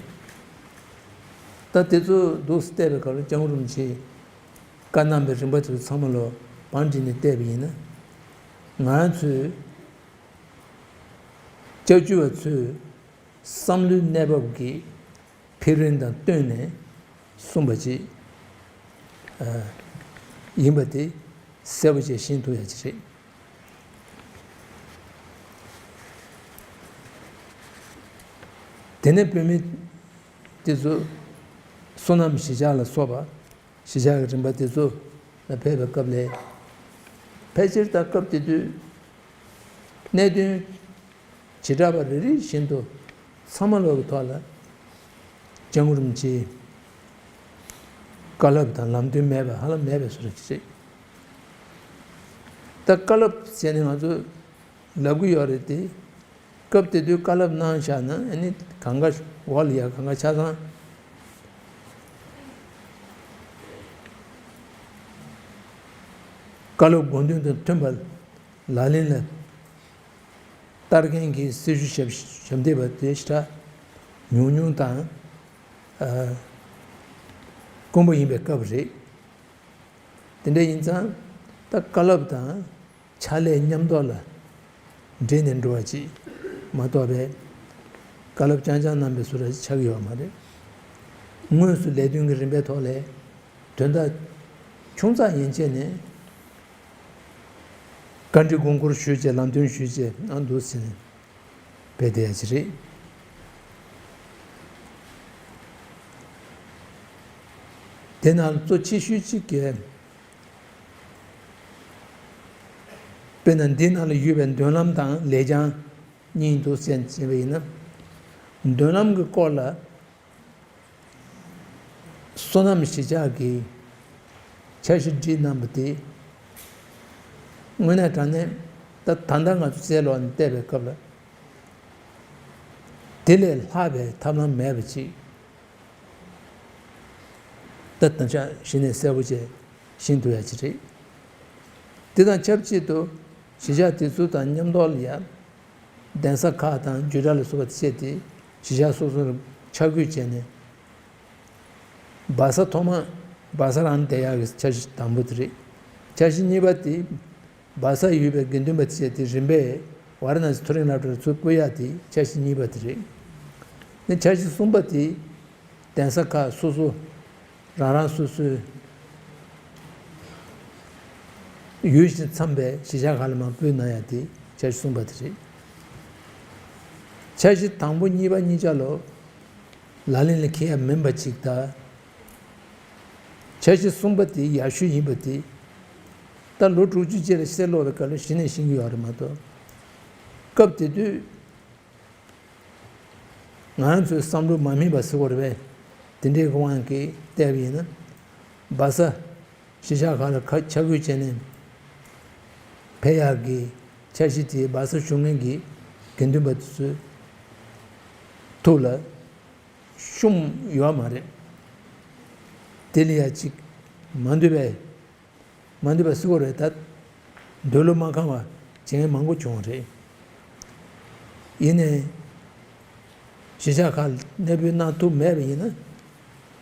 ད་དེ་ཚོ་འདུག་བལྟས་པའི་སྐབས་ལ་སྐྱབས་མགོན་རིན་པོ་ཆེས་བཀའ་གནང་བའི་རིམ་པ་དེ་ཚོ་ཚང་མ་ལ་བང་བསྒྲིགས་ནས་བལྟས་པ་ཡིན་ན། ང་རང་ཚོའི་སྐྱབས་བཅོལ་བ་ཚོའི་བསམ་བློའི་གནས་བབ་ཀྱི་འཕེལ་རིམ་དང་བསྟུན་ནས་གསུངས་པ་ཅིག་ཨ་ཡིན་པ་དེ་གསལ་པོ་བྱས་ཤེས་ཐུབ་ཡ་ཅིག་རེད། དེ་ནས་བོད་མི་དེ་ཚོ་བསོད་ནམས་གཞིས་ཆགས་ལ་སོགས་པ། གཞིས་ཆགས་ཀྱི་རིམ་པ་དེ་ཚོ་ལ་ཕེབས་པའི་སྐབས་ལ། ཕལ་ཆེར་ད་སྐབས་དེ་དུས་གནད་དོན་བྱེ་བྲག་པ་རེ་རེ་བཞིན་དུ་ཚང་མ་ལོག་གི་ཐོག་ལ་སྐྱབས་མགོན་རིན་པོ་ཆེའི་བཀའ་སློབ་དང་ལམ་སྟོན་མེད་པ་ཧ་ལམ་མེད་པའི་བཟོ་འདྲ་ཅིག་རེད། ད་བཀའ་སློབ་ཟེར་ནས་ང་ཚོས་ལབ་ཀྱི་ཡོད་རེད་དེ། སྐབས་དེ་དུས་བཀའ་སློབ་གནང་བཞག་ན་ཨ་ནི་གང་ག་འོག་ལ་ཡ་གང་ག་ཆ་ཚང་བཀའ་སློབ་དགོངས་དོན་དང་མཐུན་པ་ལག་ལེན་ལ་བསྟར་མཁན་གྱི་སྲི་ཞུ་ཞབས་ཞབས་འདེགས་པ་དེ་ཞེ་དྲག་ཉུང་ཉུང་དང་། ཨ། དཀོན་པོ་ཡིན་པའི་སྐབས་རེད། དེ་འདྲ་ཡིན་ཙང་ད་བཀའ་སློབ་དང་ཕྱག་ལས་མཉམ་འདོགས་ལ་འདྲེས་ནས་འགྲོ་བ་ཅིག་མ་གཏོགས་པའི་བཀའ་སློབ་རྐྱང་རྐྱང་གནང་བའི་བཟོ་འདྲ་ཅིག་ཆགས་ཀྱི་ཡོད་མ་རེད། དངོས་སུ་ལས་དོན་གྱི་རིམ་པའི་ཐོག་ལས་དོན་དག་ཆུང་ཙག་ཡན་ཆད་ནས་བཀའ་འདྲི་དགོངས་སྐོར་ཞུས་བྱས་ལམ་སྟོན་ཞུས་བྱས་ཨ་འདུག་ཟེར་ནས་བསྡད་བསྡད་ཡ་ཅིག་རེད། དེ་ནང་གཙོ་ཆེ་ཤོས་གཅིག་གིས་དཔེར་ན་འདི་ནང་ལ་ཡོད་པའི་མདུན་ལམ་དང་ལེགས་བྱང་གཉིས་འདུག་ཟེར་བྱས་པ་ཡིན་ན། མདུན་ལམ་གྱི་སྐོར་ལ་བསོད་ནམས་གཞིས་ཆགས་ཀྱིས་འཆར་གཞི་བསྒྲིགས་གནང་བ་དེ་དངོས་གནས་དྲང་གནས་ད་ད་ལྟ་ང་ཚོ་རྩལ་ལོག་ནས་བལྟས་པའི་སྐབས་ལ་དེ་ལས་ལྷག་པའི་ཐབས་ལམ་མེད་པ་ཅིག་ད་ད་ཆ་གཞི་ནས་གསལ་པོ་བྱས་ཤེས་ཐུབ་ཡ་ཅིག་རེད། དེ་དང་ཆབས་ཅིག་ཏུ་གཞིས་ཆགས་དེ་ཚོ་དང་མཉམ་དུ་ལ་ཡ་གདན་ས་ཁག་དང་རྒྱུད་གྲྭ་ལ་སོགས་པ་བཅས་ཏེ་གཞིས་ཆགས་སོ་སོར་ཆ་བགོས་བྱས་ནས་སྦ་གསང་ཐོག་མ་སྦ་གསང་རང་བསྡད་ཡག་གི་འཆར་གཞི་དང་པོ་དེ་རེད། འཆར་གཞི་གཉིས་པ་དེ་སྦ་གསང་ཡོད་པའི་དགེ་འདུན་པ་བཅས་ཏེ་རིམ་པས་ཝཱ་ར་ཎ་སི་མཐོ་རིམ་སློབ་གྲྭར་ཚུར་སྤོ་ཡག་དེ་འཆར་གཞི་གཉིས་པ་དེ་རེད། ནི་འཆར་གཞི་གསུམ་པ་དེ་གདན་ས་ཁག་སོ་སོ་རང་རང་སོ་སོའི་ཡུལ་བཞིན་འཚམས་པའི་གཞིས་ཆགས་ཁག་ལ་མར་སྤོས་གནང་ཡ་དེ་འཆར་གཞི་གསུམ་པ་དེ་རེད། འཆར་གཞི་དང་པོ་གཉིས་པ་གཉིས་ཆ་ལོ་ལག་ལེན་ལ་འཁེལ་ཡ་མིན་པ་ཅིག་དང་། འཆར་གཞི་གསུམ་པ་དེ་ཡག་ཤོས་ཡིན་པ་དེ་ད་ལོ་དྲུག་ཅུ་རྗེས་ལ་ཕྱིར་ལོག་པའི་སྐབས་ལ་གཞི་ནས་ཤེས་ཀྱི་ཡོད་རེད་མ་གཏོགས། སྐབས་དེ་དུས་ང་རང་ཚོའི་བསམ་བློ་མ་སྨིན་པ་ཟེར་དགོས་རེད་པས། དེ་འདྲའི་དབང་གིས་བལྟས་པ་ཡིན་ན། སྦ་གསང་གཞིས་ཆགས་ཁག་ལ་ཁ་ཆ་བགོས་བྱས་ནས་ཕེབས་ཡག་གི་འཆར་གཞི་དེ་སྦ་གསང་བཞུགས་མཁན་གྱི་དགེ་འདུན་པ་དེ་ཚོའི་ཐུགས་ལ་ཤོང་ཡོད་མ་རེད། དེ་ལ་ཡ་གཅིག་མ་འདོད་པའི་མ་འདོད་པ་ཟེར་དགོས་རེད་ད། འདོད་བློ་མ་ཁེངས་པ་བྱེད་མཁན་མང་པོ་བྱུང་བ་རེད། ཡིན་ནའི་གཞིས་ཆགས་ཁག་གནས་སྤོས་གནང་ཐུབ་མེད་པ་ཡིན་ན།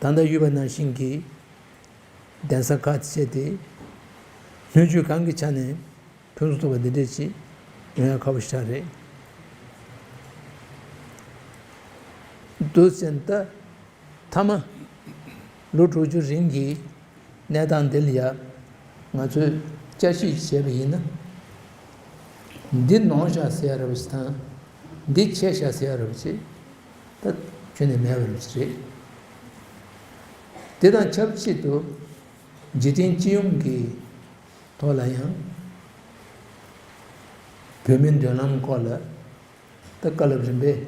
ད་ལྟ་ཡོད་པ་ནང་བཞིན་གྱི་གདན་ས་ཁག་བཅས་ཏེ་སྣོད་བཅུད་གང་གི་ཆ་ནས་ཕུན་སུམ་ཚོགས་པ་འདི་འདྲས་ཅིག་ཡོང་ཡ་ཁག་པོ་ཞེ་དྲག་རེད། འདུག་ཟེར་ན་ད་མཐའ་མ་ལོ་དྲུག་ཅུ་རིང་གི་གནས་སྟངས་འདི་ལ་ཡ་ང་ཚོས་བསྐྱར་ཞིབ་བྱས་པ་ཡིན་ན། འདི་ནོར་བཞག་ཟེར་ཡ་ར་བ་ཞིག་དང་། འདི་ཆད་བཞག་ཟེར་ཡ་ར་བ་ཞིག་ད་ཁྱོན་ནས་མེད་པ་ར་བ་ཞིག་རེད། དེ་དང་ཆབས་ཅིག་ཏུ་འཇིག་རྟེན་སྤྱི་ཡོངས་ཀྱི་ཐོག་ལ་ཡང་བོད་མིའི་མདུན་ལམ་སྐོར་ལ་ད་བཀའ་སློབ་རིམ་པས་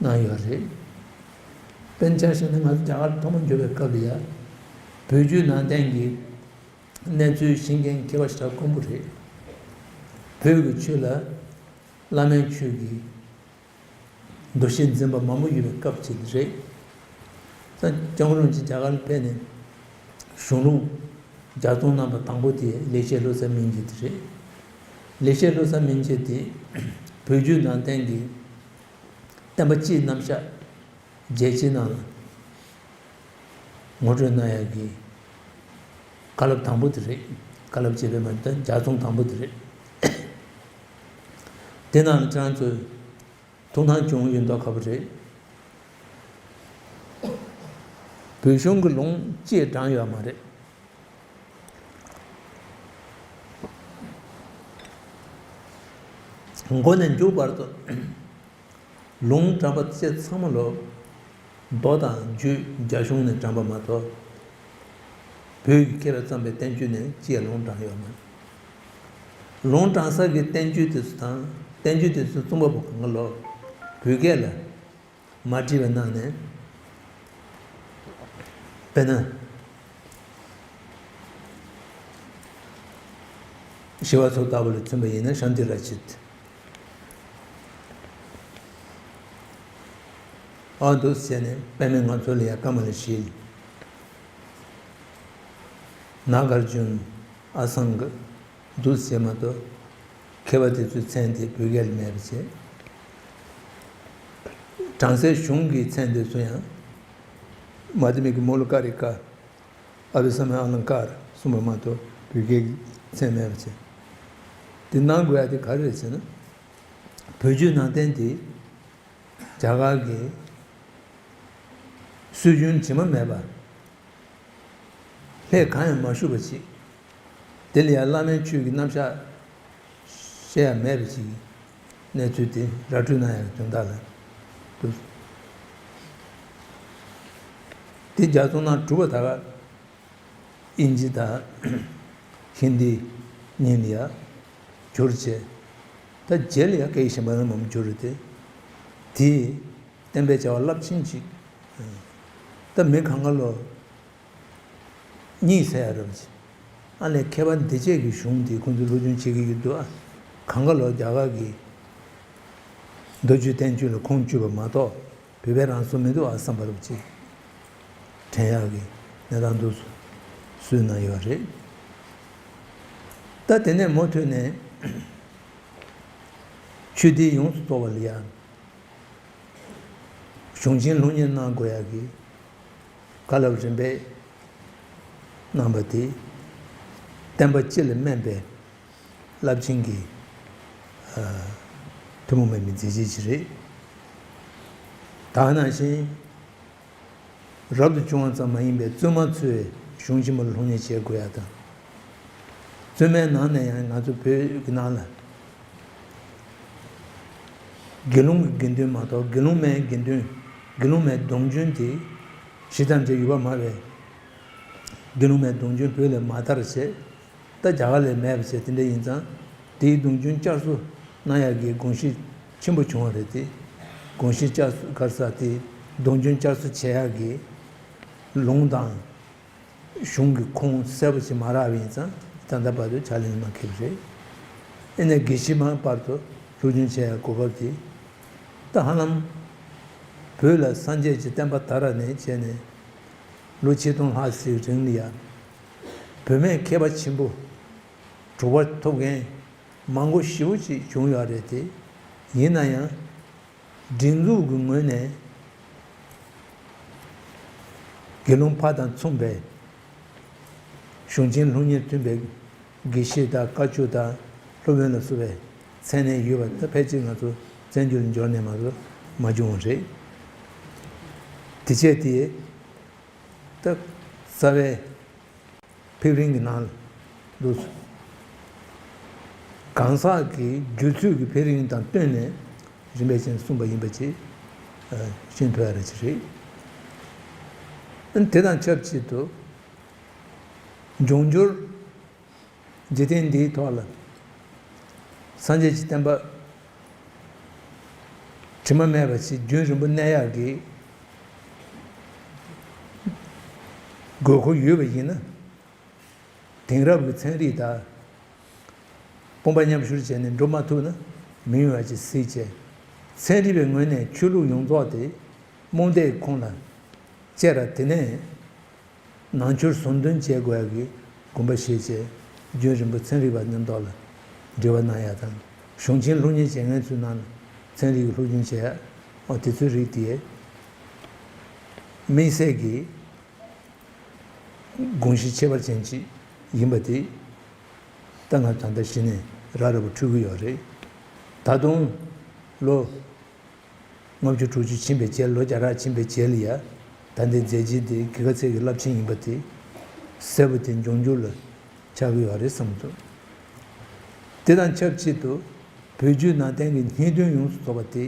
གནང་ཡོད་རེད། དཔེར་ན་ཆ་བཞག་ན་ང་ཚོ་རྒྱ་གར་ཐོག་མར་འབྱོར་བའི་སྐབས་ལ་ཡ་བོད་བརྒྱུད་ནང་བསྟན་གྱི་གནས་ཚུལ་ཤེས་མཁན་མཁས་པ་ཞེ་དྲག་དཀོན་པོ་རེད། བོད་ཀྱི་ཆོས་ལ་བླ་མའི་ཆོས་ཀྱི་འདུ་ཤེས་འཛིན་པ་མང་པོ་ཡོད་པའི་སྐབས་ཅིག་རེད། ད་སྐྱབས་མགོན་རིན་པོ་ཆེ་རྒྱ་གར་ཕེབས་ནས་གཞུང་ལུགས་ལྗགས་རྩོམ་གནང་པ་དང་པོ་དེ་ལེགས་བཤད་བློ་གསར་སྨིན་བྱེད་དེ་རེད། ལེགས་བཤད་བློ་གསར་སྨིན་བྱེད་དེ་བོད་བརྒྱུད་ནང་བསྟན་གྱི་བསྟན་པ་སྤྱིའི་རྣམ་གཞག་རྒྱལ་སྤྱིའི་ནང་ལ་ངོ་སྤྲོད་གནང་ཡག་གི་བཀའ་སློབ་དང་པོ་དེ་རེད། བཀའ་སློབ་ཅེས་པའི་མ་ད་ལྗགས་རྩོམ་དང་པོ་དེ་རེད། དེ་ནང་ལ་ཁྱེད་རང་ཚོས་ཐུགས་སྣང་བྱུང་ཡོད་མདོག་ཁ་པོ་རེད། བོད་གཞུང་གི་ལུང་གཅིག་དྲངས་ཡོད་མ་རེད། མགོ་ནས་མཇུག་བར་དུ་ལུང་དྲངས་པ་བཅས་ཚང་མ་ལོ་མདོ་དང་རྒྱུད་རྒྱ་གཞུང་ནས་དྲངས་པ་མ་གཏོགས། བོད་ཀྱི་མཁས་པས་བརྩམས་པའི་བསྟན་བཅོས་ནས་གཅིག་ཡང་ལུང་དྲངས་ཡོད་མ་རེད། ལུང་དྲངས་ས་གི་བསྟན་བཅོས་དེ་ཚོ་དང་། བསྟན་བཅོས་དེ་ཚོ་གསུངས་པ་པོ་གང་ག་ལོ་བོད་སྐད་ལ་མ་བྲིས་པའི་ནང་ནས། དཔེར་ན། ཞི་བ་འཚོ་ལྟ་བུ་ལ་མཚོན་པ་ཡིན་ན་ཤཱནྟི་ར་ཅིད། ཨ་འདུག་ཟེར་ནས་དཔེ་མེད་ང་ཚོ་ལ་ཡ་ཀ་མ་ལ་ཤཱི། ནཱ་གཱར་ཇུན། ཨ་སང་ག་འདུག་ཟེར་མ་གཏོགས། མཁས་པ་དེ་ཚོའི་མཚན་དེ་བོད་སྐད་ལ་མེད་པ་བྱས། གྲངས་གསལ་གཞུང་གི་མཚན་དེ་ཚོ་ཡང་། མ་དྷྱ་མི་ཀ་མོལ་ལ་ཀ་རི་ཀ། ཨ་བྷི་ས་མྱ་ཨ་ལང་ཀར་གསུངས་པ་མ་གཏོགས་བོད་སྐད་ཀྱི་མཚན་མེད་པ་བྱས། དེ་གནང་དགོས་ཡ་དེ་ག་རེ་རེད་ཟེར་ན། བོད་བརྒྱུད་ནང་བསྟན་དེ་རྒྱ་གར་གྱི་སྲོལ་རྒྱུན་དྲི་མ་མེད་པ། ལྷད་གང་ཡང་མ་ཞུགས་པ་ཅིག་དེ་ལ་ཡང་བླ་མའི་ཆོས་ཀྱི་རྣམ་གཞག་བཤད་ཡ་མེད་པ་ཅིག་གནས་ཚུལ་དེ་ར་སྤྲོད་གནང་ཡ་གི་དོན་དག་ལ་འདུག་དེ་རྒྱ་མཚོ་ནང་གྲུབ་པ་ད་ག་དབྱིན་ཇི་དང་ཧིན་དི་གཉིས་ལ་ཡ་བསྒྱུར་བྱས། ད་རྗེས་ལ་ཡ་སྐད་ཡིག་གཞན་པ་ལ་མང་པོ་བསྒྱུར་རེད་དེ། དེ་བསྟན་པའི་བྱ་བ་རླབས་ཆེན་ཅིག་ད་མི་གང་ག་ལོ། གཉིས་ཟེར་ཡ་རབ་ཅིག་ཨ་ནི་མཁས་པ་འདི་བཅས་ཀྱི་གཞུང་འདི་ཁོང་ཚོས་སློབ་སྦྱོང་བྱེད་ཀྱི་ཡོད་འདུག་ཨ། གང་ག་ལོ་རྒྱ་གར་གྱི་མདོ་རྒྱུད་བསྟན་བཅོས་ལ་ཁུངས་བཅོལ་བ་མ་གཏོགས་བོད་པའི་རང་བཟོ་མི་འདུག་ཨ་བསམ་པ་རབ་ཅིག་དྲན་ཡག་གི་གནས་སྟངས་འདུག་སུས་གནང་ཡོད་རེད། ད་དེ་ནས་མུ་མཐུད་ནས་ཆོས་སྡེ་ཡོངས་སུ་རྫོགས་པ་ལ་ཡང་། གཞུང་ཆེན་ལྷུག་བསྙེན་གནང་དགོས་ཡག་གི་བཀའ་སློབ་རིམ་པས་གནང་བ་དེ། བསྟན་པ་སྤྱི་ལ་སྨན་པའི་རླབས་ཆེན་གྱི་ཨ་ཐུན་མོང་མ་ཡིན་པའི་མཛད་རྗེས་ཅིག་རེད། ད་ག་ནང་བཞིན། རབ་ཏུ་བྱུང་བ་ཙམ་མ་ཡིན་པའི་བཙུན་མ་ཚོས་གཞུང་ཆེན་མོ་ལ་ལྷུག་བསྙེན་བྱེད་དགོས་ཡ་དང་། བཙུན་མའི་ནང་ནས་ཡང་ང་ཚོ་བོད་ཀྱི་ནང་ལ་དགེ་སློང་གི་དགེ་འདུན་མ་གཏོགས་དགེ་སློང་མའི་དགེ་འདུན། དགེ་སློང་མའི་གདུང་རྒྱུན་དེ་ཞིག་དང་འབྲེལ་ཡོད་པ་མ་བས། དགེ་སློང་མའི་གདུང་རྒྱུན་བོད་ལ་མ་དར་བྱས། ད་རྒྱ་གར་ལ་མེད་པ་བྱས་དེ་འདྲ་ཡིན་ཙང་། དེའི་གདུང་རྒྱུན་བསྐྱར་གསོ་གནང་ཡག་གི་དགོངས་གཞི་ཆེན་པོ་བྱུང་བ་རེད་དེ། དགོངས་གཞི་བསྐྱར་གསོ་ག་རེ་ཟེར་དེ་གདུང་རྒྱུན་བསྐྱར་གསོ་བྱེད་ཡག་གི་ལུང་དང་གཞུང་གི་ཁུངས་གསལ་པོ་ཞིག་མ་རག་པ་ཡིན་ཙང་ད་ལྟ་བར་དུ་ཕྱག་ལེན་མ་འཁེལ་བ་རེད། ཨེ་ནས་དགེ་བཤེས་མ་བར་དུ་སློབ་སྦྱོང་བྱེད་ཡག་གོ་སྐབས་དེ་ད་ཧ་ལམ་བོད་ལ་སངས་རྒྱས་ཀྱི་བསྟན་པ་དར་བ་ནས་བྱས་ནས་ལོ་ཆིག་སྟོང་ལྷག་ཙམ་རིང་ལ་ཡ་བོད་སྨན་མཁས་པ་ཆེན་པོ། གྲུབ་པ་ཐོབ་མཁན་མང་པོ་ཞེ་པོ་ཅིག་བྱུང་ཡོད་རེད་དེ། ཡིན་ན་ཡང་སྒྲིག་འཛུགས་ཀྱི་ངོས་ནས་དགེ་སློང་ཕ་དང་མཚུངས་པའི་གཞུང་ཆེན་ལྷུག་བསྙེན་མཐུན་པའི་དགེ་བཤེས་དང་བཀའ་བཅུ་དང་སློབ་དཔོན་ལ་སོགས་པའི་མཚན་གནས་ཡོད་པ་ད་ཕལ་ཆེར་ང་ཚོ་བཙན་བྱོལ་འབྱོར་ནས་མ་གཏོགས་མ་བྱུང་བ་རེད། དེ་བྱས་ཏེ་ད་རྩ་བའི་ཕེབས་རིམ་གྱི་ནང་ལ་འདུག་གང་ཟག་གི་རྒྱུད་ཚོད་ཀྱི་ཕེབས་རིམ་དང་བསྟུན་ནས་རིམ་པས་ཅན་གསུངས་པ་ཡིན་པ་ཅིག་ཤེས་ཐུབ་ཡ་རེ་ཅིག་རེད། དེ་དང་ཆབས་ཅིག་ཏུ་འབྱུང་འགྱུར་འཇིག་རྟེན་འདིའི་ཐོག་ལ་སངས་རྒྱས་ཀྱི་བསྟན་པ་དྲི་མ་མེད་པ་ཞིག་རྒྱུན་རིང་པོ་གནས་ཡག་གི་དགོས་མཁོ་ཡོད་པ་ཡིན་ན། དེང་རབས་ཀྱི་ཚན་རིག་དང་དཔུང་པ་མཉམ་ཞུགས་བྱས་ནས་འགྲོ་མ་ཐུབ་ན་མི་ཡོང་བ་ཅིག་གཟིགས་བྱས། ཚན་རིག་པའི་ངོས་ནས་ཆོས་ལུགས་ཡོངས་རྫོགས་དེ་རྨོངས་དད་ཁོང་ལ་བཅད་ར་དེ་ནས་ནང་ཆོས་ཟུང་འདྲེན་བྱེད་དགོས་ཡ་གི་དགོངས་པ་བཞེས་བྱས། རྒྱུན་རིང་པོ་ཚན་རིག་པ་མཉམ་ཐོག་ལ་འབྲེལ་བ་གནང་ཡ་དང་། གཞུང་ཆེན་ལྷུག་བསྙེན་བྱེད་མཁན་ཚོའི་ནང་ལ་ཚན་རིག་གི་སློབ་སྦྱོང་བྱེད་ཡ་འོ་དེ་ཚོའི་རིགས་དེ་དམིགས་བསལ་གྱི་དགོངས་གཞི་ཁྱད་པར་ཅན་ཅིག་ཡིན་པ་དེ་ད་ང་ད་ལྟ་གཞི་ནས་ར་ར་བོ་འཕྲོད་ཀྱི་ཡོད་རེད། ད་དུང་ལོ་ལྔ་བཅུ་དྲུག་ཅུ་ཕྱིན་པའི་རྗེས། ལོ་བརྒྱ་ཕྲག་ཕྱིན་པའི་རྗེས་ལ་ཡ་ད་ལྟའི་མཛད་རྗེས་དེ་གི་ག་ཚད་ཀྱི་རླབས་ཆེན་ཡིན་པ་དེ་གསལ་པོ་དེ་འབྱུང་འགྱུར་ལ་ཆགས་ཀྱི་ཡོད་རེད་བསམ་འདུག་དེ་དང་ཆབས་ཅིག་ཏུ་བོད་བརྒྱུད་ནང་བསྟན་གྱི་སྙིང་དོན་ཡོངས་སུ་རྫོགས་པ་དེ་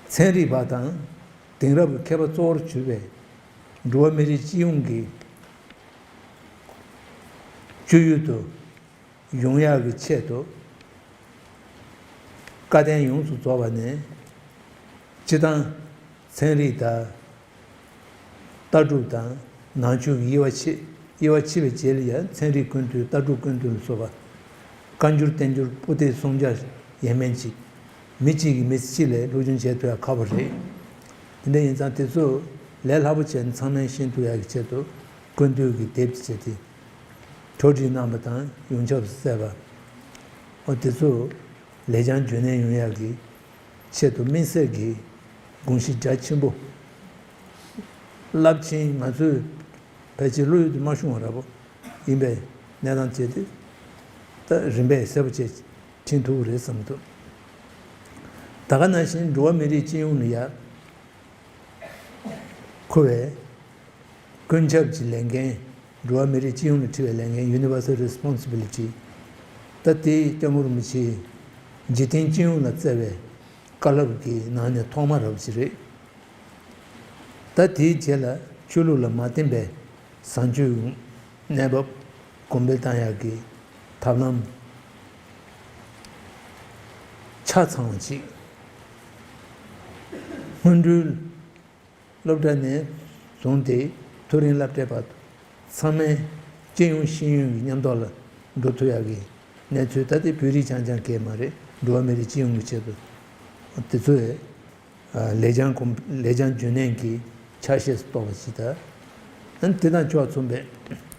ཚན་རིག་པ་དང་དེང་རབས་ཀྱི་མཁས་པ་གཙོ་བོར་གྱུར་པའི་འགྲོ་བ་མི་རིགས་སྤྱི་ཡོངས་ཀྱི་སྤྱོད་ཡུལ་དུ་ ཡོང་ཡག་གི་ཆེད་དུ། བཀའ་བསྟན་ཡོངས་སུ་རྫོགས་པ་ནས། སྤྱིར་བཏང་ཚན་རིག་དང་། ལྟ་གྲུབ་དང་ནང་ཆོས་ཀྱི་དབྱེ་བ་ཕྱེ། དབྱེ་བ་ཕྱེ་བའི་རྗེས་ལ་ཡང་ཚན་རིག་ཀུན་བཏུས། ལྟ་གྲུབ་ཀུན་བཏུས་ལ་སོགས་པ། བཀའ་འགྱུར་བསྟན་འགྱུར་པོ་ཏི་སྲུང་བྱ་ཡས་མས་མཆིས། མི་གཅིག་གིས་མི་གཅིག་ལས་སློབ་སྦྱོང་བྱེད་ཐུབ་ཡ་ཁག་པོ་རེད། དེ་འདྲ་ཡིན་ཙང་དེ་ཚོ་ལས་སླ་པོ་བྱས་ནས་ཚང་མས་ཤེས་ཐུབ་ཡ་གི་ཆེད་དུ་ཀུན་བཏུས་ཀྱི་དེབ་དེ་བྱས་ཏེ། གྲོས་བསྡུར་གནང་བ་དང་ཡོངས་ཁྱབ་སུ་གསལ་བ། འོ་དེ་ཚོ་ལེགས་བྱང་རྒྱུན་གནས་ཡོང་ཡག་གི་ཆེད་དུ་དམིགས་བསལ་གྱི་དགོངས་གཞི་རྒྱ་ཆེན་པོ། རླབས་ཆེན། ང་ཚོས་ཕལ་ཆེར་བློ་ཡུལ་དུ་མ་ཤོང་བ་འདྲ་པོ་ཡིན་པའི་གནས་སྟངས་བྱས་ཏེ། ད་རིམ་པས་གསལ་པོ་བྱས་ཕྱིན་ཐུབ་ཀྱི་རེད་བསམ་འདུག་ད་ག་ནང་བཞིན་འགྲོ་བ་མི་རིགས་སྤྱི་ཡོངས་ལ་ཡ། མཁོ་བའི་ཀུན་ཁྱབ་ཀྱི་ལས་འགན། འགྲོ་བ་མི་རིགས་སྤྱི་ཡོངས་ལ་འཁྲི་བའི་ལས་འགན། Universal Responsibility། ད་དེ་སྐྱབས་མགོན་རིན་པོ་ཆེས་འཇིག་རྟེན་སྤྱི་ཡོངས་ལ་བསྩལ་བའི་བཀའ་སློབ་ཀྱི་ནང་ནས་ཐོག་མ་རབ་ཅིག་རེད། ད་དེའི་རྗེས་ལ་ཆོས་ལུགས་ལ་མ་བརྟེན་པའི་བཟང་སྤྱོད་གནས་བབ་གོང་འཕེལ་བཏང་ཡག་གི་ཐབས་ལམ་ཆ་ཚང་བ་ཅིག་སྔོན་འགྲོའི་སློབ་གྲྭ་ནས་བཟུང་སྟེ་མཐོ་རིམ་སློབ་གྲྭའི་བར་དུ་ཚང་མས་སྤྱི་ཡོངས་ཤེས་ཡོན་གྱི་མཉམ་ཐོག་ལ་འགྲོ་ཐུབ་ཡག་གི་གནས་ཚུལ། ད་ལྟའི་བོད་རིགས་རྐྱང་རྐྱང་གས་མ་རེད། འགྲོ་བ་མི་རིགས་སྤྱི་ཡོངས་ཀྱི་ཆེད་དུ་དེ་ཚོས་ལེགས་བྱང་གོང་ལེགས་བྱང་རྒྱུན་གནས་ཀྱི་ཆ་ཤས་སུ་གཏོགས་པ་ཞིག་དང་། དེ་དང་ཕྱོགས་མཚུངས་པའི་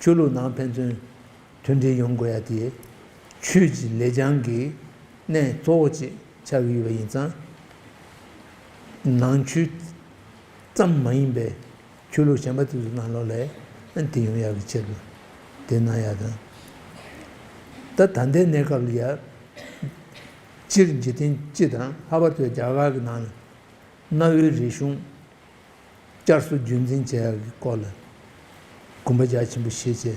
ཆོས་ལུགས་ནང་ཕན་ཚུན་མཐུན་སྒྲིལ་ཡོང་དགོས་ཡ་དེ་ཆོས་ཀྱི་ལེགས་བྱང་གི་གནད་གཙོ་བོ་ཅིག་ཆགས་ཀྱི་ཡོད་པ་ཡིན་ཙང་། ནང་ཆོས་ཙམ་མ་ཡིན་པའི་ཆོས་ལུགས་གཞན་པ་དེ་ཚོའི་ནང་ལོགས་ལ་དེ་ཡོང་ཡག་གི་ཆེད་དུ་དེ་གནང་ཡག་དང་། ད་ད་ལྟའི་གནས་སྐབས་ལ་ཡ། སྤྱིར་འཇིག་རྟེན་སྤྱི་དང་ལྷག་པར་དུ་རྒྱ་གར་གྱི་ནང་ལ་གནའ་བོའི་རིག་གཞུང་བསྐྱར་གསོ་རྒྱུན་འཛིན་བྱེད་ཡག་གི་སྐོར་ལ་དགོངས་པ་རྒྱ་ཆེན་པོ་བཞེས་བྱས།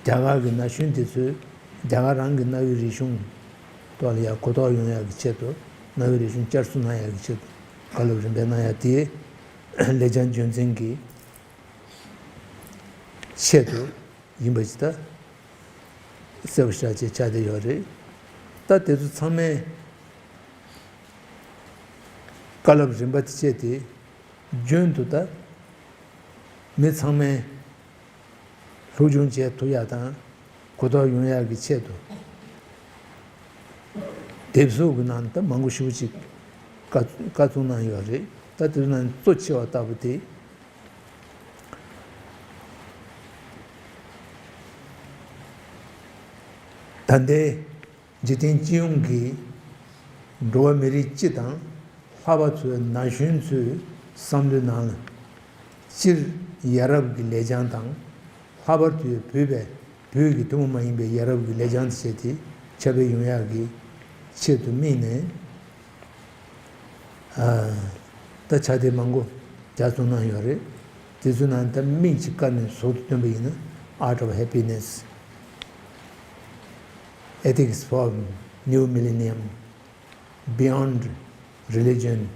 རྒྱ་གར་གྱི་ན་གཞོན་དེ་ཚོས་རྒྱ་གར་རང་གི་གནའ་བོའི་རིག་གཞུང་ཐོག་ལ་ཡང་གོ་རྟོགས་ཡོང་ཡག་གི་ཆེད་དུ། གནའ་བོའི་རིག་གཞུང་བསྐྱར་གསོ་གནང་ཡག་གི་ཆེད་དུ་བཀའ་སློབ་རིམ་པས་གནང་ཡག་དེ་ལེགས་བྱང་རྒྱུན་འཛིན་གྱི་ཆེད་དུ་ཡིན་པ་ཞིག་ད་གསལ་པོ་ཆགས་བྱས་ཆགས་བསྡད་ཡོད་རེད། ད་དེ་ཚོ་ཚང་མས་བཀའ་སློབ་རིམ་པ་དེ་བྱས་ཏེ། རྒྱུན་དུ་ད་མི་ཚང་མས་སློབ་སྦྱོང་བྱེད་ཐུབ་ཡག་དང་གོ་རྟོགས་ཡོང་ཡག་གི་ཆེད་དུ། དེབ་གཟུགས་ཀྱི་ནང་ད་མང་པོ་ཞེ་པོ་ཅིག་བཀའ་བཀའ་གསུང་གནང་ཡོད་རེད། ད་དེ་ཚོ་ནང་གཙོ་ཆེ་བ་ལྟ་བུ་དེ། ད་ལྟའི་འཇིག་རྟེན་སྤྱི་ཡོངས་ཀྱི་འགྲོ་བ་མི་རིགས་སྤྱི་དང་ལྷག་པར་དུ་ན་གཞོན་ཚོའི་བསམ་བློའི་ནང་ལ། སྤྱིར་ཡ་རབས་ཀྱི་ལེགས་བྱང་དང་། ལྷག་པར་དུ་བོད་པའི་བོད་ཀྱི་ཐུན་མོང་མ་ཡིན་པའི་ཡ་རབས་ཀྱི་ལེགས་བྱང་དེ་བྱས་ཏེ་ཁྱབ་སྤེལ་ཡོང་ཡག་གི་ཆེད་དུ་དམིགས་ནས། ཨ། ད་ཕྱག་དེབ་མང་པོ་ལྗགས་རྩོམ་གནང་ཡོད་རེད། དེ་ཚོའི་ནང་ད་མིང་གཅིག་བཀར་ནས་ཟུར་དུ་བཏོན་པ་ཡིན་ན། Art of Happiness, Ethics for New Millennium, Beyond Religion,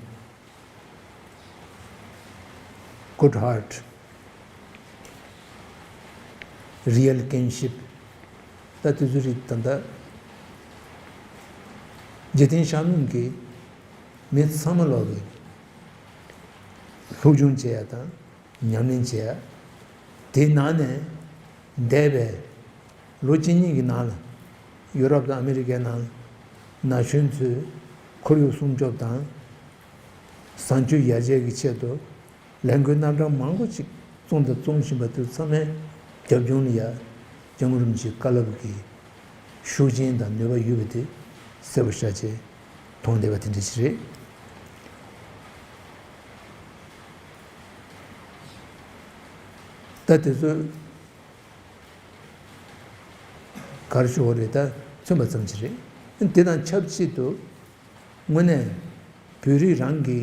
Good Heart, Real Kinship། ད་དེ་ཚོའི་རིགས་ད་ལྟ་འཇིག་རྟེན་ཤར་ནུབ་ཀྱི་མི་ཚང་མ་ལོག་གི་སློབ་སྦྱོང་བྱེད་ཡ་དང་ཉམས་ལེན་བྱེད་ཡ། དེའི་ནང་ནས་འདས་པའི་ལོ་གཅིག་གཉིས་ཀྱི་ནང་ལ་ཡུ་རོབ་དང་ཨ་མི་རི་ཀའི་ནང་ན་གཞོན་ཚོས་ཁོར་ཡུག་སྲུང་སྐྱོབ་དང་བཟང་སྤྱོད་ཡར་རྒྱས་ཀྱི་ཆེད་དུ་ལས་འགུལ་རྣམ་གྲངས་མང་པོ་ཅིག་བཙུགས་དང་འཛུགས་བཞིན་པ་དེ་ཚང་མའི་རྒྱབ་ལྗོངས་ལ་ཡ། སྐྱབས་མགོན་རིན་པོ་ཆེའི་བཀའ་སློབ་ཀྱི་ཤུགས་རྐྱེན་དང་ནུས་པ་ཡོད་པ་དེ་གསལ་པོ་ཤར་བྱས་མཐོང་བསྡད་པ་དེ་འདྲ་ཞིག་རེད། ད་དེ་ཚོ་ག་རེ་ཞུ་དགོས་རེད། ད་མཚོན་པ་ཙམ་ཞིག་རེད། དེ་དང་ཆབས་ཅིག་ཏུ་དངོས་གནས་བོད་རིགས་རང་གི་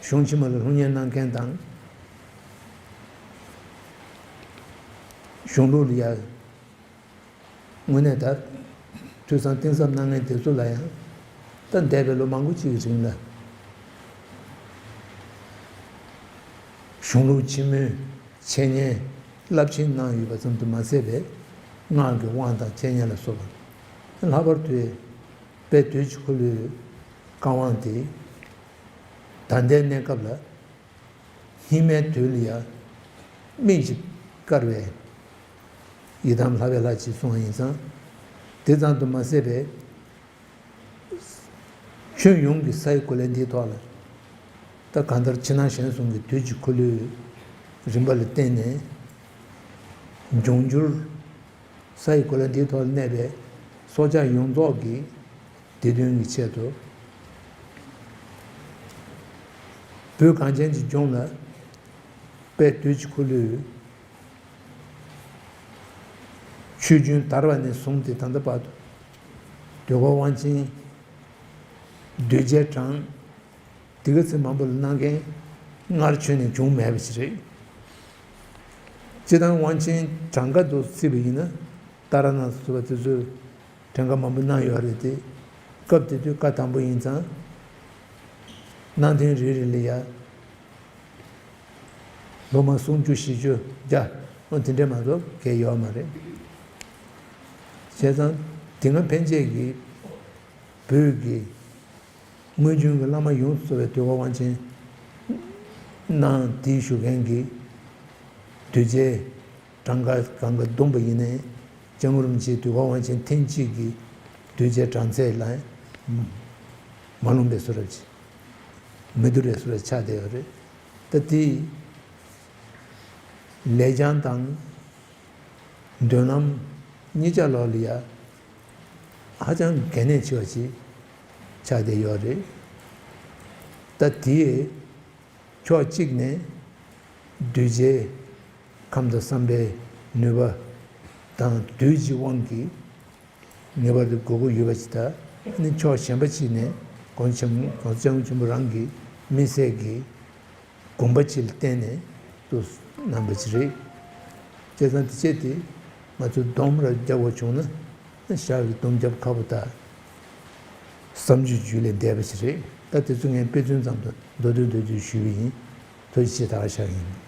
གཞུང་ཕྱི་མ་ལ་སློབ་གཉེར་གནང་མཁན་དང་། གཞུང་ལུགས་ལ་ཡ་དངོས་གནས་ད་ཐོས་བསམ་གཏིང་ཟབ་གནང་མཁན་དེ་ཚོ་ལ་ཡང་ད་འདས་པའི་ལོ་མང་པོ་ཅིག་གི་རིང་ལ་གཞུང་ལུགས་ཆེན་མོའི་འཆད་ཉན་རླབས་ཆེན་གནང་ཡོད་པ་ཙམ་དུ་མ་ཟད་པའི་སྔགས་ཀྱི་དབང་དང་འཆད་ཉན་ལ་སོགས་པ་ ལྷག་པར་དུ་དཔལ་དུས་ཀྱི་འཁོར་ལོའི་བཀའ་དབང་དེ་ད་ལྟའི་གནས་སྐབས་ལ་སྙིགས་མའི་དུས་ལ་ཡང་སྨིན་ཅིང་དཀར་བའི་ཡི་དམ་ལྷ་བས་ལྷ་ཅེས་གསུངས་པ་ཡིན་ཙང་། དེ་ཙམ་དུ་མ་ཟད་པའི་ཁྱོན་ཡོངས་ཀྱི་ས་ཡི་གོ་ལ་འདིའི་ཐོག་ལ་ད་གང་ལྟར་ཕྱི་ནང་གཞན་གསུམ་གྱི་དུས་ཀྱི་འཁོར་ལོའི་རིམ་པ་ལ་བརྟེན་ནས་འབྱུང་འགྱུར་ས་ཡི་གོ་ལ་འདིའི་ཐོག་ལ་གནས་པའི་སྲོག་ཆགས་ཡོངས་རྫོགས་ཀྱི་བདེ་དོན་གྱི་ཆེད་དུ། བོད་གངས་ཅན་གྱི་ལྗོངས་ལ་དཔལ་དུས་ཀྱི་འཁོར་ལོའི་ཆོས་རྒྱུན་དར་བ་ནས་བཟུང་སྟེ་ད་ལྟ་བར་དུ་དུས་འཁོར་དབང་ཆེན་གདུལ་བྱའི་གྲངས་དེ་ག་ཚོད་མང་པོ་ལ་གནང་མཁན་སྔར་བྱུང་ནས་བྱུང་མེད་པ་ཞིག་རེད། སྤྱིར་བཏང་དབང་ཆེན་གྲངས་ཀ་དུ་བརྩིས་པ་ཡིན་ན་ཏཱ་ར་ནཱ་ཐ་ཟེར་བ་དེ་ཚོས་གྲངས་ཀ་མང་པོ་གནང་ཡོད་རེད་དེ། སྐབས་དེ་དུས་བཀའ་དམ་པོ་ཡིན་ཙང་གནང་ཐེངས་རེ་རེ་ལ་ཡ་སློབ་མ་སུམ་ཅུ་བཞི་བཅུ་བརྒྱ་འོ་དེ་འདྲས་མ་གཏོགས་གལ་ཡོད་མ་རེད། བྱས་ཙང་དེ་སྔ་ཕན་ཆད་ཀྱི་བོད་ཀྱི་སྔོན་བྱོན་གྱི་བླ་མ་ཡོངས་སུ་རྫོགས་པའི་དུས་འཁོར་དབང་ཆེན་གནང་དེའི་བཞུགས་མཁན་གྱི་གདུལ་བྱའི་གྲངས་ཀ་གང་ག་བསྡོམས་པ་ཡིན་ནའི་སྐྱབས་མགོན་རིན་པོ་ཆེའི་དུས་འཁོར་དབང་ཆེན་ཐེངས་གཅིག་གི་གདུལ་བྱའི་གྲངས་ཚད་ལ་མ་ལོངས་པའི་བཟོ་འདྲ་ཅིག་མི་བསྡུར་བའི་བཟོ་འདྲ་ཆགས་བསྡད་ཡོད་རེད། ད་དེ་ལེགས་བྱང་དང་མདུན་ལམ་གཉིས་ཆ་ལོག་ལ་ཡ་ཧ་ཅང་གལ་གནད་ཆེ་བ་ཞིག་ཆགས་བསྡད་ཡོད་རེད། ད་དེའི་ཕྱོགས་གཅིག་ནས་གདུལ་བྱའི་ཁམས་དང་བསམ་པའི་ནུས་པ་དང་དུས་ཀྱི་དབང་གིས་ངེས་པར་དུ་དགོས་མཁོ་ཡོད་པ་ཞིག་དང་། ཨ་ནི་ཕྱོགས་གཞན་པ་ཞིག་ནས་གོང་ཆེན་གོང་ས་སྐྱབས་མགོན་ཆེན་པོ་རང་གི་དམིགས་བསལ་གྱི་དགོངས་པ་ཅིག་ལ་བརྟེན་ནས་དུ་གནང་བ་ཅིག་རེད། བྱས་ཙང་དེ་བྱས་ཏེ་ང་ཚོས་སྡོམ་ར་རྒྱག་དགོས་བྱུང་ན་ཞག་གི་སྡོམ་རྒྱབ་ཁག་པོ་དང་བསམ་ཚུལ་རྒྱུས་ལས་འདས་པ་ཞིག་རེད། ད་དེ་ཚོ་ངས་དཔེ་མཚོན་ཙམ་དུ་མདོར་བསྡུས་མདོར་བསྡུས་ཞུས་པ་ཡིན། ཐུགས་རྗེ་ཆེ། ད་ག་ཞུ་ཡིན།